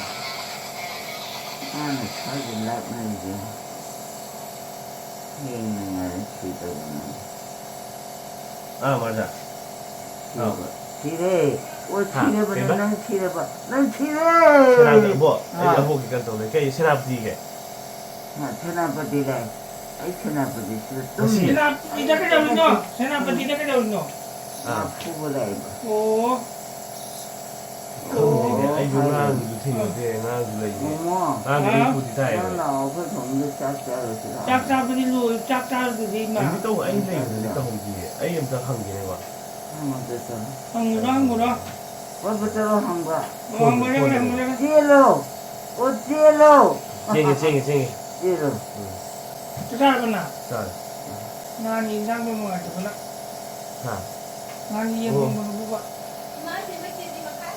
ꯃꯥꯅ ꯁ꯭ꯋꯥꯏꯗ ꯂꯥꯛꯅꯔꯤꯁꯦ꯫ ꯍꯌꯦꯡ ꯅꯨꯡꯉꯥꯏꯔꯦ ꯁꯤꯗꯧꯕ ꯃꯥꯜꯂꯦ꯫ ꯑꯥ, ꯃꯥꯔꯖꯥ꯫ ꯁꯤꯔꯕ꯫ ꯑꯥ꯫ ꯁꯤꯔꯦ꯫ ꯑꯣ, ꯍꯥ? ꯁꯤꯔꯕꯅꯦ꯫ ꯀꯩꯕ? ꯅꯪ ꯁꯤꯔꯕ꯫ ꯅꯪ ꯁꯤꯔꯦ! ꯁꯦꯅꯥꯄꯇꯤ, ꯑꯕꯣꯛ, ꯑꯩ ꯍꯥ꯫ ꯑꯕꯣꯛꯀꯤ ꯀꯩꯅꯣ ꯇꯧ ꯂꯩ꯫ ꯀꯩ ꯁꯦꯅꯥꯄꯇꯤꯒꯦ? ꯍꯥ, ꯁꯦꯅꯥꯄꯇꯤ ꯂꯥꯛꯑꯦ꯫ ꯑꯩ ꯁꯦꯅꯥꯄꯇꯤꯁꯤꯗ ꯇꯨꯝꯃꯤ꯫ ꯉꯁꯤ? ꯁꯦꯅꯥꯄꯇꯤꯗ ꯀꯩꯗꯧꯔꯤꯅꯣ? ꯁꯦꯅꯥꯄꯇꯤꯗ ꯀꯩꯗꯧꯔꯤꯅꯣ? ꯃꯥ ꯑꯥ꯫ ꯐꯨꯕ ꯂꯥꯛꯏꯕ꯫ ꯑꯣ꯫ ꯈꯪꯗꯦꯅꯦ, ꯑꯣ, ꯑꯩꯁꯨ ꯐꯔꯦ꯫ ꯉꯔꯥꯡꯁꯨ ꯊꯦꯡꯅꯗꯦ, ꯉꯔꯥꯡꯁꯨ ꯂꯩꯇꯦ꯫ ꯃꯣꯃꯣ, ꯉꯔꯥꯡꯁꯨ ꯑꯥ? ꯄꯨꯗꯤ ꯇꯥꯏꯌꯦꯕ꯫ ꯅꯪ ꯂꯥꯛꯑꯣ, ꯑꯩꯈꯣꯏ ꯐꯃꯨꯡꯗ ꯆꯥꯛ ꯆꯥꯔꯨꯁꯤ ꯂꯥꯛꯑꯣ꯫ ꯆꯥꯛ ꯆꯥꯕꯗꯤ ꯂꯣꯏ-, ꯆꯥꯛ ꯆꯥꯔꯨꯗꯨꯗꯤ ꯏꯃꯥ꯫ ꯀꯩꯅꯣ ꯇꯧ-, ꯑꯩ ꯆꯥꯛ ꯂꯩꯕꯗꯗꯤ ꯆꯥ-, ꯇꯧꯍꯧꯗꯤꯌꯦ꯫ ꯑꯩ ꯑꯝꯇ ꯍꯪꯒꯦꯅꯦꯀꯣ꯫ ꯍꯪꯉꯨꯔꯣ, ꯍꯪꯉꯨꯔꯣ꯫ ꯀꯣꯏꯕ ꯆꯠꯂꯣ ꯍꯪꯕ꯫ ꯑꯣ, ꯍꯪꯉꯨꯔꯒꯦ, ꯍꯪꯉꯨꯔꯒꯦ꯫ ꯆꯦꯜꯂꯣ꯫ ꯑꯣ, ꯆꯦꯜꯂꯣ꯫ ꯆꯦꯡꯒꯦ, ꯆꯦꯡꯒꯦ, ꯆꯦꯡꯒꯦ꯫ ꯆꯦꯜꯂꯣ꯫ ꯎꯝ꯫ ꯆꯥꯛ ꯆꯥꯔꯕ ꯅꯪ? ꯆꯥꯔꯦ꯫ ꯅꯍꯥꯟꯒꯤ ꯏꯟꯖꯥꯡꯗꯣ ꯅꯨꯡꯉꯥꯏꯇꯕꯅ꯫ ꯍꯥ? ꯅꯍꯥꯟꯒꯤ ꯌꯦꯟ ꯑꯣ꯫ ꯊꯣꯡꯕꯗꯨꯕꯨꯕ꯫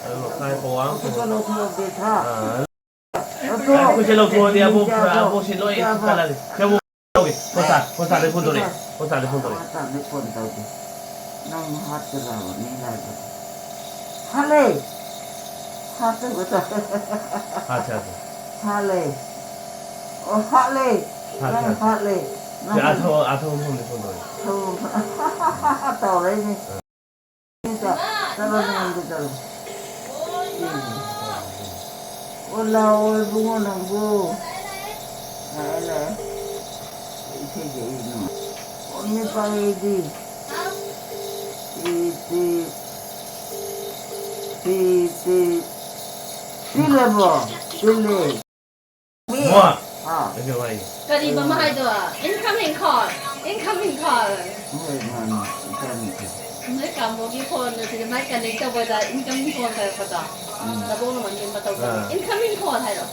ꯑꯗꯨ ꯃꯈꯥꯏ ꯄꯋꯥ ꯑꯃ ꯊꯣꯡꯉꯦ꯫ ꯑꯗꯨꯒ ꯂꯧꯊꯣꯛꯑꯒꯦ, ꯊꯥ꯫ ꯑꯥ꯫ ꯑꯩꯈꯣꯏꯁꯦ ꯂꯧꯊꯣꯛꯑꯗꯤ ꯑꯕꯣꯛ, ꯑꯕꯣꯛꯁꯦ ꯂꯣꯏ ꯐꯨꯠꯇꯠꯂꯅꯤ꯫ ꯁꯦ ꯑꯕꯣꯛ, ꯄꯣꯁꯇꯥꯗꯩ ꯐꯣꯟ ꯇꯧꯔꯛꯑꯦ꯫ ꯄꯣꯁꯇꯥꯗꯩ ꯐꯣꯟ ꯇꯧꯔꯛꯑꯦ꯫ ꯄꯣꯁꯇꯥꯗꯩ ꯐꯣꯟ ꯇꯧꯔꯛꯑꯦ꯫ ꯅꯪ ꯍꯥꯠꯀꯗꯕꯅꯤ ꯂꯥꯏꯕꯛ꯫ ꯍꯥꯠꯂꯦ꯫ ꯍꯥꯠꯇꯕꯗ꯫ ꯍꯥꯠꯁꯦ, ꯍꯥꯠꯁꯦ꯫ ꯍꯥꯠꯂꯦ꯫ ꯑꯣ, ꯍꯥꯠꯂꯦ꯫ ꯍꯥꯠꯁꯦ, ꯅꯪ ꯍꯥꯠꯁꯦ꯫ ꯍꯥꯠꯂꯦ꯫ ꯁꯤ ꯅꯪ ꯑꯥ ꯊꯧ-, ꯑꯥ ꯊꯧ ꯃꯐꯝꯗ ꯐꯣꯟ ꯇꯧꯔꯛꯑꯦ꯫ ꯊꯧ-, ꯇꯧꯔꯛꯏꯅꯦ꯫ ꯆꯠꯂꯣ ꯅꯪꯉꯣꯟꯗ ꯆꯠꯂꯣ꯫ ꯑꯣ, ꯂꯥꯛꯑꯣ ꯏꯕꯨꯡꯉꯣ ꯅꯪꯕꯨ꯫ ꯂꯥꯛꯑꯦ, ꯂꯥꯛꯑꯦ꯫ ꯏꯁꯩ ꯁꯛꯏꯅꯣ꯫ ꯑꯣ, ꯃꯤ ꯄꯥꯏꯔꯛꯏꯗꯤ꯫ ꯇꯤ, ꯇꯤ꯫ ꯇꯤ, ꯇꯤ꯫ ꯇꯤꯜꯂꯕꯣ? ꯇꯤꯜꯂꯦ꯫ ꯃꯣ! ꯑꯥ꯫ ꯀꯩꯗꯧ ꯍꯥꯏꯒꯦ? ꯀꯔꯤꯕ ꯑꯃ ꯍꯥꯏꯗꯣ? Incoming call! Incoming call! ꯍꯣꯏ, ꯃꯥꯅꯤ, incoming call꯫ ꯅꯣꯏ ꯀꯥꯃꯣꯒꯤ ꯐꯣꯟ ꯑꯁꯤꯗ ꯃꯥꯏ connect ꯇꯧꯕꯗ incoming call ꯍꯥꯏꯔꯛꯄꯗꯣ? ꯎꯝ꯫ ꯅꯕꯣꯛꯅ ꯃꯅꯤꯡ ꯃꯇꯧ ꯇꯧꯔꯦ꯫ ꯑꯥ꯫ Incoming call ꯍꯥꯏꯔꯣ?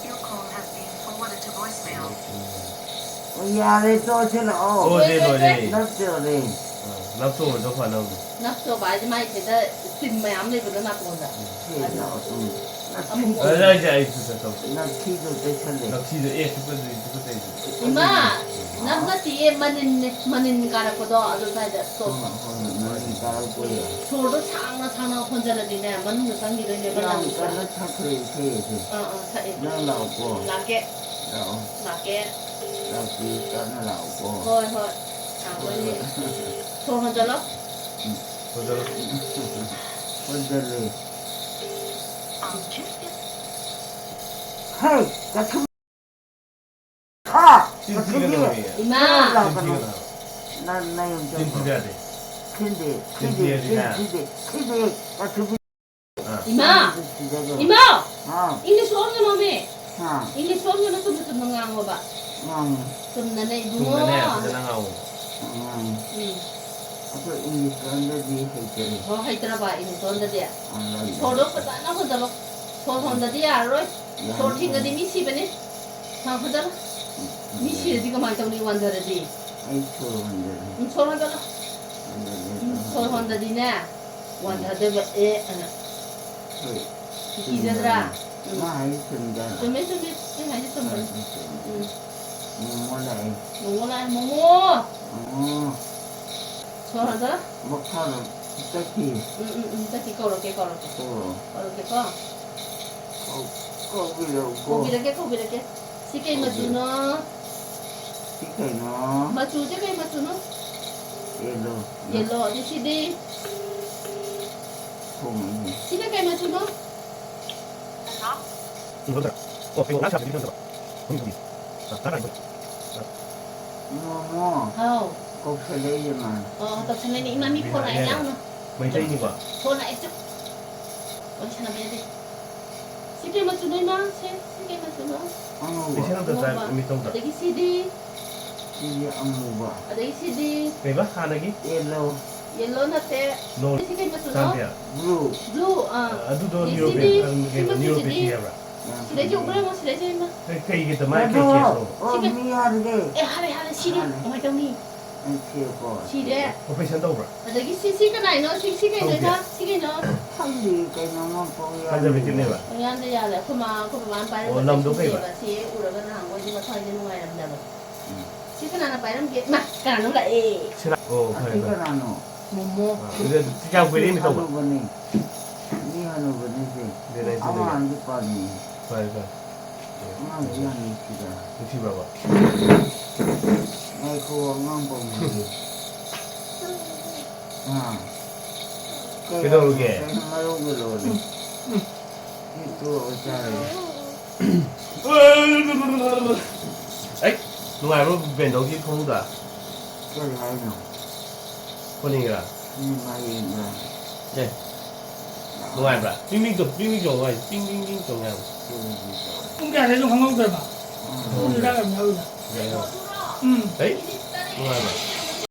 Your call has been forwarded to voicemail. ꯎꯝ꯫ ꯑꯣ, ꯌꯥꯔꯦ, ꯇꯣꯛꯑꯁꯤ ꯂꯥꯛꯑꯣ꯫ ꯂꯣꯏꯔꯦ, ꯂꯣꯏꯔꯦ꯫ ꯅꯠꯇ꯭ꯔꯣꯅꯦ? ꯑꯥ, ꯅꯞꯇꯣꯗꯣ ꯐꯅꯕꯅꯤ꯫ ꯅꯞꯇꯣꯕ ꯍꯥꯏꯗꯤ ꯃꯥꯏ ꯁꯤꯗ ꯁꯤꯝ ꯃꯌꯥꯝ ꯂꯩꯕꯗꯣ ꯅꯥꯇꯣꯟꯗ꯫ ꯁꯤ ꯂꯥꯛꯑꯣ, ꯎꯝ꯫ ꯑꯃꯨꯛ ꯑꯗꯨ ꯍꯥꯏꯁꯦ ꯑꯩ ꯇꯨ ꯆꯠꯇꯧ꯫ ꯅꯞꯊꯤꯗꯣ ꯇꯩꯁꯜꯂꯦ꯫ ꯅꯞꯊꯤꯗꯣ, ꯑꯦ, ꯇꯨꯀꯠꯆꯩ, ꯇꯨꯀꯠꯆꯩ꯫ ꯏꯃꯥ, ꯎꯝ꯫ ꯅꯞ ꯅꯠꯇꯤꯌꯦ, ꯃꯅꯤꯟꯅꯦ, ꯃꯅꯤꯟ ꯀꯥꯔꯛꯄꯗꯣ ꯑꯗꯨ ꯁ꯭ꯋꯥꯏꯗ ꯇꯣꯛꯄ꯫ ꯍꯣꯏ, ꯍꯣꯏ, ꯃꯅꯤꯟ ꯀꯥꯔꯛꯄ ꯑꯣꯏꯔꯦ꯫ ꯁꯣꯔꯗꯣ ꯁꯥꯡꯅ ꯁꯥꯡꯅ ꯍꯣꯟꯖꯜꯂꯗꯤꯅꯦ, ꯃꯅꯨꯡꯗ ꯆꯪꯈꯤꯗꯣꯏꯅꯦꯕ ꯌꯥꯝ ꯂꯪꯁꯇ꯫ ꯀꯟꯅ ꯁꯛꯈ꯭ꯔꯦ ꯏꯁꯩ ꯑꯁꯦ꯫ ꯑꯥ, ꯑꯥ, ꯁꯛꯑꯦ꯫ ꯅꯪ ꯂꯥꯛꯑꯣꯀꯣ꯫ ꯂꯥꯛꯀꯦ꯫ ꯂꯥꯛꯑꯣ꯫ ꯂꯥꯛꯀꯦ꯫ ꯂꯥꯛꯄꯤ ꯀꯟꯅ ꯂꯥꯛꯑꯣꯀꯣ꯫ ꯍꯣꯏ, ꯍꯣꯏ꯫ ꯂꯥꯛꯑꯣ, ꯍꯣꯏ, ꯍꯣꯏ꯫ ꯁꯣꯔ ꯍꯣꯟꯖꯜꯂꯣ꯫ ꯎꯝ꯫ ꯍꯣꯟꯖꯜꯂꯣ꯫ ꯍꯣꯟꯖꯜꯂꯦ꯫ ꯍꯦ, ꯀꯊꯨꯝ꯫ ꯍꯥ, ꯆꯤꯟ ꯀꯊꯨꯝꯕꯤ꯫ ꯊꯤꯒꯅꯨ ꯃꯤ꯫ ꯏꯃꯥ꯫ ꯂꯥꯛꯀꯅꯨ꯫ ꯆꯤꯟ ꯊꯤꯒꯅꯨ꯫ ꯅꯪ, ꯅꯌꯨꯝ ꯆꯤꯟ ꯆꯠꯈ꯭ꯔꯣ꯫ ꯊꯤꯕ ꯌꯥꯗꯦ꯫ ꯊꯤꯟꯗꯦ, ꯆꯤꯟ ꯊꯤꯟꯗꯦ, ꯊꯤꯔꯗꯤꯅꯦ꯫ ꯊꯤꯟꯗꯦ, ꯊꯤꯟꯗꯦ, ꯀꯊꯨꯝꯕꯤ꯫ ꯑꯥ꯫ ꯏꯃꯥ! ꯅꯪꯁꯨ ꯊꯤꯖꯈ꯭ꯔꯣ꯫ ꯏꯃꯥ! ꯍꯥ꯫ English ꯂꯣꯟꯒꯅꯣꯃꯤ꯫ ꯍꯥ꯫ English ꯂꯣꯟꯒꯅꯨ, ꯆꯨꯝꯅ ꯆꯨꯝꯅ ꯉꯥꯡꯉꯣꯕ꯫ ꯉꯥꯡꯉꯨ꯫ ꯆꯨꯝꯅꯅꯦ ꯏꯕꯨꯡꯉꯣ꯫ ꯆꯨꯝꯅꯅꯦ, ꯐꯖꯅ ꯉꯥꯡꯉꯣ꯫ ꯉꯥꯡꯉꯨ꯫ ꯎꯝ꯫ ꯑꯩꯈꯣꯏ English ꯂꯣꯟꯗꯗꯤ ꯍꯩꯇꯔꯦ꯫ ꯍꯣ, ꯍꯩꯇ꯭ꯔꯕ English ꯂꯣꯟꯗꯗꯤ? ꯑꯥ, ꯂꯣꯟꯗ ꯁꯣꯔꯗꯣ ꯍꯩꯇꯔꯦ꯫ ꯐꯖꯅ ꯍꯣꯟꯖꯜꯂꯣ꯫ ꯁꯣꯔ ꯍꯣꯟꯗꯗꯤ ꯌꯥꯔꯔꯣꯏ꯫ ꯌꯥꯔꯔꯣꯏ꯫ ꯁꯣꯔ ꯊꯤꯡꯉꯗꯤ ꯃꯤ ꯁꯤꯕꯅꯤ꯫ ꯍꯥ, ꯍꯣꯟꯖꯜꯂꯣ꯫ ꯃꯤ ꯁꯤꯔꯗꯤ ꯀꯃꯥꯏꯅ ꯇꯧꯅꯤ? ꯋꯥꯟꯊꯔꯗꯤ? ꯑꯩ ꯁꯣꯔ ꯍꯣꯟꯖꯔꯦ꯫ ꯎꯝ, ꯁꯣꯔ ꯍꯣꯟꯖꯔꯣ꯫ ꯍꯣꯟꯖꯔꯦ, ꯎꯝ, ꯁꯣꯔ ꯍꯣꯟꯖꯔꯦ꯫ ꯍꯣꯟꯗꯗꯤꯅꯦ, ꯎꯝ꯫ ꯋꯥꯟꯊꯗꯣꯏꯕ꯫ ꯑꯦ, ꯑꯅ꯫ ꯍꯣꯏ꯫ ꯀꯤꯖꯗ꯭ꯔꯥ? ꯎꯝ꯫ ꯃꯥ ꯍꯥꯏꯁꯦ ꯆꯨꯝꯖꯥꯠꯂ? ꯆꯨꯝꯃꯦ, ꯆꯨꯝꯃꯦ꯫ ꯑꯩ ꯍꯥꯏꯁꯦ ꯆꯨꯝꯕꯅꯦ꯫ ꯍꯣꯏ, ꯍꯣꯏ, ꯆꯨꯝꯃꯦ꯫ ꯎꯝ꯫ ꯃꯣꯃꯣ ꯂꯥꯛꯑꯦ꯫ ꯃꯣꯃꯣ ꯂꯥꯛꯑꯦ, ꯃꯣꯃꯣ! ꯃꯣꯃꯣ꯫ ꯁꯣꯔ ꯍꯣꯟꯖꯔꯣ꯫ ꯃꯈꯥꯗ ꯆꯠꯈꯤ꯫ ꯎꯝ, ꯎꯝ, ꯎꯝ, ꯆꯠꯈꯤ꯫ ꯀꯧꯔꯛꯀꯦ, ꯀꯧꯔꯛꯀꯦ꯫ ꯑꯣ꯫ ꯀꯧꯔꯛꯀꯦꯀꯣ꯫ ꯀꯧ-, ꯀꯧꯕꯤꯔꯛꯎꯀꯣ꯫ ꯀꯧꯕꯤꯔꯛꯀꯦ, ꯀꯧꯕꯤꯔꯛꯀꯦ꯫ ꯁꯤ ꯀꯩ ꯀꯧꯕꯤꯔꯛ-, ꯃꯆꯨꯅꯣ? ꯁꯤ ꯀꯩꯅꯣ? ꯃꯆꯨꯁꯦ ꯀꯩ ꯃꯆꯨꯅꯣ? Yellow꯫ Yellow꯫ ꯑꯗꯨ ꯁꯤꯗꯤ? ꯊꯣꯡꯉꯤꯅꯦ꯫ ꯁꯤꯅ ꯀꯩ ꯃꯆꯨꯅꯣ? ꯃꯣꯃꯣ꯫ ꯍꯥꯎ꯫ ꯀꯧꯁꯜꯂꯛꯏꯁꯦ ꯃꯥꯅ꯫ ꯑꯣ, ꯀꯧꯁꯜꯂꯛꯏꯅꯦ꯫ ꯏꯃꯥ, ꯃꯤ ꯐꯣꯟ ꯂꯥꯛꯑꯦ, ꯂꯥꯡꯅꯨ꯫ ꯃꯩꯇꯩꯅꯤꯀꯣ? ꯐꯣꯟ ꯂꯥꯛꯑꯦ, ꯆꯨꯞ꯫ ꯋꯥꯔꯤ ꯁꯥꯟꯅꯕ ꯌꯥꯗꯦ꯫ ꯁꯤ ꯀꯩ ꯃꯆꯨꯅꯣ, ꯏꯃꯥ? ꯁꯦ, ꯁꯤ ꯀꯩ ꯃꯆꯨꯅꯣ? ꯑꯉꯧꯕ꯫ ꯄꯦꯁꯦꯟ ꯑꯝꯇ ꯆꯥꯏ, ꯑꯉꯧꯕ꯫ ꯃꯤꯠ ꯇꯧꯗ꯫ ꯑꯗꯒꯤ ꯁꯤꯗꯤ? ꯁꯤꯗꯤ ꯑꯃꯨꯕ꯫ ꯑꯗꯒꯤ ꯁꯤꯗꯤ? ꯀꯩꯕ ꯍꯥꯟꯅꯒꯤ? Yellow꯫ Yellow ꯅꯠꯇꯦ꯫ No꯫ ꯁꯤ ꯀꯩ ꯃꯆꯨꯅꯣ? ꯆꯥꯟꯗꯦꯜ꯫ Blue꯫ Blue, ꯑꯥ꯫ ꯑꯗꯨꯗꯣ ꯑꯗꯒꯤ ꯁꯤꯗꯤ? Neuropathy, ꯀꯩꯅꯣ, ꯁꯤ ꯃꯆꯨꯁꯤꯗꯤ? Neuropathy ꯍꯥꯏꯕ꯭ꯔꯥ? ꯁꯤꯗꯩ ꯆꯨꯞꯄ꯭ꯔꯥ ꯌꯦꯡꯉꯣ, ꯁꯤꯗꯩ ꯆꯨꯞꯄ꯭ꯔꯥ? ꯀꯩ-, ꯀꯩꯒꯤ ꯑꯗꯨꯃꯥꯏꯅ ꯀꯩ ꯀꯦꯁꯅꯣ? ꯑꯣ, ꯁꯤꯒ-, ꯃꯤ ꯍꯥꯠꯂꯦ꯫ ꯑꯦ, ꯍꯥꯠꯂꯦ, ꯍꯥꯠꯂꯦ, ꯁꯤꯔꯦ꯫ ꯍꯥꯠꯂꯦ꯫ ꯀꯃꯥꯏꯅ ꯇꯧꯅꯤ? ꯑꯩ ꯁꯤꯔꯦꯀꯣ꯫ ꯁꯤꯔꯦ꯫ Operation ꯇꯧꯕ꯭ꯔꯥ? ꯑꯗꯒꯤ ꯁꯤ, ꯁꯤ ꯀꯅꯥꯏꯅꯣ? ꯁꯤ, ꯁꯤ ꯀꯩꯅꯣ ꯇꯧꯗꯦ꯫ ꯏꯃꯥ? ꯁꯤ ꯀꯩꯅꯣ? ꯈꯪꯗꯦ, ꯀꯩꯅꯣꯃ ꯄꯪꯌꯥꯟ Conservative ꯅꯦꯕ? ꯌꯥꯜꯂꯦ꯫ ꯄꯪꯌꯥꯟꯗ ꯌꯥꯜꯂꯦ꯫ ꯑꯩꯈꯣꯏ ꯃꯥ, ꯑꯩꯈꯣꯏ ꯕꯕꯥꯅ ꯄꯥꯏꯔꯝꯕ ꯑꯣ, ꯂꯝꯗꯣ ꯀꯩꯕ? ꯁꯤꯅꯦꯕ꯫ ꯁꯤ ꯍꯦꯛ ꯎꯔꯒ ꯅꯍꯥꯟꯈꯣꯏꯗꯤ ꯃꯊ꯭ꯋꯥꯏꯁꯦ ꯅꯨꯡꯉꯥꯏꯔꯝꯗꯕꯅꯤ꯫ ꯎꯝ꯫ ꯁꯤ ꯀꯅꯥꯅ ꯄꯥꯏꯔꯝꯒꯦ? ꯏꯃꯥ, ꯀꯅꯥꯅꯣ ꯂꯥꯛꯑꯦ? ꯁꯤꯔꯥ? ꯑꯣ, ꯐꯔꯦ, ꯑꯁꯤ ꯐꯔꯦ꯫ ꯀꯅꯥꯅꯣ? ꯃꯣꯃꯣ꯫ ꯑꯥ, ꯑꯗꯨꯗꯤ ꯀꯌꯥꯝ ꯀꯨꯏꯔꯦ ꯃꯤ ꯇꯧꯕ? ꯍꯅꯨꯕꯅꯤ꯫ ꯃꯤ ꯍꯅꯨꯕꯅꯤ ꯁꯦ꯫ ꯑꯗꯨꯅꯦ ꯑꯩꯁꯨ ꯑꯉꯥꯡꯗꯤ ꯄꯥꯝꯃꯤ꯫ ꯐꯔꯦ, ꯐꯔꯦ꯫ ꯑꯉꯥꯡꯗꯤ ꯌꯥꯝ ꯅꯨꯡꯁꯤꯗ꯫ ꯅꯨꯡꯁꯤꯕ꯭ꯔꯕ? ꯉꯥꯏꯈꯣ, ꯑꯉꯥꯡ ꯄꯥꯝꯃꯤ꯫ ꯑꯥ꯫ ꯀꯩꯗꯧꯔꯒꯦ? ꯀꯩꯅꯣ ꯃꯔꯧꯒ ꯂꯣꯏꯔꯦ꯫ ꯁꯤ ꯇꯣꯛꯑꯒ ꯆꯥꯔꯒꯦ꯫ ꯑꯩ, ꯅꯨꯡꯉꯥꯏꯕ꯭ꯔꯣ ꯕꯦꯟꯗꯧꯒꯤ ꯐꯃꯨꯡꯗ? ꯀꯔꯤ ꯍꯥꯏꯅꯣ? ꯐꯣꯟ ꯌꯦꯡꯉꯤꯔꯥ? ꯁꯤꯅꯦꯃꯥ ꯌꯦꯡꯕ꯭ꯔꯥ? ꯑꯦ, ꯅꯨꯡꯉꯥꯏꯕ꯭ꯔꯥ? ꯄꯤꯡ ꯄꯤꯡ ꯆꯣꯡ, ꯄꯤꯡ ꯄꯤꯡ ꯆꯣꯡꯉꯨ ꯍꯥꯏ, ꯄꯤꯡ ꯄꯤꯡ ꯄꯤꯡ ꯆꯣꯡꯉꯨ ꯍꯥꯏ꯫ ꯄꯨꯡ ꯀꯌꯥꯗꯩꯅꯣ ꯈꯪꯍꯧꯗ꯭ꯔꯕ? ꯎꯝ꯫ ꯄꯨꯡ ꯍꯤꯗꯥꯛ ꯌꯥꯝ ꯌꯥꯎꯔꯤꯗ꯫ ꯌꯥꯏꯀꯣ? ꯎꯝ꯫ ꯍꯩ, ꯅꯨꯡꯉꯥꯏꯕ꯭ꯔꯥ?